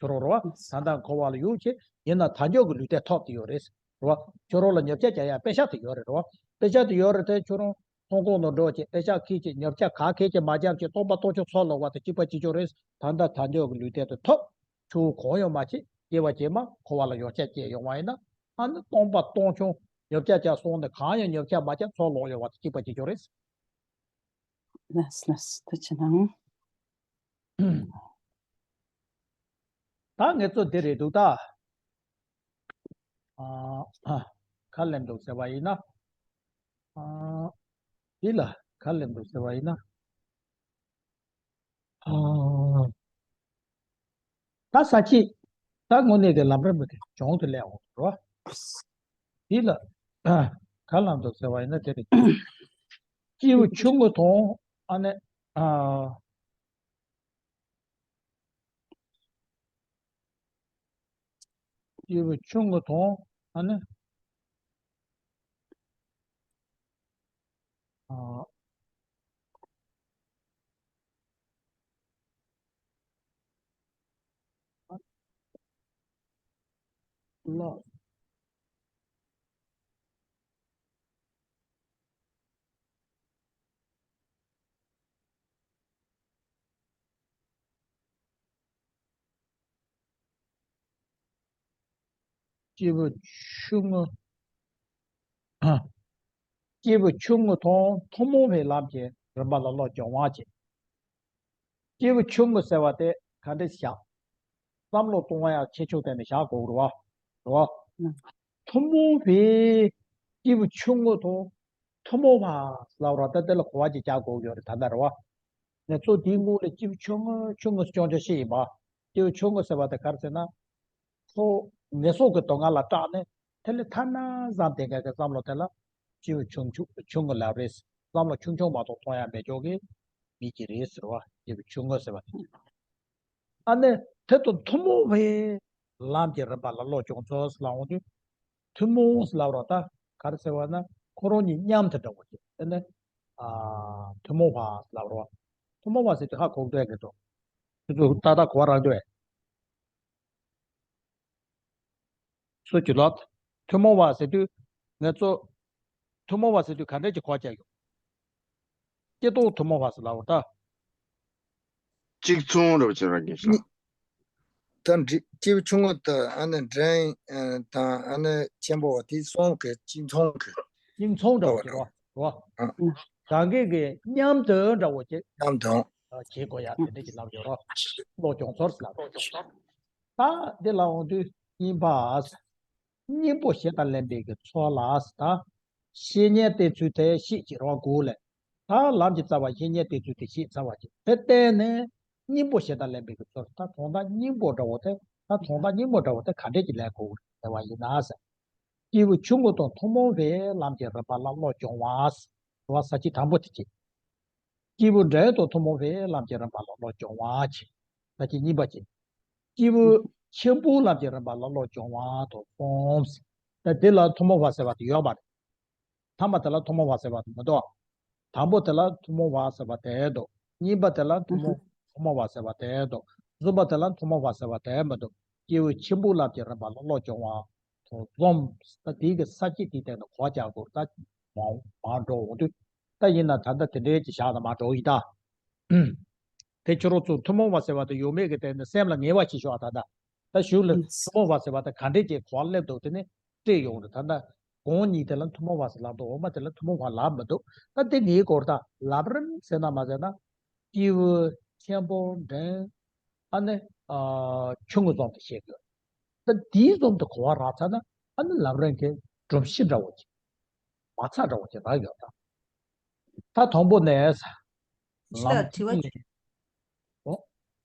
ཁྱོད་རང་རེད་བ། ད་ལྟ་འཁོར་བ་ལ་ཡོད་ཅེ་ཡིན་ན་དལ་འབྱོར་གྱི་ལུས་རྟེན་ཐོབ་དེ་ཡོད་རེད། རེད་བ། ཁྱོད་རང་ལ་ཉོ་ཆ་རྒྱག་ཡ་པེ་ཤག་དེ་ཡོད་རེད་རེད་བ། པེ་ཤག་དེ་ཡོད་རེད་དེ་ཁྱོད་རང་ཚོང་ཁང་ནང་འགྲོ་ཅེ་པེ་ཤག་ཁྱེར་ཅེ་ཉོ་ཆ་ག་གེ་ཅེ་མ་བརྒྱབ་ཅེ་སྟོང་པ་སྟོང་རྐྱང་ཚོ་ལོག་བ་དང་གཅིག་པ་གཅིག་རྐྱང་རེད། ད་ལྟ་དལ་འབྱོར་གྱི་ལུས་རྟེན་དེ་ཐོབ། ཆུ་བོ་གང་ཡང་མ་མཆིས། སྐྱེ་བ་རྗེས་མ་འཁོར་བ་ལ་ཡོང་ཆ་སྐྱེས་ཡོང་བ་ཡིན་ན། ཨ་ནི་སྟོང་པ་སྟོང་རྐྱང་ཉོ་ཆ་ཅག་སོང་ནས་གང་ཡང་ཉོ་ཆ་མ་ཅག་ཚོ་ལོག་ཡོང་བ་དང་གཅིག་པ་གཅིག་རྐྱང་རེད། ལགས་ལགས་ཐུགས་རྗེ་གནང་། ད་ངེད་ཚོ་འདི་རེད་འདུག་ད། ཨ། ཨ། ག་ལེན་འདུག་ཟེར་བ་ཡིན་ན། ཨ། འདི་ལ་ག་ལེན་འདུག་ཟེར་བ་ཡིན་ན། ཨ། ད་ས་ཆེད། ད་དངོས་གནས་ཀྱི་ལམ་རིམ་གྱི་གྱོང་དུ་སླེབས་འོང་འགྲོ། འདི་ལ། ཨ། ག་ལེན་འདུག་ཟེར་བ་ཡིན་ན་དེ་རེད། སྐྱེས་བུ་ཆུང་ངུ་དང་ཨ་ནི། ཨ། སྐྱེས་བུ་ཆུང་ངུ་དང་ཨ་ནི། ཨ། ལ། སྐྱེས་བུ་ཆུང་ངུ། སྐྱེས་བུ་ཆུང་ངུ་དང་ཐུན་མོང་བའི་ལམ་གྱི་རིམ་པ་ལ་བློ་སྦྱོང་བ་བྱེད། སྐྱེས་བུ་ཆུང་ངུ་ཟེར་བ་དེ་ག་འདྲ་བཞག་བསམ་བློ་གཏོང་བ་ཡང་ཆེ་ཆུང་དེ་ནས་བཞག་དགོས་རེད་བ། རེད་བ། ཐུན་མོང་བའི་སྐྱེས་བུ་ཆུང་ངུ་དང་ཐུན་མོང་བ་ལབ་ར་ད་དེ་ལ་གོ་བ་ཅིག་རྒྱག་དགོས་ཡོད་རེད་ད་ལྟ་རེད་བ། ངས་གཙོ་དེའི་སྔོན་ལ་སྐྱེས་བུ་ཆུང་ངུ་ཆུང་ངུ་སྐྱོང་ཆ་ཤེས་ཡིན་པ། སྐྱེས་བུ་ཆུང་ངུ་ཟེར་བ་དེ་ག་རེ་ཟེར་ན། ཁོ་ངན་སོང་གི་སྡུག་བསྔལ་ལ་སྐྲག་ནས་དེ་ལས་ཐར་ན་བསམ་བསྡད་མཁན་གྱི་བསམ་བློ་དེ་ལ་སྐྱེས་བུ་ཆུང་ཆུང་ཆུང་ངུ་ལབ་རེད། བསམ་བློ་ཆུང་ཆུང་མ་གཏོགས་གཏོང་ཡ་མེད་ཅོག་གི་མི་གཅིག་རེད་ཟེར་བ་སྐྱེས་བུ་ཆུང་ངུ་ཟེར་བ་དེ། ཨ་ནི་དེ་དང་ཐུན་མོང་བའི་ལམ་གྱི་རིམ་པ་ལ་བློ་སྦྱོང་ཚུལ་ལ་འོང་དུས། ཐུན་མོང་ལབ་རོགས་ད་ག་རེ་ཟེར་བ་ན་ཁོ་རང་གཉིས་མཉམ་དུ་འདྲ་བོ་ཅིག་དེ་ནི་ཨ་ཐུན་མོང་བ་ལབ་རོགས། ཐུན་མོང་བ་ཟེར་དུས་ཧ་གོ་འདོད་ཀྱི་འདུག་དེ་ཚོ་ཏག་ཏག་གོ་བ་རག་འདོད། སུ་གྱི་ལོག་ཐུན་མོང་བ་ཟེར་དུས་ང་ཚོ་ཐུན་མོང་བ་ཟེར་དུས་ག་འདྲ་ཅིག་གོ་བྱ་ཡོད། སྐྱེ་སྟོང་ཐུན་མོང་བ་ཟེར་ལབ་འོ་ད། གཅིག་མཚུངས་རེད་བྱེད་ར་གི་ཤ། ད་འདྲི་སྐྱེས་བུ་ཆུང་ངུ་དང་ཨ་ནི་འབྲིང་དང་ཨ་ནི་ཆེན་པོ་བ་དེ་གསུམ་གི་གཅིག་མཚུངས་གི། གཅིག་མཚུངས་འདྲ་བོ་ཅིག་རོ། རོ། གང་གི་གི་མཉམ་དུ་འདྲ་བོ་ཅིག་མཉམ་དུ། བྱེད་དགོས་ཡ་དེ་འདྲ་ཅིག་ལབ་ཡོད་རོ། བློ་སྦྱོང་ཚུལ་ལབ་རོ། ད་འདི་ལ་འོང་དུས་གཉིས་པ། སྙིང་པོ་ཞེ་དྲག་ལེན་པའི་གི་ཚོགས་ལ་ད། བཤེས་གཉེན་བསྟེན་ཚུལ་དེ་ཤེས་ཀྱི་རོ་དགོས་ལས། ད་ལམ་གྱི་རྩ་བ་བཤེས་གཉེན་བསྟེན་ཚུལ་དེ་ཤེས་ཚར་བ་ཅིག་དེ་བརྟེན་ནས་སྙིང་པོ་ཞེ་དྲག་ལེན་པའི་གི་ཚོགས་ད་དོན་དག་སྙིང་པོ་འདྲ་བོ་དེ་ད་དོན་དག་སྙིང་པོ་འདྲ་བོ་དེ་ག་འདྲས་ཀྱི་ལེན་དགོས་ཟེར་བ་ཡིན་ན་ཟེར། སྐྱེས་བུ་ཆུང་ངུ་དང་ཐུན་མོང་བའི་ལམ་གྱི་རིམ་པ་ལ་བློ་སྦྱོང་བ་ཟེར་བ་ས་བཅད་དང་པོ་དེ་བྱེད། སྐྱེས་བུ་འབྲིང་དང་ཐུན་མོང་བའི་ལམ་གྱི་རིམ་པ་ལ་བློ་སྦྱོང་བ་བྱེད། ད་ཅི་གཉིས་པ་བྱེད། སྐྱེས་བུ་ཆེན་པོའི་ལམ་གྱི་རིམ་པ་ལ་བློ་སྦྱོང་བ་དང་གསུམ། ད་འདི་ལ་ཐུན་མོང་བ་ཟེར་བ་དེ་ཡོད་མ་རེད། ཐ་མ་དེ་ལ་ཐུན་མོང་བ་ཟེར་བ་དེ་མི་འདུག་དང་པོ་དེ་ལ་ཐུན་མོང་བ་ཟེར་བ་དེ་འདུག་གཉིས་པ་དེ་ལ་ཐུན་མོང་ཐུན་མོང་བ་ཟེར་བ་དེ་འདུག་གསུམ་པ་དེ་ལ་ཐུན་མོང་བ་ཟེར་བ་དེ་མི་འདུག་སྐྱེས་བུ་ཆེན་པོའི་ལམ་གྱི་རིམ་པ་ལ་བློ་སྦྱོང་བ། ཐོག་འཛོམས། ད་དེའི་གི་ས་བཅད་དེའི་སྟེང་དུ་གོ་བ་རྒྱག་དགོས་ད། མང་མང་འགྲོ་འོང་དུས། ད་ཡིན་ན་ད་ལྟ་དེ་འདྲའི་ཅིག་བཞག་ན་མ་འགྲོ་ཡི་ད། དེ་ཕྱི་རོལ་ཚོ་ཐུན་མོང་བ་ཟེར་བ་དེ་ཡོད་མེད་ཀྱི་སྟེང་ནས་སེམས་ལ་ངེས་པ་ཞིག་ཤོག་ད་ལྟ། ད་གཞུག་ལ་ཐུན་མོང་བ་ཟེར་བ་དེ་ག་འདྲས་ཀྱི་གོ་བ་སླེབས་འདུག་དེ་ནས་སྤྲད་ཡོང་རེད་ད་ལྟ། གོང་གཉིས་དེ་ལ་ཐུན་མོང་བ་ཟེར་ལབ་འདུག་འོག་མ་དེ་ལ་ཐུན་མོང་བ་ལབ་མི་འདུག་ད་དེ་ངའི་སྐོར་ད་ལམ་རིམ་ཟེར་ན་མ་ཟེར་ན། སྐྱེས་བུ་ཆེན་པོ་འབྲིང་། ཨ་ནི་ཨ་ཆུང་ངུ་ཙམ་དུ་བཤད་དགོས། ད་དེའི་ཙམ་དུ་གོ་བ་རག་ཚར་ན་ཨ་ནི་ལམ་རིམ་གྱི་སྒྲོམ་གཞི་འདྲ་བོ་ཅིག་མ་ཚད་འདྲ་བོ་ཅིག་རག་ཡོད་ད། ད་དང་པོ་ནས། ཡེ་ཤེས་ལགས་དྲི་བ་ཅིག་ཨོ།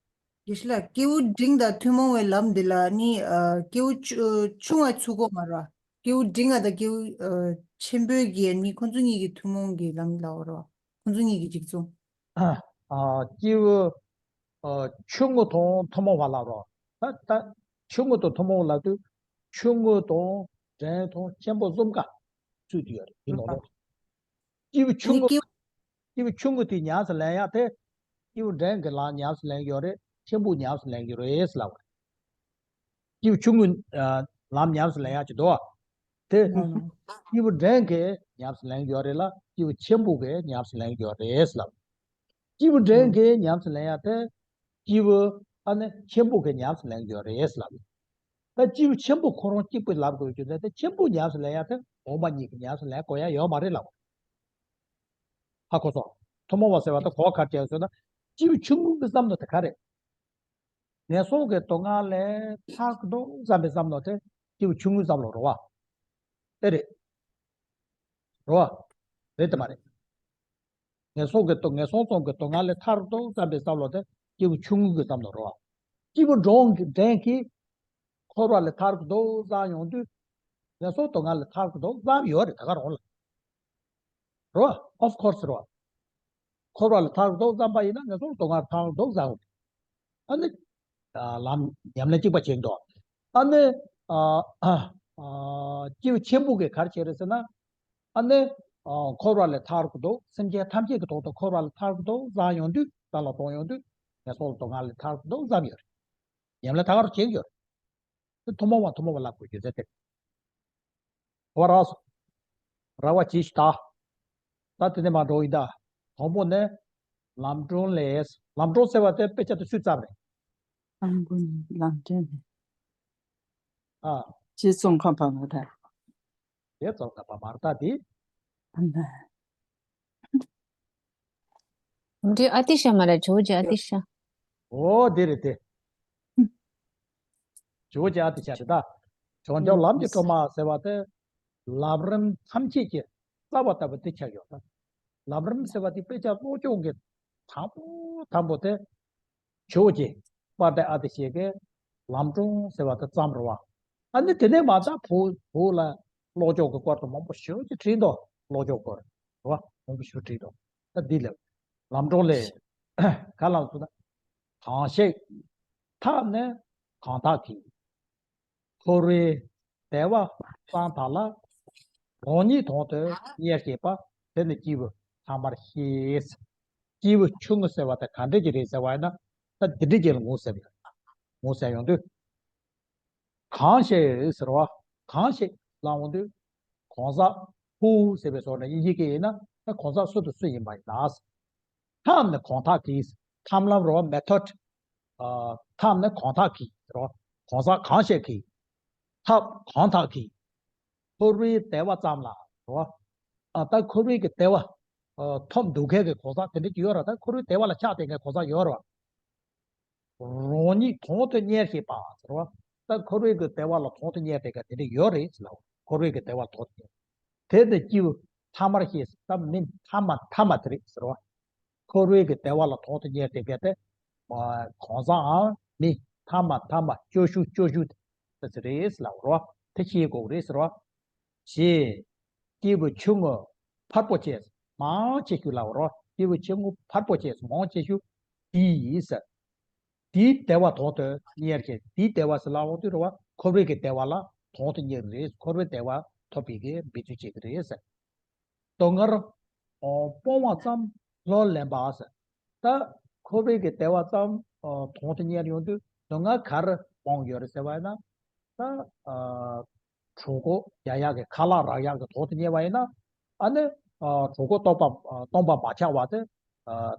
ཡེ་ཤེས་ལགས་སྐྱེས་བུ་འབྲིང་དང་ཐུན་མོང་བའི་ལམ་འདི་ལ་ནི་ཨ་སྐྱེས་བུ་ཆུ་ཆུང་བ་ཚུགས་གོ་མ་ར། སྐྱེས་བུ་འབྲིང་བ་དང་སྐྱེས་བུ་ཨ་ཆེན་པོའི་གི་ནི་ཁོང་ཚོ་གཉིས་ཀྱི་ཐུན་མོང་གི་ལམ་ལ་འོ་ར། ཁོང་ཚོ་གཉིས་ཀྱི་གཅིག་མཚུངས། ཨ་སྐྱེས་བུ་ཨ་ཆུང་ངུ་དང་ཐུན་མོང་བ་ལབ་རོགས། ད་ད་ཆུང་ངུ་དང་ཐུན་མོང་བ་ལབ་དུས་ཆུང་ངུ་དང་འབྲིང་དང་ཆེན་པོ་གསུམ་ཀ་ཚུད་དུ་ཡོད་རེད་དེ་ནང་ལོགས། སྐྱེས་བུ་ཆུང་ངུ་སྐྱེས་བུ་ཆུང་ངུ་དེ་ཉམས་སུ་ལེན་ཡག་དེ་སྐྱེས་བུ་འབྲིང་གི་ལམ་ཉམས་སུ་ལེན་ཡོད་རེད། ཆེན་པོ་ཉམས་སུ་ལེན་གྱི་རེད་ལབ་པ་རེད། སྐྱེས་བུ་ཆུང་ངུ་ཨ་ལམ་ཉམས་སུ་ལེན་ཡག་ཅིག་འདུག་བ། དེ་ཨ་སྐྱེས་བུ་འབྲིང་གིས་ཉམས་སུ་ལེན་ཡོད་རེད་ལ་སྐྱེས་བུ་ཆེན་པོ་གིས་ཉམས་སུ་ལེན་ཡོད་རེད་ལབ། སྐྱེས་བུ་འབྲིང་གིས་ཉམས་སུ་ལེན་ཡག་དེ་སྐྱེས་བུ་ཨ་ནི་ཆེན་པོ་གིས་ཉམས་སུ་ལེན་ཡོད་རེད་ལབ། ད་སྐྱེས་བུ་ཆེན་པོ་ཁོ་རང་གཅིག་པུས་ལབ་དགོས་རྒྱུ་དེ་དེ་ཆེན་པོ་ཉམས་སུ་ལེན་ཡག་དེ་འོག་མ་གཉིས་ཀྱིས་ཉམས་སུ་ལེན་དགོས་ཡག་ཡོད་མ་རེད་ལབ། ཧ་གོ་སོང་། ཐུན་མོང་བ་ཟེར་བ་དེ་གོ་ག་རེ་བྱས་ཟེར་ན་སྐྱེས་བུ་ཆུང་ངུ་གི་བསམ་བློ་དེ་ག་རེད། ངན་སོང་གི་སྡུག་བསྔལ་ལས་ཐར་གི་འདུག་བསམ་པའི་བསམ་བློ་དེ་སྐྱེས་བུ་ཆུང་ངུའི་བསམ་བློ་རེད་བ། ཨེ་རེད། རེད་བ། རེད་དམ་མ་རེད། ངན་སོང་གི་སྡུག་ངན་སོང་གསུམ་གྱི་སྡུག་བསྔལ་ལས་ཐར་གི་འདུག་བསམ་པའི་བསམ་བློ་དེ་སྐྱེས་བུ་ཆུང་ངུ་གི་བསམ་བློ་རེད་བ། སྐྱེས་བུ་འབྲིང་གི་འབྲིང་གིས་འཁོར་བ་ལས་ཐར་གི་འདུག་བསམ་ཡོང་དུས་ངན་སོང་སྡུག་བསྔལ་ལས་ཐར་གི་འདུག་བསམ་ཡོད་རེད་ད་ག་རང་ལ། རོ། of course རོ། འཁོར་བ་ལས་ཐར་འདུག་བསམ་པ་ཡིན་ན་ངན་སོང་སྡུག་བསྔལ་ཐར་འདུག་བསམ། ཨ་ནི། ཨ་ལམ་ཉམས་ལེན་གཅིག་པ་བྱེད་འདུག་ཨ་ནི། ཨ་ཨ་སྐྱེས་བུ་ཆེན་པོ་གིས་ག་རེ་བྱེད་རེད་ཟེར་ན། ཨ་ནི། ཨ་འཁོར་བ་ལས་ཐར་གི་འདུག་སེམས་ཅན་ཐམས་ཅད་ཀྱི་ཐོག་ཏུ་འཁོར་བ་ལས་ཐར་གི་འདུག་བསམ་ཡོང་དུས་བསམ་བློ་གཏོང་ཡོང་དུས་ངན་སོང་སྡུག་བསྔལ་ལས་ཐར་གི་འདུག་བསམ་ཡོད་རེད། ཉམས་ལེན་ད་ག་རང་བྱེད་ཀྱི་ཡོད་རེད། དེ་ཐུན་མོང་བ་ཐུན་མོང་བ་ལབ་དགོས་རྒྱུ་རེད་དེ། གོ་བ་རག་སོང་། རག་པ་ཅིག་ཞུ་ད། ད་དེ་ནས་མར་འགྲོ་ཡིན་ད། དང་པོ་ནས། ལམ་སྒྲོན་ལས། ལམ་སྒྲོན་ཟེར་བ་དེ་དཔེ་ཆ་དེ་སུས་བརྩམས་རེད། ཨ་མགོ་ནས་ལམ་སྒྲོན་ལས། ཨ། ཅི་ཙོང་ཁ་པ་མ་ད། དེ་ཙོང་ཁ་པ་མ་ར་ད་དེ། འདི་ཨ་ཏི་ཤ་མ་རེད། ཇོ་བོ་རྗེ་ཨ་ཏི་ཤ། འོ་དེ་རེད་དེ། ཇོ་བོ་རྗེ་ཨ་ཏི་ཤ་རེད་ད། བྱང་ཆུབ་ལམ་གྱི་སྒྲོན་མ་ཟེར་བ་དེ། ལམ་རིམ་ཐམས་ཅད་ཀྱི་རྩ་བ་ལྟ་བུ་དེ་ཆགས་ཡོད་ད། ལམ་རིམ་ཟེར་བ་དེ་དཔེ་ཆ་སློབ་སྦྱོང་གི་དང་པོ་དང་པོ་དེ། ཇོ་བོ་རྗེ་དཔལ་ལྡན་ཨ་ཏི་ཤའི་ལམ་སྒྲོན་ཟེར་བ་དེ་བརྩམས་རེད་བ། ཨ་ནི་དེ་ནས་མ་ད་བོད་བོད་ལ་སློབ་སྦྱོང་གི་སྐོར་དུ་མང་པོ་ཞེ་པོ་ཅིག་བྲིས་འདུག་སློབ་སྦྱོང་སྐོར་རེད་བ། མང་པོ་ཞེ་པོ་བྲིས་འདུག་ད་འདི་ལ་ལམ་སྒྲོན་ལས་ག་ལ་སོང་ན། གང་ཞིག་ཐབས་ནི་གང་དག་གིས། འཁོར་བའི་བདེ་བ་བསམ་པ་ལ། རང་ཉིད་དོན་དུ་གཉེར་བྱེད་པ། དེ་ནི་སྐྱེས་བུ་ཐ་མར་ཤེས། སྐྱེས་བུ་ཆུང་ངུ་ཟེར་བ་དེ་ག་འདྲ་ཅིག་རེད་ཟེར་བ་ཡིན་ན། ད་འདི་འདྲ་ཅིག་ལ་ངོ་ཟེར་ཡོང་། ངོ་ཟེར་ཡོང་དུས། གང་ཞིག་ཟེར་བ། གང་ཞིག་ལབ་ཡོང་དུས། གང་ཟག་who ཟེར་བའི་ཐོག་ནས་དབྱིན་ཇི་སྐད་ཡིན་ན། ད་གང་ཟག་སུ་དང་སུ་ཡིན་པ་ཡིན་ན། ཐབས་ནི་གང་དག་གིས། ཐབས་ལམ་རེད་བ། method། ཨ། ཐབས་ནི་གང་དག་གིས་རེད་བ། གང་ཟག་གང་ཞིག་གིས། ཐབས་གང་དག་གིས། འཁོར་བའི་བདེ་བ་ཙམ་ལ་རེད་བ། ཨ། ད་འཁོར་བའི་གི་བདེ་བ། ཨ། ཐོབ་འདུག་མཁན་གི་གང་ཟག་དེ་འདྲ་ཅིག་ཡོད་རེད། ད་འཁོར་བའི་བདེ་བ་ལ་ཆགས་བསྡད་མཁན་གང་ཟག་ཡོད་རེད་བ། རང་ཉིད་དོན་དུ་གཉེར་བྱེད་པ་ཟེར་བ། ད་འཁོར་བའི་གི་བདེ་བ་ལ་དོན་དུ་གཉེར་བསྡད་མཁན་དེ་འདྲ་ཡོད་རེད་ཟེར་ལབ། འཁོར་བའི་གི་བདེ་བ་ལ་དོན་དུ་གཉེར། དེ་ནི་སྐྱེས་བུ་ཐ་མར་ཤེས། ད་མིན་ཐ་མ་ཐ་མ་དེ་རེད་ཟེར་བ། འཁོར་བའི་གི་བདེ་བ་ལ་དོན་དུ་གཉེར་བསྡད་མཁན་དེ། གང་ཟག་འམ་མི་ཐ་མ་ཐ་མ་སྐྱོ་ཤོས་སྐྱོ་ཤོས་དེ་རེད་ཟེར་ལབ་རེད་བ། དེ་ཤེས་དགོས་རེད་ཟེར་བ། ཞེས། སྐྱེས་བུ་ཆུང་ངུ་ཕལ་པོ་ཆེ་མང་ཆེ་ཤོས་ལབ་རོ། སྐྱེས་བུ་ཆུང་ངུ་ཕལ་པོ་ཆེ་མང་ཆེ་ཤོས་དེ་ཡིས། དེའི་བདེ་བ་དོན་དུ་གཉེར་ཞིང་། དེའི་བདེ་བ་ཟེར་ལབ་ཡོང་དུས་རེད་བ། འཁོར་བའི་གི་བདེ་བ་ལ་དོན་དུ་གཉེར་གི་རེད། འཁོར་བའི་བདེ་བ་ཐོབ་པའི་གི་འབད་རྩོལ་བྱེད་ཀྱི་རེད། སྡུག་བསྔལ་སྤོང་བ་ཙམ་ལྷུར་ལེན་པ་ཟེར། ད་འཁོར་བའི་གི་བདེ་བ་ཙམ་དོན་དུ་གཉེར་ཡོང་དུས་སྡུག་བསྔལ་ག་རེ་སྤོང་ཡོད་རེད་ཟེར་བ་ཡིན་ན། ད། གྲོད་ཁོག་རྒྱག་ཡག་གི་ཁ་ལག་རག་ཡག་གི་དོན་དུ་གཉེར་བ་ཡིན་ན། ཨ་ནི། གྲོད་ཁོག་སྟོང་པ་སྟོང་པ་མ་ཆགས་པ་དེ་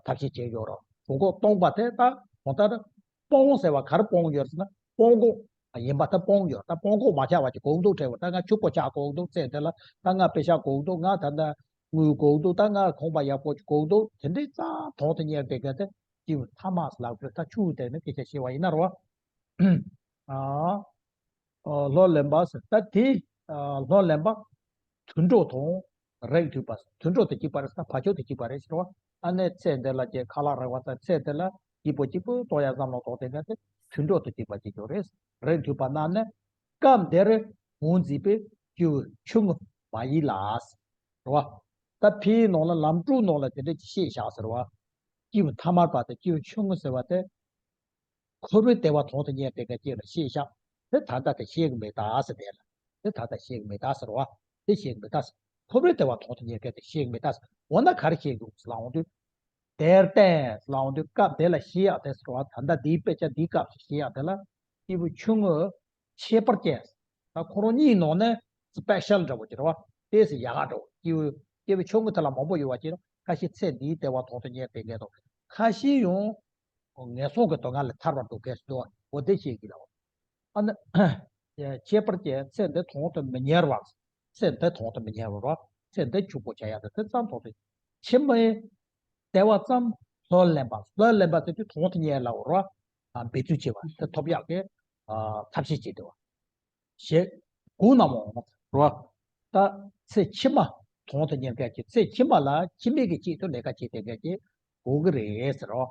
ཐབས་ཤེས་བྱས་ཡོད་རེད། གྲོད་ཁོག་སྟོང་པ་དེ་ད་གང་ལྟར་སྤོང་ཟེར་བ་ག་རེ་སྤོང་ཡོད་ཟེར་ན། སྤོང་གོ་ཡིན་པ་ད་སྤོང་ཡོད། ད་སྤོང་གོ་མ་ཆགས་པ་ཅིག་དགོས་འདུག་དྲན་པ། ད་ང་ཕྱུག་པོ་ཆགས་དགོས་འདུག་ཚེ་འདི་ལ་ད་ང་པེ་ཤག་དགོས་འདུག་ང་ད་ལྟ་དངུལ་དགོས་འདུག་ད་ང་གོམ་པ་ཡག་པོ་ཅིག་དགོས་འདུག་དེ་འདྲའི་རྩ་དོན་དུ་གཉེར་བསྡད་མཁན་དེ་སྐྱེས་བུ་ཐ་མ་ཟེར་ལབ་དགོས། ད་ཕྱུག་པོ་དེ་ནི་སྐད་ཆ་བཤད་པ་ཡིན་ན་རེད་བ། ཨ། ལྷུར་ལེན་པ་ཟེར། ད་དེ་ལྷུར་ལེན་པ། དུད་འགྲོ་དང་རིགས་མཐུན་པ། དུད་འགྲོ་དང་གཅིག་པ་རེད། ད་བ་ཕྱུགས་དང་གཅིག་པ་རེད་ཟེར་བ། ཨ་ནི་ཚེ་འདི་ལ་ཀྱི་ཁ་ལག་རག་པ་དང་ཚེ་འདི་ལ་སྐྱིད་པོ་སྐྱིད་པོ་གཏོང་ཡ་བསམ་བློ་གཏོང་དེ་འདྲ་དེ་དུད་འགྲོ་དང་གཅིག་པ་གཅིག་ཀྱང་རེད། རིགས་མཐུན་པ་རྣམས་ནི་སྐབས་འདིར་ངོས་འཛིན་པའི་སྐྱེས་བུ་ཆུང་ངུ་མ་ཡིན་ལ། རེད་བ། ད་ཕའི་ནང་ལ་ལམ་སྒྲོན་ནང་ལ་དེ་འདྲ་ཅིག་བཤད་བཞག་ཟེར་བ། སྐྱེས་བུ་ཐ་མར་པ་དང་སྐྱེས་བུ་ཆུང་ངུ་ཟེར་བ་དེ། འཁོར་བའི་བདེ་བ་དོན་དུ་གཉེར་བསྡད་མཁན་ཅིག་ལ་བཤད་བཞག་དེ་ད་ལྟ་དེ་བཤད་གི་མེད་ད་ཟེར། དེ་ལ་དེ་ད་ལྟ་བཤད་གི་མེད་ད་ཟེར་བ། དེ་བཤད་གི་མེད་ད་ཟེར། འཁོར་བའི་བདེ་བ་དོན་དུ་གཉེར་མཁན་དེ་བཤད་གི་མེད་ད་ཟེར། འོ་ན་ག་རེ་བཤད་གི་འདུག་ཟེར་ལབ་ཡོང་དུས། དེར་བརྟེན་ལབ་ཡོང་དུས་སྐབས་དེ་ལ་བཤད་ཡག་དེ་ཟེར་བ། ད་ལྟ་འདིའི་དཔེ་ཆ་འདིའི་སྐབས་སུ་བཤད་ཡག་དེ་ལ་སྐྱེས་བུ་ཆུང་ངུ་ཁྱད་པར་ཅན། ད་ཁོ་རང་གཉིས་ནང་ནས་སི་པེ་ཤལ་འདྲ་བོ་ཅིག་རེད་བ། དེ་སི་ཡག་ག་འདྲ་བོ། སྐྱེས་བུ་སྐྱེས་བུ་ཆུང་ངུ་དེ་ལ་མང་པོ་ཡོད་པ་ཅིག་རེད། ཁ་ཤས་ཚེ་འདིའི་བདེ་བ་དོན་དུ་གཉེར་བསྡད་མཁན་དང་། ཁ་ཤས་ཡང་ངན་སོང་གི་སྡུག་བསྔལ་ལས་ཐར་བར་འགྲོ་མཁན་ཞིག་འདུག་འོ་དེ་བཤད་གི་ལབ། ཨ་ནི། ཁྱད་པར་ཅན་ཚེ་འདི་དོན་དུ་མི་གཉེར་བ། ཚེ་འདི་དོན་དུ་མི་གཉེར་བ་རེད་བ། ཚེ་འདི་ཕྱུག་པོ་བྱ་ཡག་དེ་དེ་ཙམ་དོན་དུ། ཕྱི་མའི་བདེ་བ་ཙམ་ལྷུར་ལེན་པ། ལྷུར་ལེན་པ་ཟེར་དུས་དོན་དུ་གཉེར་ལབ་རེད་བ། འབད་རྩོལ་བྱེད་པ་དེ་ཐོབ་ཡག་གི་ཐབས་ཤེས་བྱེད་དེ་བ། ཞེས་གོ་ན་མོ་རོ། ད་ཚེ་ཕྱི་མ་དོན་དུ་གཉེར་མཁན་གྱི། ཚེ་ཕྱི་མ་ལ་ཕྱི་མའི་གི་ཆེད་དུ་ལས་ཀ་བྱེད་བསྡད་མཁན་གྱི་གོ་གི་རེད་ཟེར་རོ།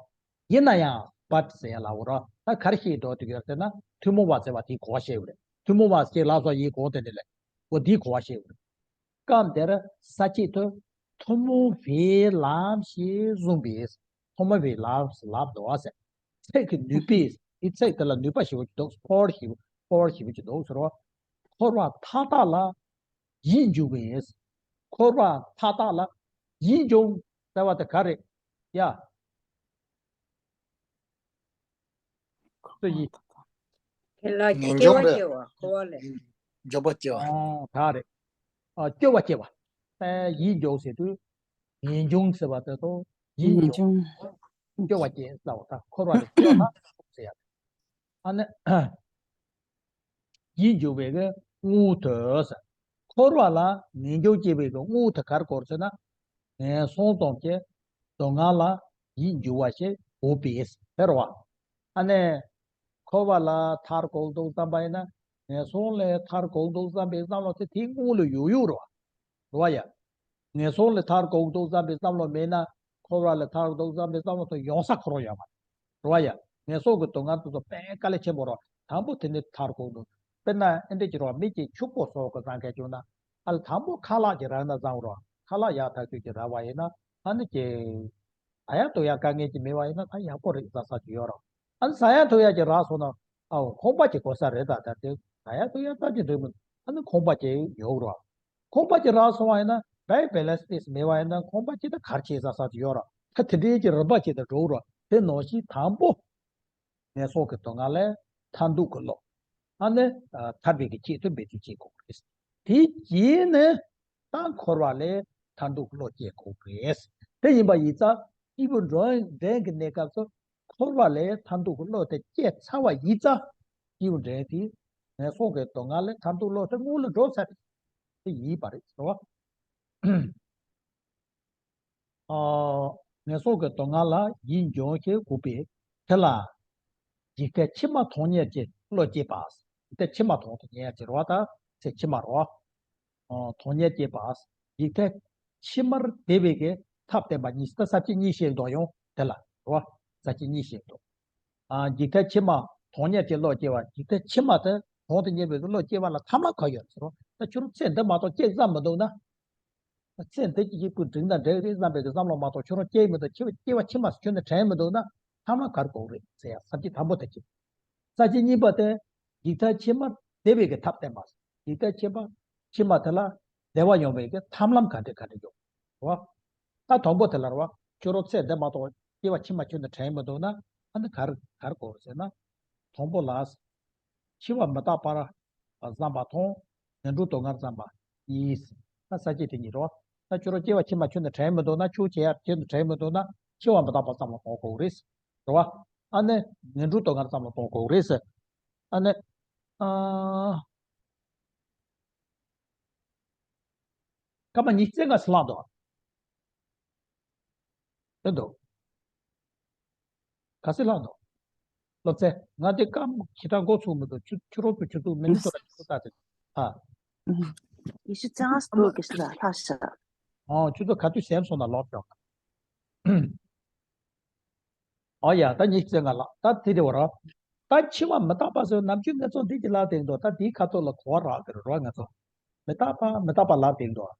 ཡིན་ན་ཡང་བཊ་ཟེར་ཡ་ལབ་རོ། ད་ག་རེ་བཤད་འགྲོ་དུས་ཡོད་ཟེར་ན། ཐུན་མོང་བ་ཟེར་བ་དེའི་གོ་བ་བཤད་ཡོད་རེད། ཐུན་མོང་བ་ཟེར་ལབ་སོང་ཡིན་གོ་དེ་འདྲ་ལས། འོ་དེའི་གོ་བ་བཤད་ཡོད་རེད། སྐབས་འདིར་ས་བཅད་དུ་ཐུན་མོང་བའི་ལམ་ཞེས་གསུངས་པས། ཐུན་མོང་བའི་ལམ་ལབ་འདུག་ཟེར། ཚིག་གི་ནུས་པས། དེ་ཚིག་དེ་ལ་ནུས་པ་ཞེ་པོ་ཅིག་འདུག power ཞེ་པོ་power ཞེ་པོ་ཅིག་འདུག་ཟེར་བ། འཁོར་བ་མཐའ་དག་ལ་ཡིད་འབྱུང་བས། འཁོར་བ་མཐའ་དག་ལ་ཡིད་འབྱུང་ཟེར་བ་དེ་ག་རེད་ཡ། སུ་ཡིན། དེ་ལ་ངེས་སྐྱེ་བ་འབྱུང་རེད། སྐྱེ་བ་འཁོར་བ་ལས། འཇོག་པ་སྐྱེ་བ། ཨོ་ད་རེད། ཨ་སྐྱེ་བ་སྐྱེ་བ། ཨ་ཡིད་འཇོག་ཟེར་དུས་ངེས་འབྱུང་ཟེར་བ་དེ་ཚོ་ཡིད་ངེས་འཇོག་འབྱུང་། སྐྱེ་བ་སྐྱེ་ལབ་པ་ད་འཁོར་བ་ལས་སྐྱེ་བ་ན་ཟེར་ཡ། ཨ་ནི་ཡིད་འཇུག་པའི་གི་ རྔུལ་དུ་ཟེར། འཁོར་བ་ལ་ངེས་འབྱུང་སྐྱེ་བའི་གི་རྔུལ་དུ་ག་རེ་གོ་རེད་ཟེར་ན། ངན་སོང་ཙམ་གྱི་སྡུག་བསྔལ་ལ་ཡིད་འགྱུར་བ་ཞིག་དགོས་པས་ཟེར་བ། ཨ་ནི། འཁོར་བ་ལ་ཐར་དགོས་འདུག་བསམ་པ་ཡིན་ན། ངན་སོང་ལས་ཐར་དགོས་འདུག་བསམ་པའི་བསམ་བློ་དེ་དེའི་སྔོན་ལ་ཡོད་ཡོད་རེད་བ། རེད་བ་ཡ། ངན་སོང་ལས་ཐར་དགོས་འདུག་བསམ་པའི་བསམ་བློ་མེད་ན། འཁོར་བ་ལས་ཐར་དགོས་འདུག་བསམ་པའི་བསམ་བློ་དེ་ཡོང་ས་ཁོ་རང་ཡོད་མ་རེད། རེད་བ་ཡ། ངན་སོང་གི་སྡུག་བསྔལ་དེ་ཚོ་དཔེ་དཀའ་ལས་ཆེན་པོ་རེད། དང་པོ་དེ་ནས་ཐར་དགོས་འདུག་དཔེར་ན་ཨེ་འདྲ་ཅིག་རེད་བ། མི་གཅིག་ཕྱུག་པོ་བཟོ་དགོས་བསམ་མཁན་བྱུང་ན། ཨ་ལ་དང་པོ་ཁ་ལག་ཅིག་རག་ན་བཟང་རེད་བ། ཁ་ལག་ཡག་ཐག་ཆོད་ཅིག་རག་པ་ཡིན་ན། ཨ་ནི་ཀྱེ། ད་ཡག་ཏུ་ཡག་དཀའ་ངལ་ཅིག་མེད་པ་ཡིན་ན་ད་ཡག་པོ་རེད་བསམ་ས་ཅིག་ཡོད་རེད། ཨ་ནི་ཟ་ཡག་འཐུང་ཡག་ཅིག་རག་སོང་ན། ཨའོ་ཁང་པ་ཅིག་དགོས་ས་རེད། ད་ད་དེ་ཟ་ཡག་འཐུང་ཡག་ཙམ་ཅིག་འདུག་མི་འདུག་ཨ་ནི་ཁང་པ་ཅིག་ཡོད་རེད་བ། ཁང་པ་ཅིག་རག་སོང་བ་ཡིན་ན། bank balance་ཏོག་ཙམ་མེད་པ་ཡིན་ན་ཁང་པ་ཅིག་ད་ག་རེ་བྱེད་བསམ་ས་ཅིག་ཡོད་རེད། ད་དེ་འདྲའི་ཅིག་རིམ་པ་ཅིག་ད་འགྲོ་རེད། དེ་ནང་བཞིན་དང་པོ། ངན་སོང་གི་སྡུག་བསྔལ་ལས་ཐར་འདོད་ཀྱི་བློ། ཨ་ནི། ཐར་པའི་གི་ཆེད་དུ་འབད་བརྩོན་བྱེད་དགོས་རེད། དེ་རྗེས་ནས་ད་འཁོར་བ་ལས་ཐར་འདོད་ཀྱི་བློ་སྐྱེ་དགོས་རེད། དེ་ཡིན་པ་ཡིན་ཙང་སྐྱེས་བུ་འགྲོ་འདྲེན་གྱི་གནས་སྐབས་སུ་འཁོར་བ་ལས་ཐར་འདོད་ཀྱི་བློ་དེ་སྐྱེས་ཚར་བ་ཡིན་ཙང་སྐྱེས་བུ་འདྲེན་དེ་ངན་སོང་གི་སྡུག་བསྔལ་ལས་ཐར་འདོད་བློ་དེ་སྔོན་ལ་འགྲོ་ཚར་རེད། དེ་ཡིན་པ་རེད་ཟེར་བ། ཨ། ངན་སོང་གི་སྡུག་བསྔལ་ལ་ཡིད་འབྱུང་ཞིང་འགུགས་པའི་དེ་ལ། འཇིག་ལྟའི་ཕྱི་མ་མཐོང་ཉེར་གྱི་བློ་སྐྱེས་པ། འཇིག་ལྟའི་ཕྱི་མ་མཐོང་དུ་ཉེར་གྱི་རེད་བ། ད་ཚེ་ཕྱི་མ་རེད་བ། ཨ། མཐོང་ཉེར་སྐྱེས་པ། འཇིག་ལྟའི་ཕྱི་མར་བདེ་བའི་གི་ཐབས་བསྟན་པ་གཉིས། ད་ས་བཅད་གཉིས་བཤད་འདུག་ཡང་དེ་ལ་རེད་བ། ས་བཅད་གཉིས་བཤད་འདུག་ཨ། འཇིག་ལྟའི་ཕྱི་མ་མཐོང་ཉེར་གྱི་བློ་སྐྱེ་བ། འཇིག་ལྟའི་ཕྱི་མ་དེ་མཐོང་དུ་ཉེ་བའི་བློ་སྐྱེ་བ་ལ་ཐབས་ལམ་ག་ཡོད་ཟེར་རོ། ད་ཁྱོད་རང་ཚེ་འདི་མ་གཏོགས་སྐྱེ་བསམ་མི་འདུག་ན། ཚེ་འདི་གཅིག་པུ་འགྲིག་ན་འགྲིག་རེད་བསམ་པའི་གི་བསམ་བློ་མ་གཏོགས་ཁྱོད་རང་སྐྱེ་མི་འདུག་སྐྱེ་བ་སྐྱེ་བ་ཕྱི་མ་ཁྱོད་ནི་དྲན་མི་འདུག་ན། ཐབས་ལམ་ག་རེ་དགོས་རེད་ཟེར་ཡ། ས་བཅད་དང་པོ་དེ་གཅིག་ས་བཅད་གཉིས་པ་དེ། འཇིག་ལྟའི་ཕྱི་མར་བདེ་བའི་གི་ཐབས་བསྟན་པ། འཇིག་ལྟའི་ཕྱི་མ། ཕྱི་མ་དེ་ལ་བདེ་བ་ཡོང་བའི་གི་ཐབས་ལམ་ག་འདྲ་ག་འདྲ་ཡོད་རེད་བ། ད་དང་པོ་དེ་ལ་རེད་བ། ཁྱོད་རང་ཚེ་འདི་མ་གཏོགས་སྐྱེ་བ་ཕྱི་མ་ཁྱོད་ནི་དྲན་མི་འདུག་ན། ཨ་ནི་ག་རེ་ག་རེ་དགོས་ཟེར་ན། དང་པོ་ལ། འཆི་བ་མི་རྟག་པར་བསམ་པ་དང་། ངན་འགྲོའི་སྡུག་བསྔལ་བསམ་པ་གཉིས། ད་ས་བཅད་དེ་གཉིས་རེད་བ། ད་ཁྱོད་རང་སྐྱེ་བ་ཕྱི་མ་ཁྱོད་ནི་དྲན་མི་འདུག་ན། ཁྱོད་བྱེད་ཡ་ཁྱོད་ནི་དྲན་མི་འདུག་ན། འཆི་བ་མི་རྟག་པ་བསམ་བློ་གཏོང་དགོས་རེད། རེད་བ། ཨ་ནི། ངན་འགྲོའི་སྡུག་བསྔལ་བསམ་བློ་གཏོང་དགོས་རེད། ཨ་ནི། ཨ། སྐར་མ་ཉི་ཤུ་རྩ་ལྔ་ཟིན་ལགས་འདུག་དེ་འདུག་ག་ཚོད་ལྷག་འདུག་སློབ་ཚན། ང་དེ་སྐར་མ་ཞེ་དྲག་འགོ་ཚུགས་མི་འདུག་ཆུ་ཆུ་རོགས་ཚོ་ཆུ་ཚོད་མི་ནི་ཚོ་ལ་ཆུ་ཚོད་ལྟ་དེ། ཨ། ཨུམ། ཉི་ཤུ་རྩ་ལྔ་ཙམ་འདུག་དགེ་བཤེས་ལགས། ལྷག་ཤག་ཨོ། ཆུ་ཚོད་ག་དུས་ཟིན་སོང་ན་ལོག་ཤོག་ཨོ་ཡ། ད་ཉི་ཤུ་རྩ་ལྔ་ལགས། ད་དེ་རེད་བ་ར། ད་འཆི་བ་མི་རྟག་པ་ཟེར་ནམ་རྒྱུན་ངེད་ཚོ་འདི་གི་ལབ་བསྡད་འདུག་ད་དེའི་ཁ་ཐོག་ལ་གོ་བ་རག་གི་རེད་ར་ང་ཚོ། མི་རྟག་པ་མི་རྟག་པ་ལབ་བསྡད་འདུག་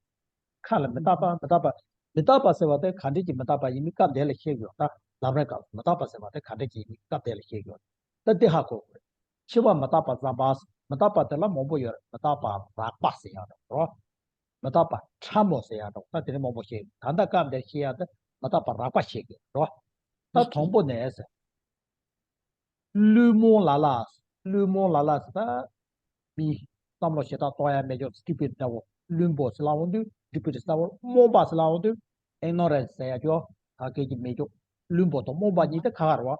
ཁ་ལ་མི་རྟག་པ་མི་རྟག་པ། མི་རྟག་པ་ཟེར་བ་དེ་ག་འདྲ་གྱི་མི་རྟག་པ་ཡིན་མིན་སྐབས་དེ་ལ་ཤེས་དགོས། ད་ལམ་རིམ་སྐབས་སུ་མི་རྟག་པ་ཟེར་བ་དེ་ག་འདྲ་གྱི་ཡིན་མིན་སྐབས་དེ་ལ་ཤེས་དགོས། ད་འདི་ཧ་གོ་དགོས། འཆི་བ་མི་རྟག་པ་བསམ་པ། མི་རྟག་པ་དེ་ལ་མང་པོ་ཡོད་རེད། མི་རྟག་པ་རགས་པ་ཟེར་ཡག་འདྲ་བོ། མི་རྟག་པ་ཕྲ་མོ་ཟེར་ཡག་འདྲ་བོ། ད་དེ་ནི་མང་པོ་ཞིག་ད་ལྟ་སྐབས་འདིར་ཤེས་ཡག་དེ་མི་རྟག་པ་རགས་པ་ཤེས་དགོས་རེད། ད་དང་པོ་ནས་ཟེར། བླུན་རྨོངས་ལ་ལ། བླུན་རྨོངས་ལ་ལ་ཟེར། ད་མི་བསམ་བློ་ཞེ་དྲག་གཏོང་ཡ་མེད་ཅོག stupid འདྲ་བོ། བླུན་པོ་ཟེར་ལབ་འོང་དུས་stupid ཟེར་ལབ་འོང་། རྨོངས་པ་ཟེར་ལབ་འོང་དུས་ignorance ཟེར་ཡ་ཅོག་ད་སྐད་ཀྱི་མེད་ཅོག་བླུན་པོ་དང་རྨོངས་པ་གཉིས་དེ་ཁ་ཁ་རེད་བ།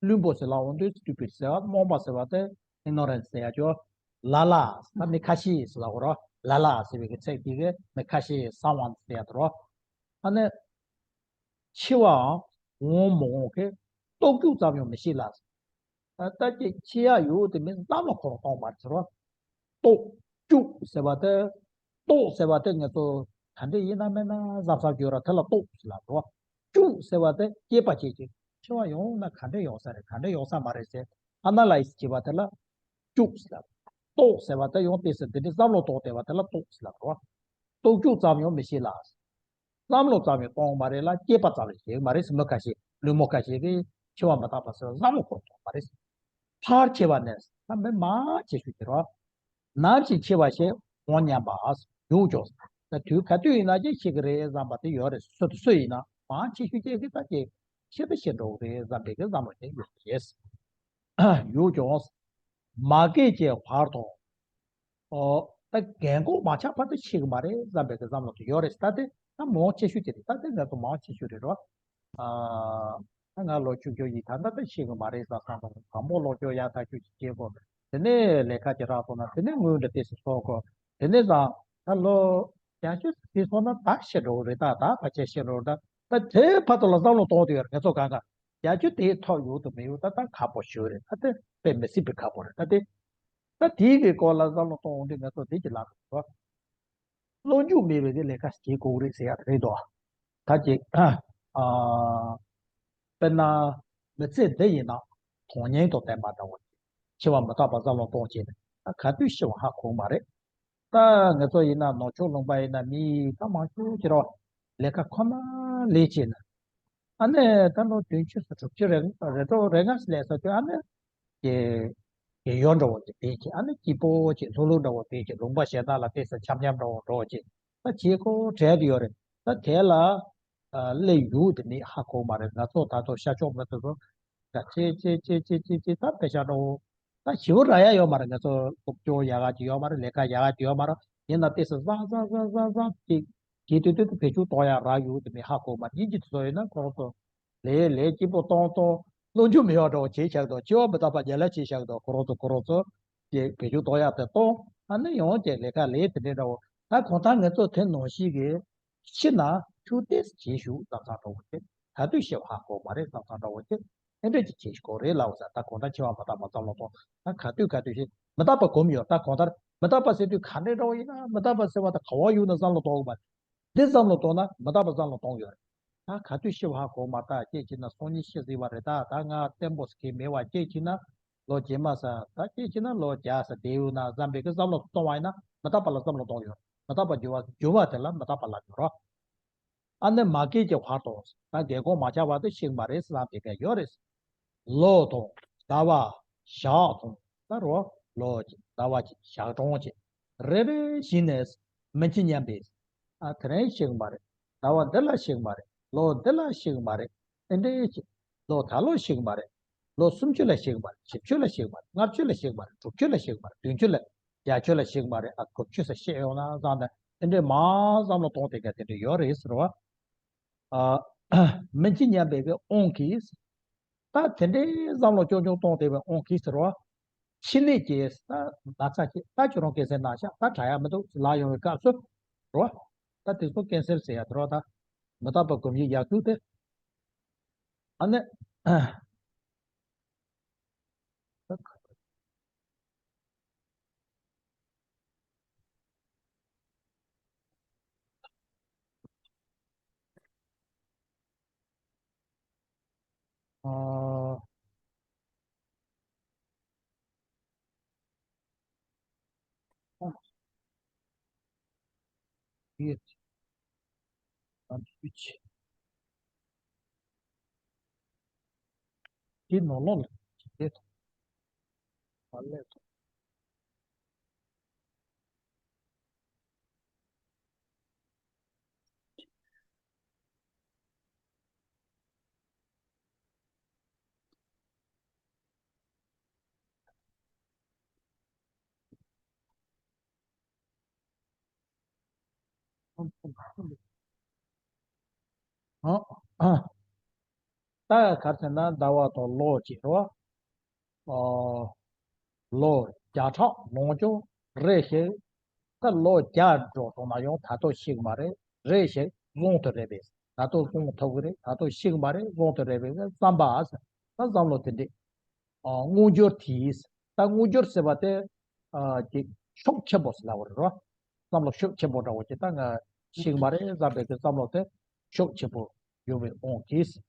བླུན་པོ་ཟེར་ལབ་འོང་དུས་stupid ཟེར་བ། རྨོངས་པ་ཟེར་བ་དེ་ignorance ཟེར་ཡ་ཅོག་ལ་ལ་ད་མི་ཁ་ཤས་ཟེར་ལབ་འོང་ར། ལ་ལ་ཟེར་བའི་གི་ཚིག་དེ་གི་མི་ཁ་ཤས་someone ཟེར་ཡ་དེ་རོ། ཨ་ནི། འཆི་བའང་འོང་མི་འོང་གི་རྟོགས་རྒྱུ་ཙམ་ཡང་མི་ཤེས་ལ། ད་ལྟ་ཀྱི་འཆི་ཡག་ཡོད་དེ་མིན་བསམ་བློ་ཁོ་རང་གཏོང་མ་རེད་ཟེར་བ། རྟོགས་རྒྱུ་ཟེར་བ་དེ། རྟོགས་ཟེར་བ་དེ་ངེད་ཚོ་ག་འདྲ་ཡིན་ན་མིན་ན་བསམ་བསམ་བརྗོད་ར་དེ་ལ་རྟོགས་ཟེར་ལ་ཟེར་བ། རྒྱུ་ཟེར་བ་དེ་སྐྱེས་པ་བྱེད་ཀྱི་འཆི་བ་ཡོང་ན་ག་འདྲ་ཡོང་ས་རེད། ག་འདྲ་ཡོང་ས་མ་རེད་ཟེར་ཨ་ན་ལའི་སི་བྱེད་པ་དེ་ལ་རྒྱུ་ཟེར་ལ། རྟོགས་ཟེར་བ་དེ་ཡང་དེ་ཟེར་འདི་འདྲའི་བསམ་བློ་གཏོང་བསྡད་པ་དེ་ལ་རྟོགས་ཟེར་ལ་ཟེར་བ། རྟོགས་རྒྱུ་ཙམ་ཡང་མི་ཤེས་ལ། བསམ་བློ་ཙམ་ཡང་གཏོང་མ་རེད་ལ། སྐྱེས་པ་ཙམ་ཡང་བྱེད་མ་རེད་ཟེར། མི་ཁ་ཤས་བླུན་རྨོངས་ཁ་ཤས་ཀྱིས་འཆི་བ་མི་རྟག་པ་ཟེར་བ་བསམ་བློ་ཁོ་གཏོང་མ་རེད་ཟེར། ཕར་འཆི་བ་ནས་ད་མི་མང་ཆེ་ཤོས་ཀྱི་རོ། ནམ་ཞིག་འཆི་བ་ཞེས་འོང་སྙམ་པ་ཡོད་ཀྱང་། ད་དུས་ག་དུས་ཡིན་ན་ཅིག་ཤི་གི་རེད་བསམ་པ་དེ་ཡོད་རེད། སུ་དང་སུ་ཡིན་ན་མང་ཆེ་ཤོས་ཅིག་གིས་ད་ཅིག་ཤི་ད་ཤི་འགྲོ་གི་རེད་བསམ་པའི་གི་བསམ་བློ་དེ་ཡོད་རེད། ཡོད་ཀྱང་། མ་སྐྱེས་ཀྱི་བར་དུ། ཨོ། ད་རྒན་གོག་མ་ཆགས་བར་དུ་ཤི་གི་མ་རེད་བསམ་པའི་གི་བསམ་བློ་དེ་ཡོད་རེད། ད་དེ་ད་མང་ཆེ་ཤོས་ཅིག་རེད། ད་དེ་ང་ཚོ་མང་ཆེ་ཤོས་རེད་རོ། ཨ། ད་ང་ལོ་ཆུང་ཆུང་ཡིན། ད་ད་ད་ཤི་གི་མ་རེད་བསམ་བསམ་བློ། དང་པོ་ལོ་ཆུང་ཡག་ཐག་ཆོད་ཅིག་སྐྱེས་གོ། དེ་ནས་ལས་ཀ་ཅིག་རག་སོང་ན་དེ་ནས་དངུལ་འདྲ་ཏོག་ཙམ་གསོག་དགོས། དེ་ནས་བཟང་ད་ལོ་བརྒྱད་ཅུ་ཟིན་སོང་ན་ད་ཤི་འགྲོ་གི་རེད། ད་ད་ཕལ་ཆེར་ཤི་འགྲོ་གི་རེད། ད་ད་དེ་བར་དུ་ལ་བསམ་བློ་གཏོང་དུ་ཡོད་རེད། ངེད་ཚོ་གང་ག་བརྒྱད་ཅུ་དེའི་ཐོག་ཡོད་དུ་མི་ཡོད། ད་ད་ཁག་པོ་ཞིག་རེད། ད་དེ་དཔེ་མི་སྲིད་པའི་ཁག་པོ་རེད། ད་དེ་ད་དེའི་གི་སྐོར་ལ་བསམ་བློ་གཏོང་འོང་དུས་ངེད་ཚོ་དེ་གི་ལག་ཏུ་བློ་འཇུག་མེད་པའི་གི་ལས་ཀ་བྱེད་དགོས་རེད་ཟེར་ཡ་དེ་རེད་དོ། ད་ཅིག་ཨ། དཔེར་ན་མི་ཚེ་འདི་ཡིན་ན་དོན་སྙིང་དང་ལྡན་པ་འདྲ་བོ་ཅིག་འཆི་བ་མི་རྟག་པ་བསམ་བློ་གཏོང་བྱས་ནས་ད་ག་དུས་ཤི་བ་ཧ་གོ་མ་རེད། ད་ངེད་ཚོ་ཡིན་ན་ནུབ་ཕྱོགས་ལུང་པ་ཡིན་ན་མི་ད་མང་ཤོས་ཅིག་རོ་ལས་ཀ་ཁོ་ན་ལས་བྱས་ནས། ཨ་ནི་ད་ལོ་བདུན་ཅུ་སོ་དྲུག་ཅུ་རེ་རེ་གྲོགས་རེ་ལྔ་ལས་ས་དུས་ཨ་ནི་གི་གི་ཡོ་འདྲ་བོ་ཅིག་བེད་ཀྱི། ཨ་ནི་སྐྱིད་པོ་ཅིག་ལྷུག་ལྷུག་འདྲ་བོ་བེད་ཀྱི། ལུང་པ་གཞན་དག་ལ་ཏོག་ཙམ་འཆམ་འཆམ་འདྲ་བོ་འགྲོ་ཅིག་ད་བྱེད་སྒོ་བྲལ་དུ་ཡོད་རེད། ད་དེ་ལ་སླེབས་ཡོད་དེ་མི་ཧ་གོ་མ་རེད། ང་ཚོ་ད་དུང་ཤར་ཕྱོགས་མི་དེ་ཚོ་ད་ཅེ་ཅེ་ཅེ་ཅེ་ཅེ་ཅེ་ད་དཔེ་ཆ་འདྲ་བོ་ད་ཞིབ་པོ་རག་ཡ་ཡོད་མ་རེད། ང་ཚོ་སློབ་སྦྱོང་ཡག་ག་ཅིག་ཡོད་མ་རེད། ལས་ཀ་ཡག་ག་ཅིག་ཡོད་མ་རེད། ཡིན་ན་ཏོག་ཙམ་བཟང་བཟང་བཟང་བཟང་བཟང་ཅིག་བྱེད་དུས་དུས་དུ་བེད་སྤྱོད་གཏོང་ཡ་རག་ཡོད་དེ་མི་ཧ་གོ་མ་རེད། ཡིན་གྱི་དེ་ཚོ་ཡིན་ན་ཁོ་རང་ཚོ་ལས་ལས་སྐྱིད་པོ་གཏོང་གཏོང་བློ་འགྱུར་མེད་པ་འདྲ་བོ་བྱས་བཞག་འདུག་འཆི་བ་མི་རྟག་པ་རྒྱལ་ལ་བྱས་བཞག་འདུག་ཁོ་རང་ཚོ་ཁོ་རང་ཚོ་ཅེས་བེད་སྤྱོད་གཏོང་ཡག་དེ་གཏོང་། ཨ་ནི་ཡང་ཅེས་ལས་ཀ་ལས་དེ་འདྲའི་འདྲ་བོ། ད་གང་ལྟར་ངེད་ཚོ་དེ་ནང་བཞིན་གྱི་ཤི་ན་ཆུ་ཏོག་ཙམ་བྱས་བཞུགས་བསམ་བསམ་འདྲ་བོ་དེ་ག་དུས་ཤི་བ་ཧ་གོ་མ་རེད་བསམ་བསམ་འདྲ་བོ་དེ་ཨེ་འདྲ་ཅིག་བྱེད་དགོས་རེད་ལབ་ས། ད་གང་ལྟར་འཆི་བ་མི་རྟག་པ་བསམ་བློ་གཏོང་། ད་ག་དུས་ག་དུས་ཤི་མི་རྟག་པ་སྒོམ་ཡོད། ད་གང་ལྟར་མི་རྟག་པ་ཟེར་དུས་ག་འདྲའི་འདྲ་བོ་ཡིན་ན་མི་རྟག་པ་ཟེར་བ་ད་ག་བ་ཡོད་ན་བསམ་བློ་གཏོང་དགོས་པ། འདི་བསམ་བློ་གཏོང་ན་མི་རྟག་པ་བསམ་བློ་གཏོང་ཡོད་རེད། ད་ག་དུས་ཤི་བ་ཧ་གོ་མ་ཐག་སྐྱེས་ཕྱིན་ན་སང་ཉིན་ཤི་ཟིན་པ་རེད། ད་ད་ང་བརྟན་པོ་ཟེར་མཁན་མེད་པ། སྐྱེས་ཕྱིན་ན་ལོ་རྗེས་མ་ས་ད་སྐྱེས་ཕྱིན་ན་ལོ་བརྒྱ་ས་བསྡད་ཡོད་ན་བསམ་པའི་གི་བསམ་བློ་གཏོང་བ་ཡིན་ན་མི་རྟག་པ་ལ་བསམ་བློ་གཏོང་ཡོད་རེད། མི་རྟག་པ་འགྱུར་བ་འགྱུར་བ་དེ་ལ་མི་རྟག་པ་ལ་འགྱུར་རོ། ཨ་ནི་མ་སྐྱེས་ཀྱི་བར་དུ་ད་རྒས་གོང་མ་ཆགས་བར་དུ་ཤི་མ་རེད་བསམ་པའི་གི་ཡོད་རེད། ལོ་དང་ཟླ་བ་ཞག་དང་ད་རོ་ལོ་གཅིག་ཟླ་བ་གཅིག་ཞག་གྲངས་གཅིག་རེ་རེ་བཞིན་ནས་མི་འཆི་མཉམ་པའི་ཨ་དེ་རིང་ཤི་གི་མ་རེད། ཟླ་བ་འདི་ལ་ཤི་གི་མ་རེད། ལོ་འདི་ལ་ཤི་གི་མ་རེད། ཨེ་འདྲའི་ཅིག་ལོ་ད་ལོ་ཤི་གི་མ་རེད། ལོ་སུམ་ཅུ་ལ་ཤི་གི་མ་རེད། བཞི་བཅུ་ལ་ཤི་གི་མ་རེད། ལྔ་བཅུ་ལ་ཤི་གི་མ་རེད། དྲུག་ཅུ་ལ་ཤི་གི་མ་རེད། བདུན་ཅུ་ལ་བརྒྱད་ཅུ་ལ་ཤི་གི་མ་རེད། ཨ་དགུ་བཅུ་ས་ཤི་ཡོང་ན་བཟང་ན་ཨེ་འདྲའི་མང་བསམ་བློ་གཏོང་དེ་ག་དེ་འདྲ་ཡོད་རེད་ཟེར་བ། ཨ་མི་འཆི་མཉམ་པའི་གི་དབང་གིས། ད་དེ་འདྲའི་བསམ་བློ་ཆུང་ཆུང་གཏོང་བསྡད་པའི་དབང་གིས་ཟེར་བ། ཕྱི་ནས་ཀྱི་ད་ན་ཚ་ཅིག་ད་ཁྱོད་རང་ཀན་སར་ན་ཤག་ད་དྲག་ཡག་མི་འདུག་ལབ་ཡོང་བའི་སྐབས་སུ་རོ། ད་དེ་ཚོ་ཀན་སར་ཟེར་ཡག་དེ་རོ། ད་མི་རྟག་པ་སྒོམ་ཡིག་ཡག་རྒྱུ་དེ། ཨ་ནི། ཨ། ཡོད། ཨ་ཡོད། དེ་ནོར་ལོག་ལ་དེ་དང་། མ་ལས་དང་། ཨ། ཨ། ད་ག་རེ་ཟེར་ན་ཟླ་བ་དང་ལོ་གཅིག་རེད་བ། ཨོ། ལོ་བརྒྱ་ཕྲག་ལོངས་སྤྱོད་རེ་ཞིག་ད་ལོ་བརྒྱ་འགྲོ་སོང་ན་ཡང་ད་དུང་ཤི་གི་མ་རེད། རེ་ཞིག་བཟང་དུ་རེད་པས། ད་དུང་བཟང་ཐུབ་ཀྱི་རེད། ད་དུང་ཤི་གི་མ་རེད། བཟང་དུ་རེད་པས་བསམ་པ་ཟེར། ད་བསམ་བློ་དེ་འདྲས། ཨོ། མངོན་གྱུར་དེས། ད་མངོན་གྱུར་ཟེར་བ་དེ། ཨ། ཅིག་ཤུགས་ཆེན་པོ་ཟེར་ལབ་པ་རེད་རོ། བསམ་བློ་ཤུགས་ཆེན་པོ་འདྲ་བོ་ཅིག་ད་ང་ཤི་གི་མ་རེད་བསམ་པའི་གི་བསམ་བློ་དེ་ཤུགས་ཆེན་པོ་ཡོད་པའི་དབང་གིས།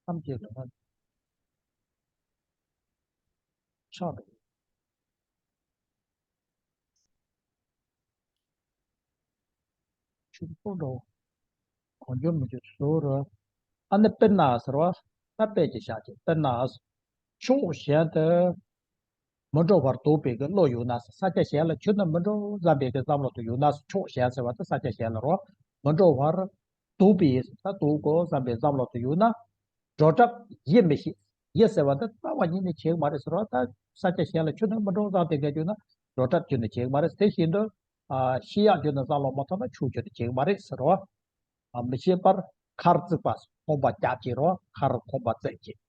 ཐམས་ཅད་ལ་ཕྱག་འཚལ། ཆུ་ཕོ་འགྲོ། གང་བྱུང་མི་བྱུང་ཟུར་རུ། ཨ་ནི་དཔེར་ན་ཟེར་བ། ད་དཔེ་ཅིག་བཞག་ཅིག་དཔེར་ན། ཕྱོགས་གཞན་དུ་མི་འགྲོ་བར་འདུག་པའི་གི་བློ་ཡོད་ན། ས་ཆ་གཞན་ལ་ཁྱོད་ནི་མི་འགྲོ་བསམ་པའི་གི་བསམ་བློ་དེ་ཡོད་ན། ཕྱོགས་གཞན་ཟེར་བ་དེ་ས་ཆ་གཞན་ལ་རོ། མི་འགྲོ་བར། སྡུག་པའི་ཡིད། ད་སྡུག་གོ་བསམ་པའི་བསམ་བློ་དེ་ཡོད་ན། འགྲོ་གྲབས་ཡིད་མི་བྱེད། ཡིད་ཟེར་བ་འདི་རྩ་བ་ཉིད་ནས་བྱེད་ཀྱི་མ་རེད་ཟེར་བ། ད་ས་ཆ་གཞན་ལ་ཆུ་ནང་མི་འགྲོ་བསམ་དེ་འགའ་བྱུང་ན་འགྲོ་གྲབས་ཁྱོན་ནས་བྱེད་ཀྱི་མ་རེད། དེ་བཞིན་དུ། ཨ། ཤི་གཡག་ཁྱོན་ནས་བསམ་བློ་མ་ཐོངས་ན་ཆུ་ཁྱོན་ནས་བྱེད་ཀྱི་མ་རེད་ཟེར་བ། ཨ། མི་ཤེས་པར་མཁར་བརྩིགས་པ། ཁང་པ་རྒྱབ་བྱེད་རོ། མཁར་ཁང་པ་བརྩིགས་བྱེད།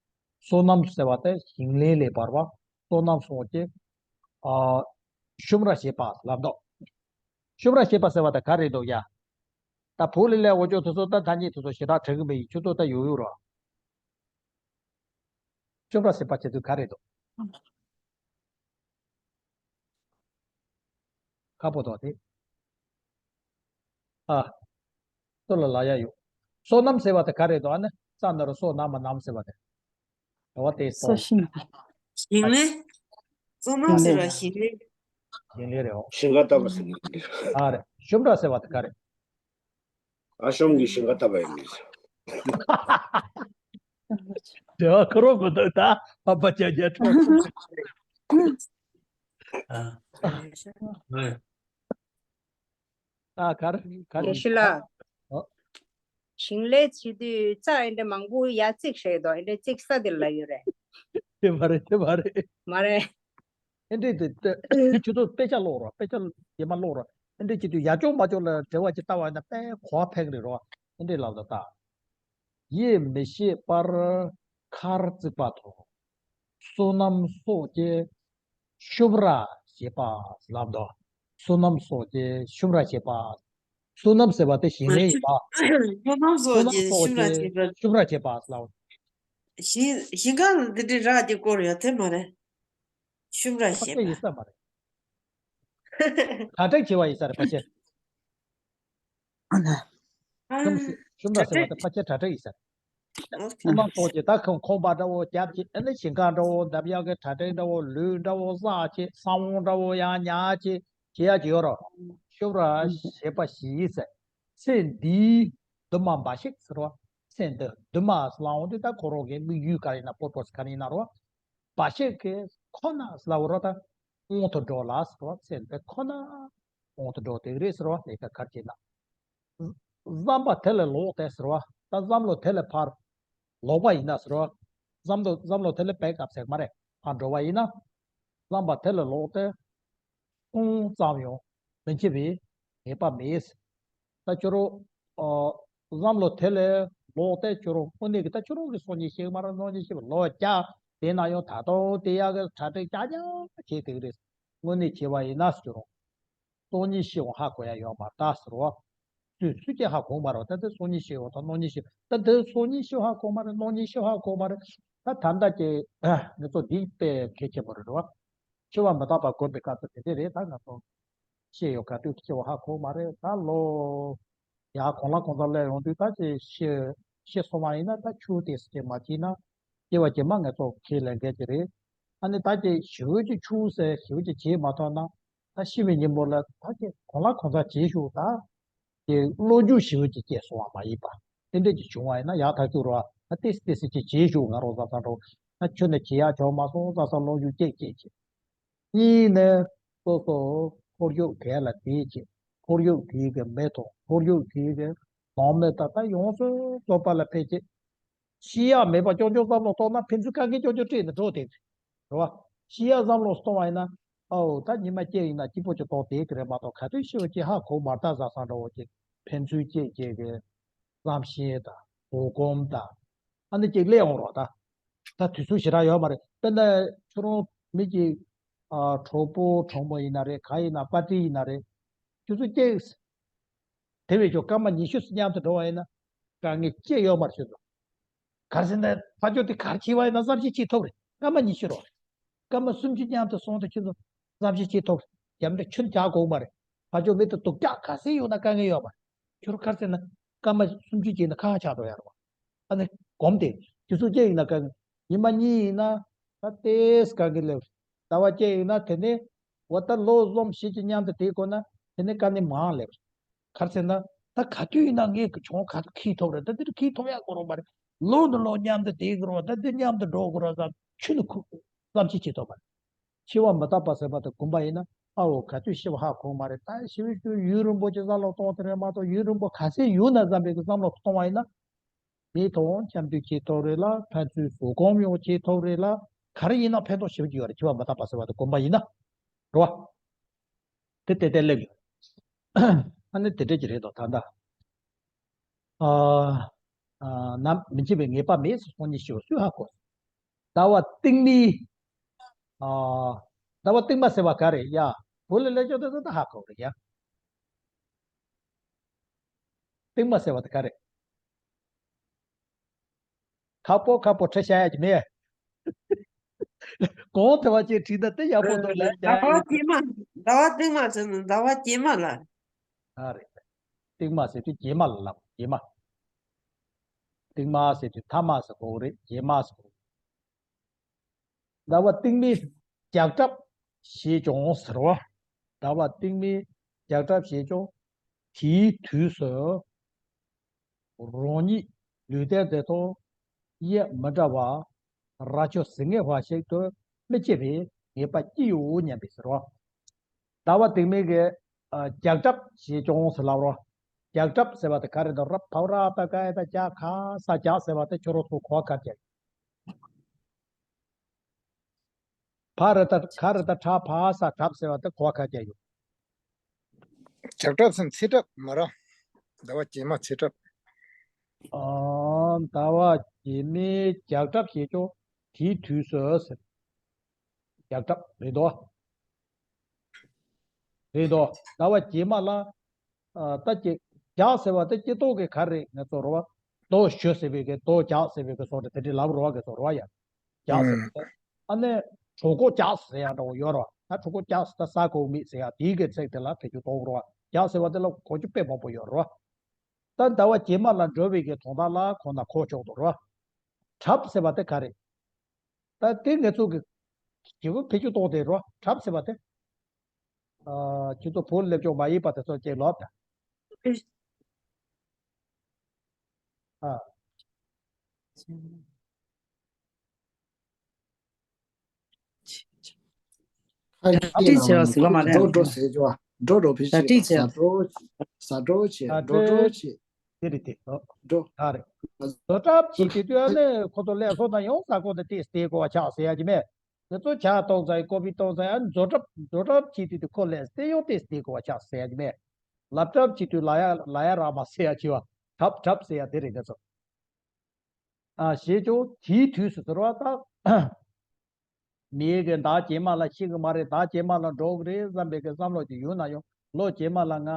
སོ་ནམ་ཟེར་བ་དེ་ཞིང་ལས་ལས་པར་བ། སོ་ནམ་སོགས་ཀྱི། ཨ། ཤུམ་ར་བྱེད་པ་ལབ་འདུག་ཤུམ་ར་བྱེད་པ་ཟེར་བ་དེ་ག་རེད་འདུག་ཡ། ད་བུ་ལི་ལས་འོ་ཅོག་དེ་ཚོ་ད་ཐ་སྙད་དེ་ཚོ་ཞེ་དྲག་དྲན་གི་མི་ཡིན། ཁྱོད་ཚོ་ད་ཡོད་ཡོད་རོ། ཤུམ་ར་བྱེད་པ་བྱེད་དུས་ག་རེད་འདུག་ཁ་པོ་དོ་དེ། ཨ། སོ་ལ་ལ་ཡ་ཡོད། སོ་ནམ་ཟེར་བ་དེ་ག་རེད་དོ། ཨ་ནི་ས་ན་རུ་སོ་ནམ་མ་ནམ་ཟེར་བ་དེ། རེད་བ་དེ་སོ་སོ་ཤིང་། ཞིང་ལས། སོ་ནམ་ཟེར་བ་ཞིང་ལས། ཞིང་ལས་རེད་འོ། ཞིང་ཁ་བཏབ་པ་ཟེར་ནི་རེད། ཨ་རེད། ཤུམ་ར་ཟེར་བ་དེ་ག་རེད། ཨ། ཤོམ་གྱི་ཞིང་ཁ་བཏབ་པ་ཡིན་ནི། དེ་བ་ཁོ་རོ་གོ་ད་ད་ཨ་པ་ཅག་རྒྱ་ཁྲོ། ཨ། ཨ། ག་རེ་ག་རེ། དགེ་བཤེས་ལགས། ཨོ། ཞིང་ལས་བྱེད་དུས་རྩྭ་ཨེ་འདྲ་མང་པོ་ཡར་བརྩིགས་བཞག་ཡོད་དོ། ཨེ་འདྲ་བརྩིགས་ས་དེ་ལ་ཡོད་རེད། དེ་མ་རེད། དེ་མ་རེད། མ་རེད། ཨེ་འདྲ་དེ་དེ་དེ་ཁྱོད་ཚོ་དཔེ་ཆ་ཀློག་རོགས། དཔེ་ཆ་རྗེས་མ་ཀློག་རོགས། ཨེ་འདྲ་བྱེད་དུས་ཡར་ཕྱོགས་མར་ཕྱོགས་ལ་འབྲེལ་བ་ཅིག་བལྟ་བ་ཡིན་ན་དཔེ་གོ་བ་ཕེབས་རེད་རོ། ཨེ་འདྲ་ལབ་ད་ད། ཡིད་མི་ཤེས་པར་མཁར་བརྩིགས་པ་དང་། སོ་ནམ་སོགས་ཀྱི་ཤུབ་ར་བྱེད་པ་ལབ་དོ། སོ་ནམ་སོགས་ཀྱི་ཤུབ་ར་བྱེད་པ། སོ་ནམ་ཟེར་བ་དེ་ཞིང་ལས་ཡིན་པ། སོ་ནམ་སོགས་ཀྱི་ཤུབ་ར་བྱེད་པ། ཤུབ་ར་བྱེད་པ་ལབ། ཞིང་ཞིང་ཁ་འདི་འདྲའི་ར་གྱི་སྐོར་ཡོད་དེ་མ་རེད། ཤུབ་ར་ཕ་བྱེད་ཆེ་ཡིན་པ། ས་མ་རེད། གྲ་སྒྲིག་བྱེད་པ་ཡིན་ས་རེད་ཕ་ཆེ། ཨ་ན། ཤུམ་ཤུམ་ར་ཟེར་བ་དེ་ཕལ་ཆེར་གྲ་སྒྲིག་ཡིན་ས་རེད། ཨོ་ཁེ། ཁོ་མ་གཏོགས་ཀྱི་ད་ཁོང་ཁོང་པ་འདྲ་བོ་རྒྱབ་ཀྱི། ཨ་ནི་ཞིང་ཁ་འདྲ་བོ་འདབ་ཡག་གི་གྲ་སྒྲིག་འདྲ་བོ། ལུད་འདྲ་བོ་བསགས་ཀྱི། ས་བོན་འདྲ་བོ་ཡང་ཉར་ཀྱི་བྱེད་ཡག་ཅིག་ཡོད་རོ། ཤུབ་ར་ཞེས་པ་ཞིག་ཟེར། ཚེ་འདིའི་འདུན་མ་འབའ་ཞིག་ཟེར་བ། ཚེ་འདི་འདུན་མ་ལབ་འོང་དུས་ད་ཁོ་རང་གི་དམིགས་ཡུལ་ག་རེ་ཡིན་ན། པོར་པོ་སི་ག་རེ་ཡིན་ན་རོ། འབའ་ཞིག་གི་ཁོ་ན་ལབ་རོ། ད་དབང་དུ་འགྲོ་ལ་ཟེར་བ། ཚེ་འདི་ཁོ་ན་དབང་དུ་འགྲོ་དེ་རེད་ཟེར་བ། ལས་ཀ་གར་བྱེད་ན། བསམ་པ་དེ་ལས་ལོག་སྟེ་ཟེར་བ། ད་བསམ་བློ་དེ་ལས་ཕར་ལོག་པ་ཡིན་ན་ཟེར་བ། བསམ་བློ་བསམ་བློ་དེ་ལས་བེག་ཨབ་ཟེར་མ་རེད། ཕར་འགྲོ་བ་ཡིན་ན། བསམ་པ་དེ་ལས་ལོག་སྟེ་ཨུང་ཙམ་ཡང་མི་འཆི་བའི་ངེས་པ་མེད། ད་ཁྱོད་རང་། ཨ། བསམ་བློ་དེ་ལས་ལོག་སྟེ་ཁྱོད་རང་དངོས་གནས་ཀྱི་ད་ཁྱོད་རང་གི་སང་ཉིན་ཤི་གི་མ་རེད། གནངས་ཉིན་ཤི་བ། ལོ་བརྒྱ་དེ་ན་ཡང་ད་དུང་དེ་ཡག་གི་གྲ་སྒྲིག་རྐྱང་རྐྱང་བྱེད་དེ་གི་རེད། དངོས་གནས་བྱས་པ་ཡིན་ན་ཁྱོད་རང་སང་ཉིན་ཤི་འོང་ཧ་གོ་ཡ་ཡོད་མ་རེད་ད་ཟེར་བ། སུས་སུས་ཀྱང་ཧ་གོ་མ་རེད། ད་དེ་སང་ཉིན་ཤི་འོང་དང་གནངས་ཉིན་ཤི། ད་དེ་སང་ཉིན་ཤི་ཧ་གོ་མ་རེད། གནངས་ཉིན་ཤི་ཧ་གོ་མ་རེད། ད་ད་ལྟ་ཀྱི་ང་ཚོ་འདི་དཔེ་གལ་ཆེན་པོ་རེད་བ། འཆི་བ་མི་རྟག་པ་སྒོམ་པའི་སྐབས་སུ་དེ་འདྲས་རེད། ད་ང་ཚོ་ཤི་ཡོང་ག་དུས་སྐྱེ་བ་ཧ་གོ་མ་རེད། ད་ལོ་ཡར་གོང་ལ་གོང་ས་སླེབས་ཡོང་དུས་ད་ཅིག་ཤི་ཤི་སོང་བ་ཡིན་ན། ད་ཆུ་དེ་སྐྱེ་མ་བྱིན་ན། སྐྱེ་བ་རྗེས་མ་ང་ཚོ་ཁས་ལེན་མཁན་ཅིག་རེད། ཨ་ནི་ད་ཅིག་ཞེ་པོ་ཅིག་ཆུང་ཟེར་ཞེ་པོ་ཅིག་བྱེད་མ་ཐུབ་ན། ད་ཤི་བའི་ཉིན་མོ་ལ་ད་ཅིག་གོང་ལ་གོང་ས་བྱེད་ཤོག་ད། དེ་གློ་རྒྱུག་ཞེ་པོ་ཅིག་སྐྱེས་སོང་བ་མ་ཡིན་པ། དེ་འདྲས་ཅིག་བྱུང་བ་ཡིན་ན་ཡག་ཐག་ཆོད་རེད་བ། ད་ཏོག་ཙམ་ཏོག་ཙམ་ཅིག་བྱེད་ཤོག་ང་རང་བཟའ་ཚང་འགྲོ། ད་ཁྱོད་ནས་བྱེད་ཡག་བྱུང་མ་སོང་། བཟའ་ཚང་གློ་རྒྱུག་སྐྱེས་སྐྱེས་བྱེད། གཉིས་ནས་སོ་སོ་ཁོར་ཡུག་གས་ལ་བསྡད་བྱེད། ཁོར་ཡུག་དེའི་གི་མི་དང་ཁོར་ཡུག་དེའི་གི་ནང་མི་དག་ད་ཡོངས་སུ་རྫོགས་པ་ལ་ཕན་བྱེད། ཤི་ཡག་མེད་པ་རྐྱང་རྐྱང་བསམ་བློ་གཏོང་ན་ཕན་ཚུན་དཀའ་ངལ་རྐྱང་རྐྱང་སྤྲད་ནས་འགྲོ་དེ་རེད་བ། ཤི་ཡག་བསམ་བློ་གཏོང་བ་ཡིན་ན། ཨའོ་ད་ཉི་མ་སྐྱེ་ཡིན་ན་སྐྱིད་པོ་ཅིག་གཏོང་དེ་གི་རེད་མ་གཏོགས། ག་དུས་ཤི་བ་ཅིག་ཧ་གོ་མ་རེད། ད་བཟའ་ཚང་འདྲ་བོ་ཅིག་ཕན་ཚུན་སྐྱེས་སྐྱེས་གི་བསམ་ཤེས་དང་འོ་སྐོམ་དང་། ཨ་ནི་ཅིག་སླེབས་འོང་རོགས་ད། ད་དུས་ཚོད་ཞེ་དྲག་ཡོད་མ་རེད། དཔེར་ན་ཁྱོད་རང་མི་གཅིག་ཨ། གྲོགས་པོ་གྲོགས་མོ་ཡིན་ན་རེད། ག་ཡིན་ན་པར་ཊི་ཡིན་ན་རེད། ཁྱོད་ཚོ་སྐྱེས། དེ་བས་ཀྱང་སྐར་མ་ཉི་ཤུ་ཙམ་མཉམ་དུ་འགྲོ་བ་ཡིན་ན་དཀའ་ངལ་ཅི་ཡོད་མ་རེད་ཁྱོད་ཚོ། ག་རེ་ཟེར་ན་ཕ་ཆོས་དེ་གར་ཁྱེར་བ་ཡིན་ན་བསམ་ཤེས་བྱེད་ཐུབ་རེད། སྐར་མ་ཉི་ཤུ་རོ། སྐར་མ་སུམ་ཅུ་མཉམ་དུ་སོང་དུས་ཁྱོད་ཚོ་བསམ་ཤེས་བྱེད་ཐུབ་རེད། རྒྱབ་འདྲ་ཁྱོད་རྒྱག་དགོས་མ་རེད། ཕ་ཆོས་མི་དེ་སྡུག་ཅག་ག་ཚད་ཡོད་ན་དཀའ་ངལ་ཡོད་མ་རེད། ཁྱོད་རང་ག་རེ་ཟེར་ན་སྐར་མ་སུམ་ཅུ་སྐྱེས་ན་ཁ་ཆག་འགྲོ་ཡ་རེད་བ། ཨ་ནི་གོམས་ཏེ་དུས་ཚོད་སྐྱེལ་ཡིན་ན་དཀའ་ངལ། ཉི་མ་གཉིས་ཡིན་ན་ད་ཏོག་ཙམ་དཀའ་ངལ་སླེབས། ཟླ་བ་གཅིག་ཡིན་ན་དེ་ནས་འོ་ད་ལོ་གསུམ་བཞི་གཅིག་མཉམ་དུ་བསྡད་དགོས་ན་དེ་ནས་དཀའ་ངལ་མང་ལེབ། ག་རེ་ཟེར་ན་ད་ག་དུས་ཡིན་ན་ངས་གི་གྱོང་ག་ཚོད་འཁྱེར་ཐུབ་རེད། ད་འདིར་འཁྱེར་ཐུབ་ཡག་གོ་རོགས་པ་རེད། ལོ་ནས་ལོ་མཉམ་དུ་བསྡད་དགོས་རེད་བ། ད་འདི་མཉམ་དུ་འགྲོ་དགོས་རེད་བསམ་ཁྱོན་ནས་ཁུ་བསམ་ཤེས་བྱེད་ཐུབ་པ་རེད། འཆི་བ་མི་རྟག་པ་ཟེར་བ་དེ་སྒོམ་པ་ཡིན་ན་ ཨའོ་ག་དུས་ཤི་བ་ཧ་གོ་མ་རེད། ད་ཤི་བའི་རྒྱུ་ཡུན་རིང་པོ་ཅིག་བསམ་བློ་གཏོང་དེ་རེད་མ་གཏོགས། ཡུན་རིང་པོ་ག་ཚད་ཡུན་ནས་བསམ་པའི་གི་བསམ་བློ་གཏོང་བ་ཡིན་ན། མི་དང་འཆམ་མཐུན་བྱེད་ཐུབ་རེད་ལ། ཕན་ཚུན་གཟུགས་གོམས་ཡོང་བྱེད་ཐུབ་རེད་ལ། ག་རེ་ཡིན་ན་ཕན་ཐོགས་ཞེ་པོ་ཅིག་ཡོད་རེད། འཆི་བ་མི་རྟག་པ་ཟེར་བ་དེ་དགོངས་པ་ཡིན་ན། རེད་བ། དེ་ཏན་ཏན་སླེབས་ཡོད། ཨ་ནི་དེ་འདྲ་ཅིག་རེད་དོ། ད་ལྟ། ཨ། ཨ། ནམ་མི་འཆི་བའི་ངེས་པ་མེད་ཟེར་སོང་ཉིད་ཤི་བ་སུས་ཧ་གོ། ཟླ་བ་སྟིང་མའི། ཨ། ཟླ་བ་སྟིང་མ་ཟེར་བ་ག་རེད་ཡ། བོད་ལ་ལས་ཆོག་དེ་ཚོ་ད་ཧ་གོ་རེད་ཡ། སྟིང་མ་ཟེར་བ་དེ་ག་རེད། ཁ་པོ་ཁ་པོ་ཁྲི་བཤད་ཡ་གི་མེད། གོང་དེ་བ་ཅིག་བྲིས་ན་དེ་ཡག་པོ་འདུག་ལབ་ཟླ་བ་བྱས། སྐྱེས་མ། ཟླ་བ་སྟིང་མ་ཟེར་ན་ཟླ་བ་སྐྱེས་མ་ལ། ཨ་རེད། སྟིང་མ་ཟེར་དུས་སྐྱེས་མ་ལ་ལབ། སྐྱེས་མ། སྟིང་མ་ཟེར་དུས་ཐ་མ་ཟེར་དགོས་རེད། སྐྱེས་མ་ཟེར་དགོས། ཟླ་བ་སྟིང་མའི་ལྕགས་ཁྲབ་ཞེས་ཀྱང་ཟེར་བ། ཟླ་བ་སྟིང་མའི་ལྕགས་ཁྲབ་ཞེས་ཀྱང་། དེའི་དུས་སུ་རང་ཉིད་ལུས་རྟེན་དེ་དང་དབྱིབས་མི་འདྲ་བ་རྭ་ཅོ་ཟིལ་ངེ་བ་ཞིག་ཏུ་མི་སྐྱེ་བའི་ངེས་པ་ཅི་ཡོད་སྙམ་པའི་ཟེར་བ། ཟླ་བ་སྟིང་མའི་གི་ཨ་ལྕགས་ཁྲབ་ཞེས་ཀྱང་ཟེར་ལབ་རོ། ལྕགས་ཁྲབ་ཟེར་བ་དེ་ག་རེ་འདུག་ར། ཕ་ར་པ་ག་ཡ་ད་ལྕགས་ཁ་ས་ལྕགས་ཟེར་བ་དེ་ཁྱོད་རང་ཚོ་གོ་ག་ཅེ། ཕ་ར་ད་ཁ་ར་ད་ཁྲ་ཕ་ས་ཁྲབ་ཟེར་བ་དེ་གོ་ག་ཅེ་ཡོད། ལྕགས་ཁྲབ་སམ་ཚེ་ཁྲབ་མ་ར། ཟླ་བ་སྐྱེས་མ་ཚེ་ཁྲབ། ཨ། ཟླ་བ་སྐྱེས་མའི་ལྕགས་ཁྲབ་ཞེས་ཀྱང་དེའི་དུས་སུ་ཟེར། ལྕགས་ཁྲབ་རེད་དོ། རེད་དོ། ཟླ་བ་སྐྱེས་མ་ལ། ཨ། ད་ཀྱེ། ལྕགས་ཟེར་བ་དེ་སྐྱེ་སྟོབས་ཀྱི་ག་རེ་ང་ཚོ་རོ་བ། རྡོ་ཞུ་ཟེར་བའི་གི་རྡོ་ལྕགས་ཟེར་བའི་གི་སོགས་དེ་འདྲ་ལབ་རོ་བ་གི་སོགས་རོ་བ་ཡ། ལྕགས་ཟེར་བ་དེ། ཨ་ནི། གྲོད་ཁོག་ལྕགས་ཟེར་ཡ་འདྲ་བོ་ཡོད་རོ། ད་གྲོད་ཁོག་ལྕགས་ཟེར་ད་ས་གོ་མིག་ཟེར་ཡ་དེའི་གི་ཚིག་དེ་ལ་ཐེ་ཆུ་གཏོང་རོ་བ། ལྕགས་ཟེར་བ་དེ་ལ་གོ་རྒྱུ་དཔེ་མང་པོ་ཡོད་རོ། ད་ཟླ་བ་སྐྱེས་མ་ལ་འགྲོ་བའི་གི་དོན་དག་ལ་ཁོང་ན་གོ་ཆོག་ཏུ་རོ། ཁྲབ་ཟེར་བ་དེ་ག་རེད། ད་དེ་ང་ཚོ་གི་སྐྱེ་བོ་ཕལ་ཆེར་གཏོགས་དེ་རོ། ཁྲབ་ཟེར་བ་དེ། ཨ། ཁྱེད་ཚོ་བོད་སླེབས་ཆོག་མ་ཡིན་པ་དེ་ཚོ་ཅིག་ལོབས་དང་། ཨ། ཁ་ཡིག་བྲིས་བྱས་པ་ཟིག་ལ་མ་རེད། འགྲོ་འགྲོ་ཟེར་ཆོག་འགྲོ་འགྲོ་ཕལ་ཆེར་ཟ་འགྲོ་ཟ་འགྲོ་བྱེད། འགྲོ་འགྲོ་བྱེད། དེ་རེད་དེ། འགྲོ། ཨ་རེད། བཟོ་གྲྭ་བྱེད་དུས་དུས་ཨ་ནི་ཁོ་ཚོ་ལས་སོ་དང་ཡོང་ས་ཁོ་དང་ཏེས་ཏེ་གོ་བ་ཆགས་ཟེར་ཡ་གི་མེད། དེ་ཚོ་ཇ་གཏོང་ཚར་ཡིན། ཀོ་ཕི་གཏོང་ཚར་ཡིན། ཨ་ནི་བཟོ་གྲྭ་བཟོ་གྲྭ་བྱེད་དུས་དུས་ཁོ་ལས་སྟེ་ཡོང་ཏེས་ཏེ་གོ་བ་ཆགས་ཟེར་ཡ་གི་མེད། ལབ་གྲབས་བྱེད་དུས་ལ་ཡ་ལ་ཡ་རག་མ་ཟེར་ཡ་གི་བ། གྲབས་གྲབས་ཟེར་ཡ་དེ་རེད་ང་ཚོ། ཨ། ཞེས་ཀྱང་དེའི་དུས་སུ་ཟེར་བ་དང་། མིའི་གི་ཟླ་སྐྱེས་མ་ལ་ཤི་གི་མ་རེད། ཟླ་སྐྱེས་མ་ལ་འགྲོ་གི་རེད་བསམ་པའི་གི་བསམ་བློ་ཅིག་ཡོད་ན་ཡང་། ལོ་སྐྱེས་མ་ལ་ང་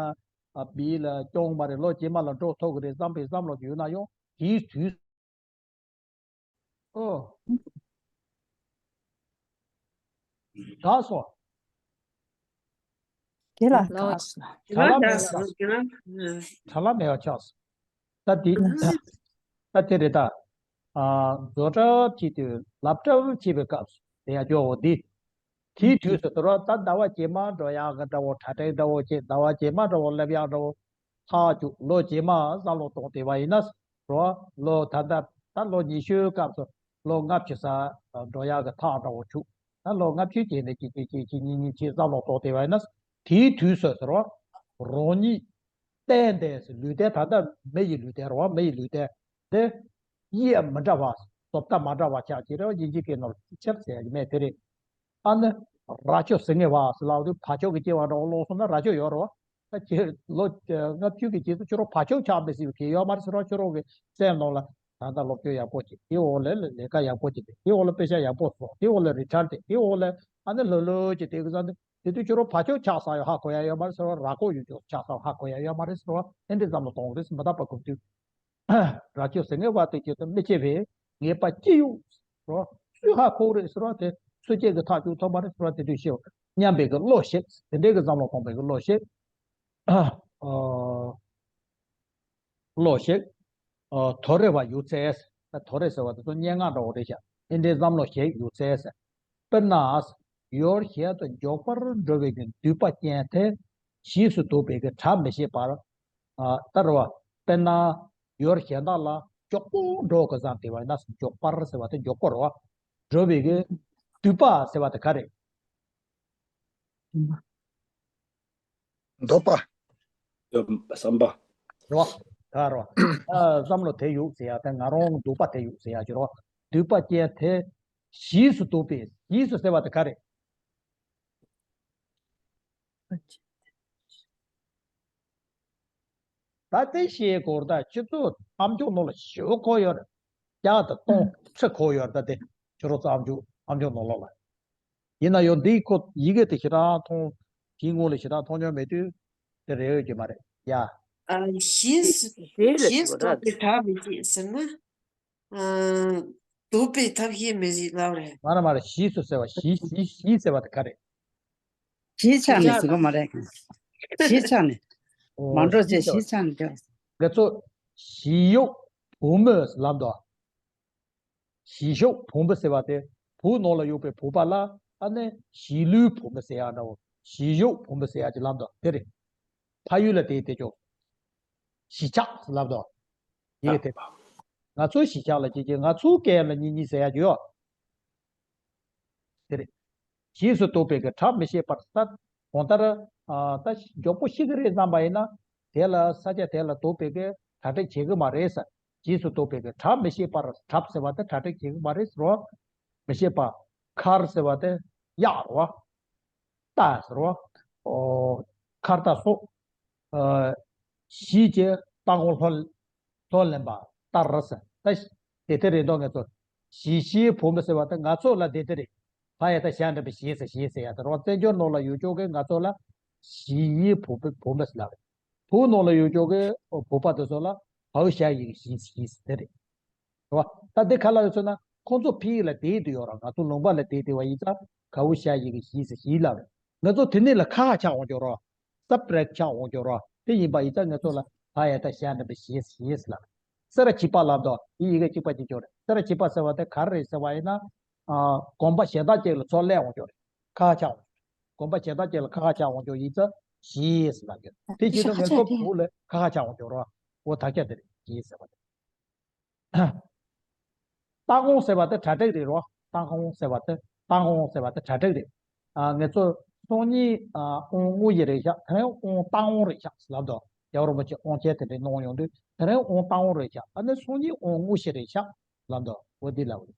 ཨ་མི་ལ་སྐྱོང་མ་རེད། ལོ་སྐྱེས་མ་ལ་འགྲོ་ཐུབ་གི་རེད་བསམ་པའི་བསམ་བློ་ཅིག་ཡོད་ན་ཡང་དེའི་དུས། ཨོ། དགའ་སོ། དེ་ལ་དགའ་སོ། དྲ་ལམ་མེད་པ་ཆགས་སོ། དྲ་ལམ་མེད་པ་ཆགས་སོ། ད་འདི། ད་དེ་རེད་ད། ཨ། བཟོ་གྲྭ་བྱེད་དུས་ལབ་གྲབས་བྱེད་པའི་སྐབས་སུ་དེ་ཡང་སྐྱོ་བོ་འདི། དེའི་དུས་སུ་དོར་བ་ད་ཟླ་བ་རྗེས་མ་འགྲོ་ཡག་གི་འདྲ་བོ། གྲ་སྒྲིག་འདྲ་བོ་བྱེད། ཟླ་བ་རྗེས་མ་འདྲ་བོ་སླེབས་ཡག་འདྲ་བོ། ཐག་བཅུག་ལོ་རྗེས་མ་བསམ་བློ་གཏོང་བསྡད་པ་ཡིན་ན། རོ། ལོ་ད་ལྟ་ད་ལོ་ཉི་ཤུའི་སྐབས་སུ་ལོ་ལྔ་བཅུ་ས་འགྲོ་ཡག་གི་ཐག་འདྲ་བོ་བཅུག་ད་ལོ་ལྔ་བཅུ་བྱས་ནས་གཅིག་གཅིག་གཅིག་གཅིག་གཉིས་གཉིས་བྱས་བསམ་བློ་གཏོང་བསྡད་པ་ཡིན་ན། དེའི་དུས་སུ་ཟེར་བ། རང་ཉིད་གཏན་གཏན་སེ་ལུས་རྟེན་ད་ལྟ་མི་ཡི་ལུས་རྟེན་རེད་བ། མི་ཡི་ལུས་རྟེན་དེ་དབྱིབས་མི་འདྲ་བ། བཟོ་ལྟ་མ་འདྲ་བ་ཆགས་ཀྱི་རེད་བ། དབྱིན་ཇི་སྐད་ནང་ལ་ཕིག་ཆར་ཟེར་ཡ་གི་མེད་དེ་རེད། ཨ་ནི་རྭ་ཅོ་ཟིལ་ངེ་བ་ཟེར་ལབ་དུས་བ་ཕྱུགས་ཀྱི་སྐྱེ་བ་འདྲ་བོ་ཀློག་སོང་ན་རྭ་ཅོ་ཡོད་རེད་བ། ད་ཁྱེད་ལོ་ལྔ་བཅུ་གི་རྗེས་སུ་ཁྱོད་རང་བ་ཕྱུགས་ཆགས་མི་སྲིད་པའི་གི་ཡོད་མ་རེད་ཟེར་བ། ཁྱོད་རང་གི་སེམས་ནང་ལ་ད་ལྟ་སློབ་སྦྱོང་ཡག་པོ་བྱེད། དེའི་འོག་ལ་ལས་ཀ་ཡག་པོ་བྱེད། དེའི་འོག་ལ་པེ་ཤ་ཡག་པོ་བཟོ། དེའི་འོག་ལ་རི་ཊ་ཡར་ཏེ། དེའི་འོག་ལ་ཨ་ནི་ལྷོད་ལྷོད་བྱེད། དེ་གི་ཙང་དེ་དེ་དུས་ཁྱོད་རང་བ་ཕྱུགས་ཆགས་ས་ཡོད་ཧ་གོ་ཡ་ཡོད་མ་རེད་ཟེར་བ། རྭ་ཀོ་ཡུ་ཅོ་ཆགས་ས་ཧ་གོ་ཡ་ཡོད་མ་རེད་ཟེར་བ། ཨེ་འདྲའི་བསམ་བློ་གཏོང་རེད་ཟེར། མི་རྟག་པ་གོ་དུས། རྭ་ཅོ་ཟིལ་ངེ་བ་དེ་ཁྱོད་དུ་མི་སྐྱེ་བའི་ངེས་པ་ཅི་ཡོད་ཟེར་བ། སུས་ཧ་གོ་རེད་ཟེར་བ། དེ་སུས་སྐྱེ་གི་ཐག་གཅོད་ཐུབ་མ་རེད་ཟེར་བ། དེ་དུས་ཤེས་སྙམ་པའི་གི་བློ་ཞིག་དེ་འདྲའི་གི་བསམ་བློ་གཏོང་པའི་གི་བློ་ཞིག་ཨ། བློ་ཞིག་ཨ། ཐོ་རེ་བ་ཡོད་ཚད། ད་ཐོ་རེ་ཟེར་བ་དེ་ཚོ་སྙན་ངག་འདྲ་བོ་རེད་ཤག་ཨེ་འདྲའི་བསམ་བློ་ཞིག་ཡོད་ཚད་ཟེར། དཔེར་ན། ཡུལ་གཞན་དུ་མགྱོགས་པར་འགྲོ་བའི་གི་འདུན་པ་ཅན་དེ་གཞིས་སུ་དུག་པའི་གི་གྲབས་མི་ཤེས་པར། ཨ། ལྟར་བ། དཔེར་ན། ཡུལ་གཞན་དག་ལ་མགྱོགས་པོ་འགྲོ་དགོས་བསམ་བསྡད་པ་ཡིན་ན། མགྱོགས་པར་ཟེར་བ་དེ་མགྱོགས་པོ་རེད་བ། འགྲོ་བའི་གི་འདུན་པ་ཟེར་བ་དེ་ག་རེད། འདོད་པ། བསམ་པ། རོ། ད་རོ། ཨ་བསམ་བློ་དེ་ཡོད་ཟེར་ཡ་དེ་ང་རང་འདོད་པ་དེ་ཡོད་ཟེར་ཡ་ཅི་རོ། འདོད་པ་ཅན་དེ་གཞིས་སུ་གཏོགས་པའི་གཞིས་སུ་ཟེར་བ་དེ་ག་རེད། ད་དེ་ཤེས་དགོས་ད་ཁྱེད་ཚོ་ཨམ་ཅོག་ནང་ལ་ཞེ་པོ་གོ་ཡོད་རེད། བརྒྱ་དང་སྟོང་ཁྲི་གོ་ཡོད་རེད་ད་དེ་ཁྱེད་རོ་ཚོ་ཨམ་ཅོག་ཨམ་ཅོག་ནང་ལོགས་ལ། ཡིན་ན་ཡང་འདིའི་ཁོ་ཡི་གེ་དེ་ཞེ་དྲག་མཐོང་དེའི་ངོ་ལ་ཞེ་དྲག་མཐོང་མྱོང་མེད་དུས་དེ་རེད་ཡོད་ཀྱི་མ་རེད་ཡ། ཨ་གཞིས་སུ་གཞིས་སུ་གཏོགས་པའི་གྲགས་མི་བྱེད་ཟེར་ན། ཨ་འདོད་པའི་ཐབས་ཤེས་མི་བྱེད་ལབ་རེད། མ་རེད་མ་རེད། གཞིས་སུ་ཟེར་བ་གཞིས་གཞིས་གཞིས་ཟེར་བ་དེ་ག་རེད། གཞིས་ཆགས་ནས་ཟེར་གོ་མ་རེད། གཞིས་ཆགས་ནས། ཨོ་མ་འགྲོ་ཅེས་གཞིས་ཆགས་ནས་དེ། ང་ཚོ་གཞིས་གཡོག་བུ་མོ་ལབ་འདུག་གཞིས་གཡོག་བུ་མོ་ཟེར་བ་དེ་བུ་ནང་ལ་ཡོད་པའི་བུ་པ་ལ་ཨ་ནི་གཞིས་ལུས་བུ་མོ་ཟེར་ཡ་འདྲ་བོ་གཞིས་གཡོག་བུ་མོ་ཟེར་ཡ་ཅིག་ལབ་འདུག་དེ་རེད། ཕ་ཡུལ་ལ་དེ་དེ་ཅོག་གཞིས་ཆགས་ལབ་འདུག་ཡི་གེ་དེ། ང་ཚོའི་གཞིས་ཆགས་ལ་ཅིག་ཅིག་ང་ཚོའི་སྐད་ལ་གཉིས་གཉིས་ཟེར་ཡ་ཅིག་ཡོད། དེ་རེད། གཞིས་སུ་གཏོགས་པའི་གི་གྲབས་མི་ཤེས་པར་ས། གང་ལྟར། ད་མགྱོགས་པོ་ཤི་གི་རེད་བསམ་པ་ཡིན་ན། དེ་ལ་ས་ཆ་དེ་ལ་གཏོགས་པའི་གི་གྲ་སྒྲིག་བྱེད་གི་མ་རེད་ས། གཞིས་སུ་གཏོགས་པའི་གི་གྲབས་མི་ཤེས་པར་གྲབས་ཟེར་བ་དེ་གྲ་སྒྲིག་བྱེད་གི་མ་རེད་ཟེར་བ། མི་ཤེས་པ། མཁར་ཟེར་བ་དེ་གཡག་རེད་བ། རྟ་ཟེར་བ། ཨོ། མཁར་རྟ་སོགས། གཞིས་ཀྱི་རྟ་གོང་ལྷོ་ལྷོ་ལེན་པ་རྟ་རི་ཟེར་ད། དེ་དེ་རེད་འདུག་ངེད་ཚོ། གཞིས་བྱེས་བུ་མོ་ཟེར་བ་དེ་ང་ཚོ་ལ་དེ་དེ་རེད། ཕ་ཡ་ད་ཞ་འགྲེང་བུ་ཞེས་ཟེར་ཞེས་ཟེར་ཡ་དེ་རོ། བཙན་བྱོལ་ནང་ལ་ཡོད་ཅོག་གི་ང་ཚོ་ལ་གཞིས་བུ་བུ་མོ་ཟེར་ལ་རེད། བུ་ནང་ལ་ཡོད་ཅོག་གི་བུ་པ་དེ་ཚོ་ལ་བའོ་ཞ་ཡི་གེ་གཞིས་ཞེས་ཟེར་དེ་རེད། རེད་བ། ད་འདི་ག་ལ་ཡོད་ཟེར་ན་ཁོང་ཚོ་ཕི་ཡིག་ལ་དེའི་དུ་ཡོད་ར། ང་ཚོ་ལུང་པ་ལ་དེའི་དུ་བ་ཡིན་ཙང་ག་འུ་ཞ་ཡི་གེ་ཞིག་ཟེར་ཞིག་ལ་རེད། ང་ཚོ་དེ་ནས་ལ་ཁ་ཁ་ཆགས་འོང་ཅོག་ར། སབ་རེག་ཆགས་འོང་ཅོག་ར། དེ་ཡིན་པ་ཡིན་ཙང་ང་ཚོ་ལ་ཕ་ཡ་ད་ཞ་འགྲེང་བུ་ཞེས་ཞེས་ལ་རེད། སེ་ར་བྱེས་པ་ལབ་དོ་དེ་ཡི་གེ་གཅིག་པ་གཅིག་ཅོག་རེད། སེ་ར་བྱེས་པ་ཟེར་བ་དེ་ག་རེ་རེད་ཟེར་བ་ཡིན་ན། གོམ་པ་གཞན་དག་ཅིག་ལ་ཚུར་སླེབས་འོང་ཅོག་རེད། ཁ་ཁ་ཆགས་འོང་ཅོག་རེད། གོམ་པ་གཞན་དག་ཅིག་ལ་ཁ་ཁ་ཆགས་འོང་ཅོག་ཡིན་ཙང་ཞེས་ལབ་ཡོད། དེ་བྱེད་དུས་ང་ཚོ་བུ་ལ་ཁ་ཁ་ཆགས་འོང་ཅོག་ར། འོ་ད་ཆ་དེ་རེད་ཞེས་ཟེར་བ་དེ། རྟ་གོང་ཟེར་བ་དེ་གྲ་སྒྲིག་རེད་རོ། རྟ་གོང་ཟེར་བ་དེ་རྟ་གོང་ཟེར་བ་དེ་གྲ་སྒྲིག་རེད། ཨ་ངེད་ཚོ་སང་ཉིན་ཨ་དབང་དངོས་གཞི་རེད་ཤག་དེ་རིང་དབང་རྟ་གོང་རེད་ཤག་ལབ་དོ། རྒྱལ་བ་རིན་པོ་ཆེ་དབང་ཆེན་དེ་འདྲའི་གནང་ཡོང་དུས་དེ་རིང་དབང་རྟ་གོང་རེད་ཤག་ཨ་ནི་སང་ཉིན་དབང་དངོས་གཞི་རེད་ཤག་ལབ་དོ། འོ་འདི་ལབ་རེད།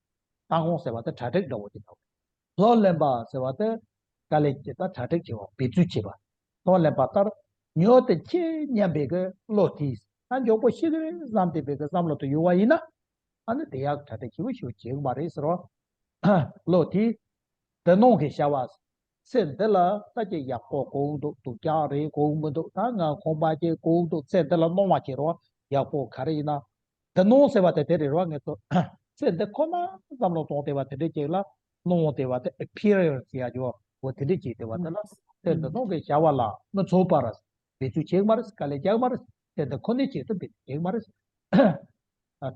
རྟ་གོང་ཟེར་བ་དེ་གྲ་སྒྲིག་འདྲ་བོ་ཅིག་ལབ་རེད། ལྷོ་ལེན་པ་ཟེར་བ་དེ་དཀའ་ལས་བྱེད་པ་གྲ་སྒྲིག་བྱེད་པ་འབད་རྩོལ་བྱེད་པ། ལྷོ་ལེན་པ་ལྟར་ཉོ་དེ་ཁྱེད་སྙམ་པའི་གི་བློ་དེས་ད་མགྱོགས་པོ་ཤི་གི་རེད་བསམ་བསྡད་པའི་གི་བསམ་བློ་དེ་ཡོད་པ་ཡིན་ན། ཨ་ནི་དེ་ཡག་གྲ་སྒྲིག་ཞིབ་པོ་ཞིབ་པོ་བྱེད་གི་མ་རེད་ཟེར་བ། བློ་དེས་དེ་ནང་གི་བྱ་བ། ཚེ་འདི་ལ་ད་ཅི་ཡག་པོ་གོ་འདུག་སྡུག་ཅག་རེད་གོ་མི་འདུག་ད་ང་ཁོང་པ་ཅིག་གོ་འདུག་ཚེ་འདི་ལ་གནང་བ་བྱེད་རོགས་ཡག་པོ་ག་རེ་ཡིན་ན། འདི་ནང་ཟེར་བ་དེ་དེ་རེད་རོ། ངེད་ཚོ་ཚེ་འདི་ཁོ་ན་བསམ་བློ་གཏོང་བསྡད་པ་དེ་འདྲའི་ཅིག་ལ་གནང་བསྡད་པ་དེ་appearance ཟེར་ཡ་ཅིག་འོ་དེ་འདྲའི་ཅིག་བསྡད་པ་དེ་ལ་ཚེ་འདི་ནང་གི་བྱ་བ་ལ་མི་ཚོགས་པར་འབད་རྩོལ་བྱེད་མ་རེད། དཀའ་ལས་རྒྱག་མ་རེད། ཚེ་འདི་ཁོ་ནའི་ཆེད་དུ་འབད་རྩོལ་བྱེད་མ་རེད།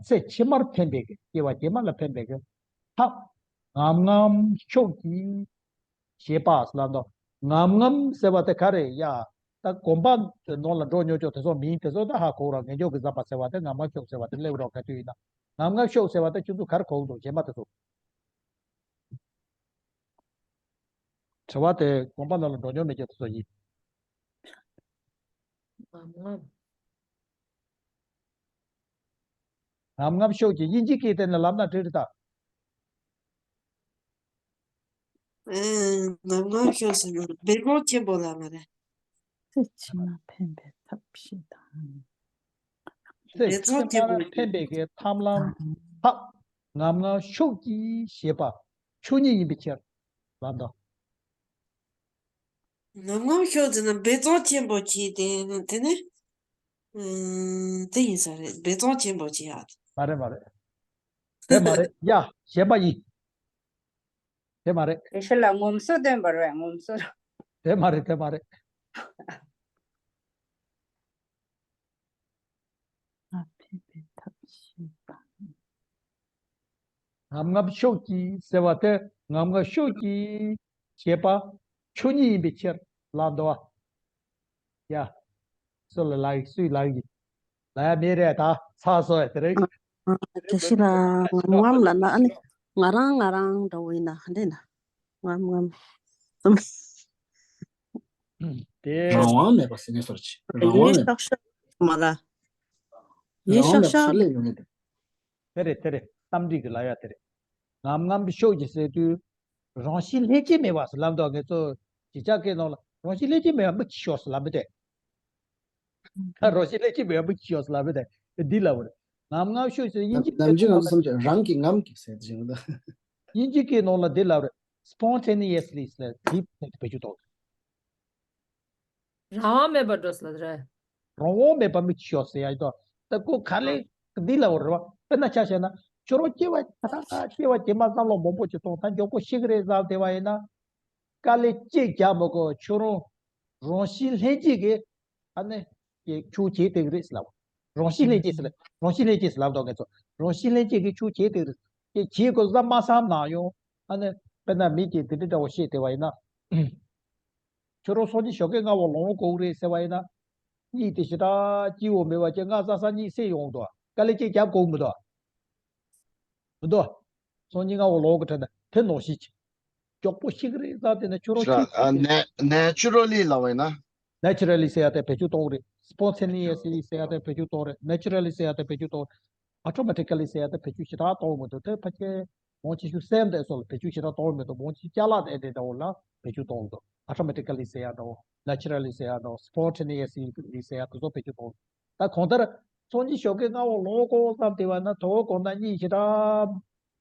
ཚེ་ཕྱི་མར་ཕན་པའི་གི་སྐྱེ་བ་རྗེས་མ་ལ་ཕན་པའི་གི་ཐབས་ངམ་ངམ་ཤུགས་ཀྱིས་བྱེད་པ་ལབ་འདུག་ངམ་ངམ་ཟེར་བ་དེ་ག་རེ་ཡ། ད་གོམ་པ་ནང་ལ་འགྲོ་མྱོང་ཆོག་དེ་ཚོ་མིང་དེ་ཚོ་ད་ཧ་གོ་རོགས། ངེད་ཅག་གི་ཟམ་པ་ཟེར་བ་དེ་ངམ་ངམ་ཤུགས་ཟེར་བ་དེ་སླེབས་རོགས་ག་དུས་ཡིན་ན། ངམ་ངམ་ཤུགས་ཟེར་བ་དེ་ཁྱོད་ཚོ་ག་རེ་གོ་གི་འདུག་རྗེས་མ་དེ་ཚོ། དྲི་བ་དེ་གོམ་པ་ནང་ལ་འགྲོ་མྱོང་མེད་ཀྱང་དེ་ཚོ་ཡིན། ངམ་ངམ། ངམ་ངམ་ཤུགས་ཀྱིས་དབྱིན་ཇིའི་སྐད་བསྟན་ནས་ལབ་ན་འགྲིག་རེད་ད། ཨེ། ངམ་ངམ་ཤུགས་ཟེར་ན་འབད་བརྩོན་ཆེན་པོ་ལབ་པ་རེད། ཚེ་ཕྱི་མར་ཕན་པའི་ཐབས་ཤེས་དང་། ཚེ་འབད་བརྩོན་ཕྱི་ཆེན་པོ་མར་ཕན་པའི་གི་ཐབས་ལམ་ཐབས་ངམ་ངམ་ཤུགས་ཀྱིས་བྱེད་པ་ཆོས་ཉིད་ཡིན་པའི་ཕྱིར་ལབ་འདུག་ངམ་ངམ་ཤུགས་ཟེར་ན་འབད་བརྩོན་ཆེན་པོ་བྱས་ཏེ་དེ་ནི། ཨུམ། དེ་ཡིན་ས་རེད། འབད་བརྩོན་ཆེན་པོ་བྱེད་ཡག་མ་རེད་མ་རེད། དེ་མ་རེད་ཡ། གཞན་པ་ཡིན། དེ་མ་རེད། དེ་ཤི་ལ་ངོམ་སོ་སྟོན་པ་རེད། ངོམ་སོ། དེ་མ་རེད་དེ་མ་རེད། ང་ཕན་པའི་ཐབས་ཤེས་དང་། ངམ་ངམ་ཤུགས་ཀྱིས་ཟེར་བ་དེ་ངམ་ངམ་ཤུགས་ཀྱིས་བྱེད་པ་ཆོས་ཉིད་ཡིན་པའི་ཕྱིར་ལབ་འདུག་བ། ཡ། སུ་ལ་ལབ་ཡིན་སུས་ལབ་ཡིན། ལབ་ཡ་མེད་རེད་ད་ཚར་སོང་ཡ་དེ་རིང་། དེ་ཤི་ལ་ངམ་ངམ་ལབ་ན་ཨ་ནི་ང་རང་ང་རང་འདྲ་བོ་ཡིན་ན་འདྲེ་ན་ངམ་ངམ། དེ། རང་དབང་མེད་པ་ཟེར་ནས་སོར་ཆེ། རང་དབང་མེད་པ། ཤག་ཤག་མ་ལ། ཡིན་རང་དབང་ཤག་མེད་པ་ཤག་ལས་ཡོང་ངེས་དེ། དེ་རེད་དེ་རེད། གཏམ་འདྲི་གི་ལ་ཡ་དེ་རེད། ངམ་ངམ་ཤོག་ཅིག་ཟེར་དུས། རང་བཞིན་ལྷན་སྐྱེས་མེད་པ་ཟེར་ལབ་འདུག་ངེད་ཚོ་ཅི་ཅག་གི་ནང་ལ་རང་བཞིན་ལྷན་སྐྱེས་མེད་པ་མི་གཅིག་ཤོག་ཟེར་ལབ་མི་དེ། ད་རང་བཞིན་ལྷན་སྐྱེས་མེད་པ་མི་གཅིག་ཤོག་ཟེར་ལབ་མི་དེ་འདི་ལབ་རེད། ངམ་ངམ་ཤོག་ཅིག་དབྱིན་ཇི་ནམ་རྒྱུན་ང་ཚོ་བསམ་ཚུལ་རང་གི་ངམ་གི་ཟེར་ཞིང་ད། དབྱིན་ཇི་གི་ནང་ལ་འདི་ལབ་རེད། spontaneously ཟེར་འདི་བེད་སྤྱོད་གཏོང་། རང་དབང་མེད་པར་འགྲོ་ཟེར་རེད། རང་དབང་མེད་པ་མི་ཤོག་ཟེར་ཡ་ཡོད་དོ། ད་ཁོ་ག་ལེ་འདི་ལ་འོར་བ་དཔེར་ན་ཆ་བཞག་ན་ཁྱོད་རང་སྐྱེ་བ་ད་ད་སྐྱེ་བ་རྗེས་མ་བསམ་བློ་མང་པོ་ཅིག་གཏོང་ད་མགྱོགས་པོ་ཤི་གི་རེད་བསམ་བསྡད་པ་ཡིན་ན། དཀའ་ལས་གཅིག་རྒྱག་མི་དགོས་ཁྱོད་རང་རང་བཞིན་ལྷན་སྐྱེས་ཀྱི་ཨ་ནི་ཀྱི་ཁྱོད་བྱེད་བསྡད་གི་རེད་ཟེར་ལབ། རང་བཞིན་ལྷན་སྐྱེས་ཟེར་ལབ་རང་བཞིན་ལྷན་སྐྱེས་ཟེར་ལབ་དོ་ངེད་ཚོ་རང་བཞིན་ལྷན་སྐྱེས་ཀྱི་ཁྱོད་བྱེད་བསྡད་གི་རེད། ཀྱི་བྱེད་དགོས་བསམ་མ་བསམ་ན་ཡང་ཨ་ནི་དཔེར་ན་མི་གཅིག་འདི་འདྲ་འདྲ་བོ་བཤད་བསྡད་པ་ཡིན་ན། ཁྱོད་རང་སང་ཉིན་ཞོགས་ཀས་སྔ་བོ་ལོང་དགོས་རེད་ཟེར་བ་ཡིན་ན། གཉིད་དེ་ཞེ་དྲག་སྐྱིད་པོ་མེད་པ་ཅིག་སྔ་ས་ས་གཉིད་སད་ཡོང་འདུག་དཀའ་ལས་ཅིག་རྒྱབ་དགོས་མི་འདུག་མི་འདུག་སང་ཉིན་སྔ་བོ་ལོང་གི་དྲན་ན་དེ་ནོར་ཤི་ཅིག་མགྱོགས་པོ་ཤི་གི་རེད་བསམ་དེ་ན་ཁྱོད་རང་ཤི་ཤི་ཤི། ནེ་ཅུ་རལ་ལི་ལབ་པ་ཡིན་ན། naturally ཟེར་ཡ་དེ་བེད་སྤྱོད་གཏོང་གི་རེད། spontaneously ཟེར་ཡ་དེ་བེད་སྤྱོད་གཏོང་རེད། naturally ཟེར་ཡ་དེ་བེད་སྤྱོད་གཏོང་རེད། automatically ཟེར་ཡ་དེ་བེད་སྤྱོད་ཞེ་དྲག་གཏོང་མི་འདུག་དེ་ཕལ་ཆེར་མང་ཆེ་ཤོས་སེམས་དེ་སོགས་ལ་བེད་སྤྱོད་ཞེ་དྲག་གཏོང་མི་འདུག་མང་ཆེ་ཅ་ལག་དེ་དེ་འདྲ་བོ་ལ་བེད་སྤྱོད་གཏོང་འདུག automatically ཟེར་ཡ་འདྲ་བོ། naturally ཟེར་ཡ་འདྲ་བོ། spontaneously ཟེར་ཡ་དེ་ཚོ་བེད་སྤྱོད་གཏོང་། ད་གང་ལྟར་སང་ཉིན་ཞོགས་ཀས་སྔ་བོ་ལོང་དགོས་བསམ་བསྡད་པ་ན་དོ་དགོང་ན་གཉིད་ཞེ་དྲག་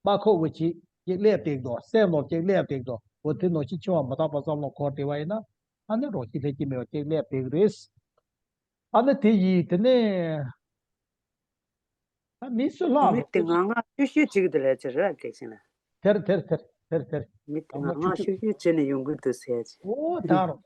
མ་ཁུག་པ་ཅིག་ཅིག་སླེབས་བསྡད་འདུག་སེམས་ནང་ཅིག་སླེབས་བསྡད་འདུག་འོ་དེ་ནང་བཞིན་འཆི་བ་མི་རྟག་པ་བསམ་བློ་འཁོར་བསྡད་པ་ཡིན་ན་ཨ་ནི་རང་བཞིན་ལྷན་སྐྱེས་མེད་པ་ཅིག་སླེབས་བསྡད་ཀྱི་རེད། ཨ་ནི་དེ་ཡིས་དེ་ནས་ཨ་མི་སུ་ལྷག་མི་དེ་ང་ང་ཤུ་ཤུ་ཅིག་དེ་ལས་ཅི་རེད་གེགས་ཤིང་ལ། དེར་དེར་དེར་དེར་དེར། མི་དེ་ང་ང་ཤུ་ཤུ་བྱས་ནས་ཡོང་གི་འདུག་ཟེར་ཅི། ཨོ་ད་རུང་།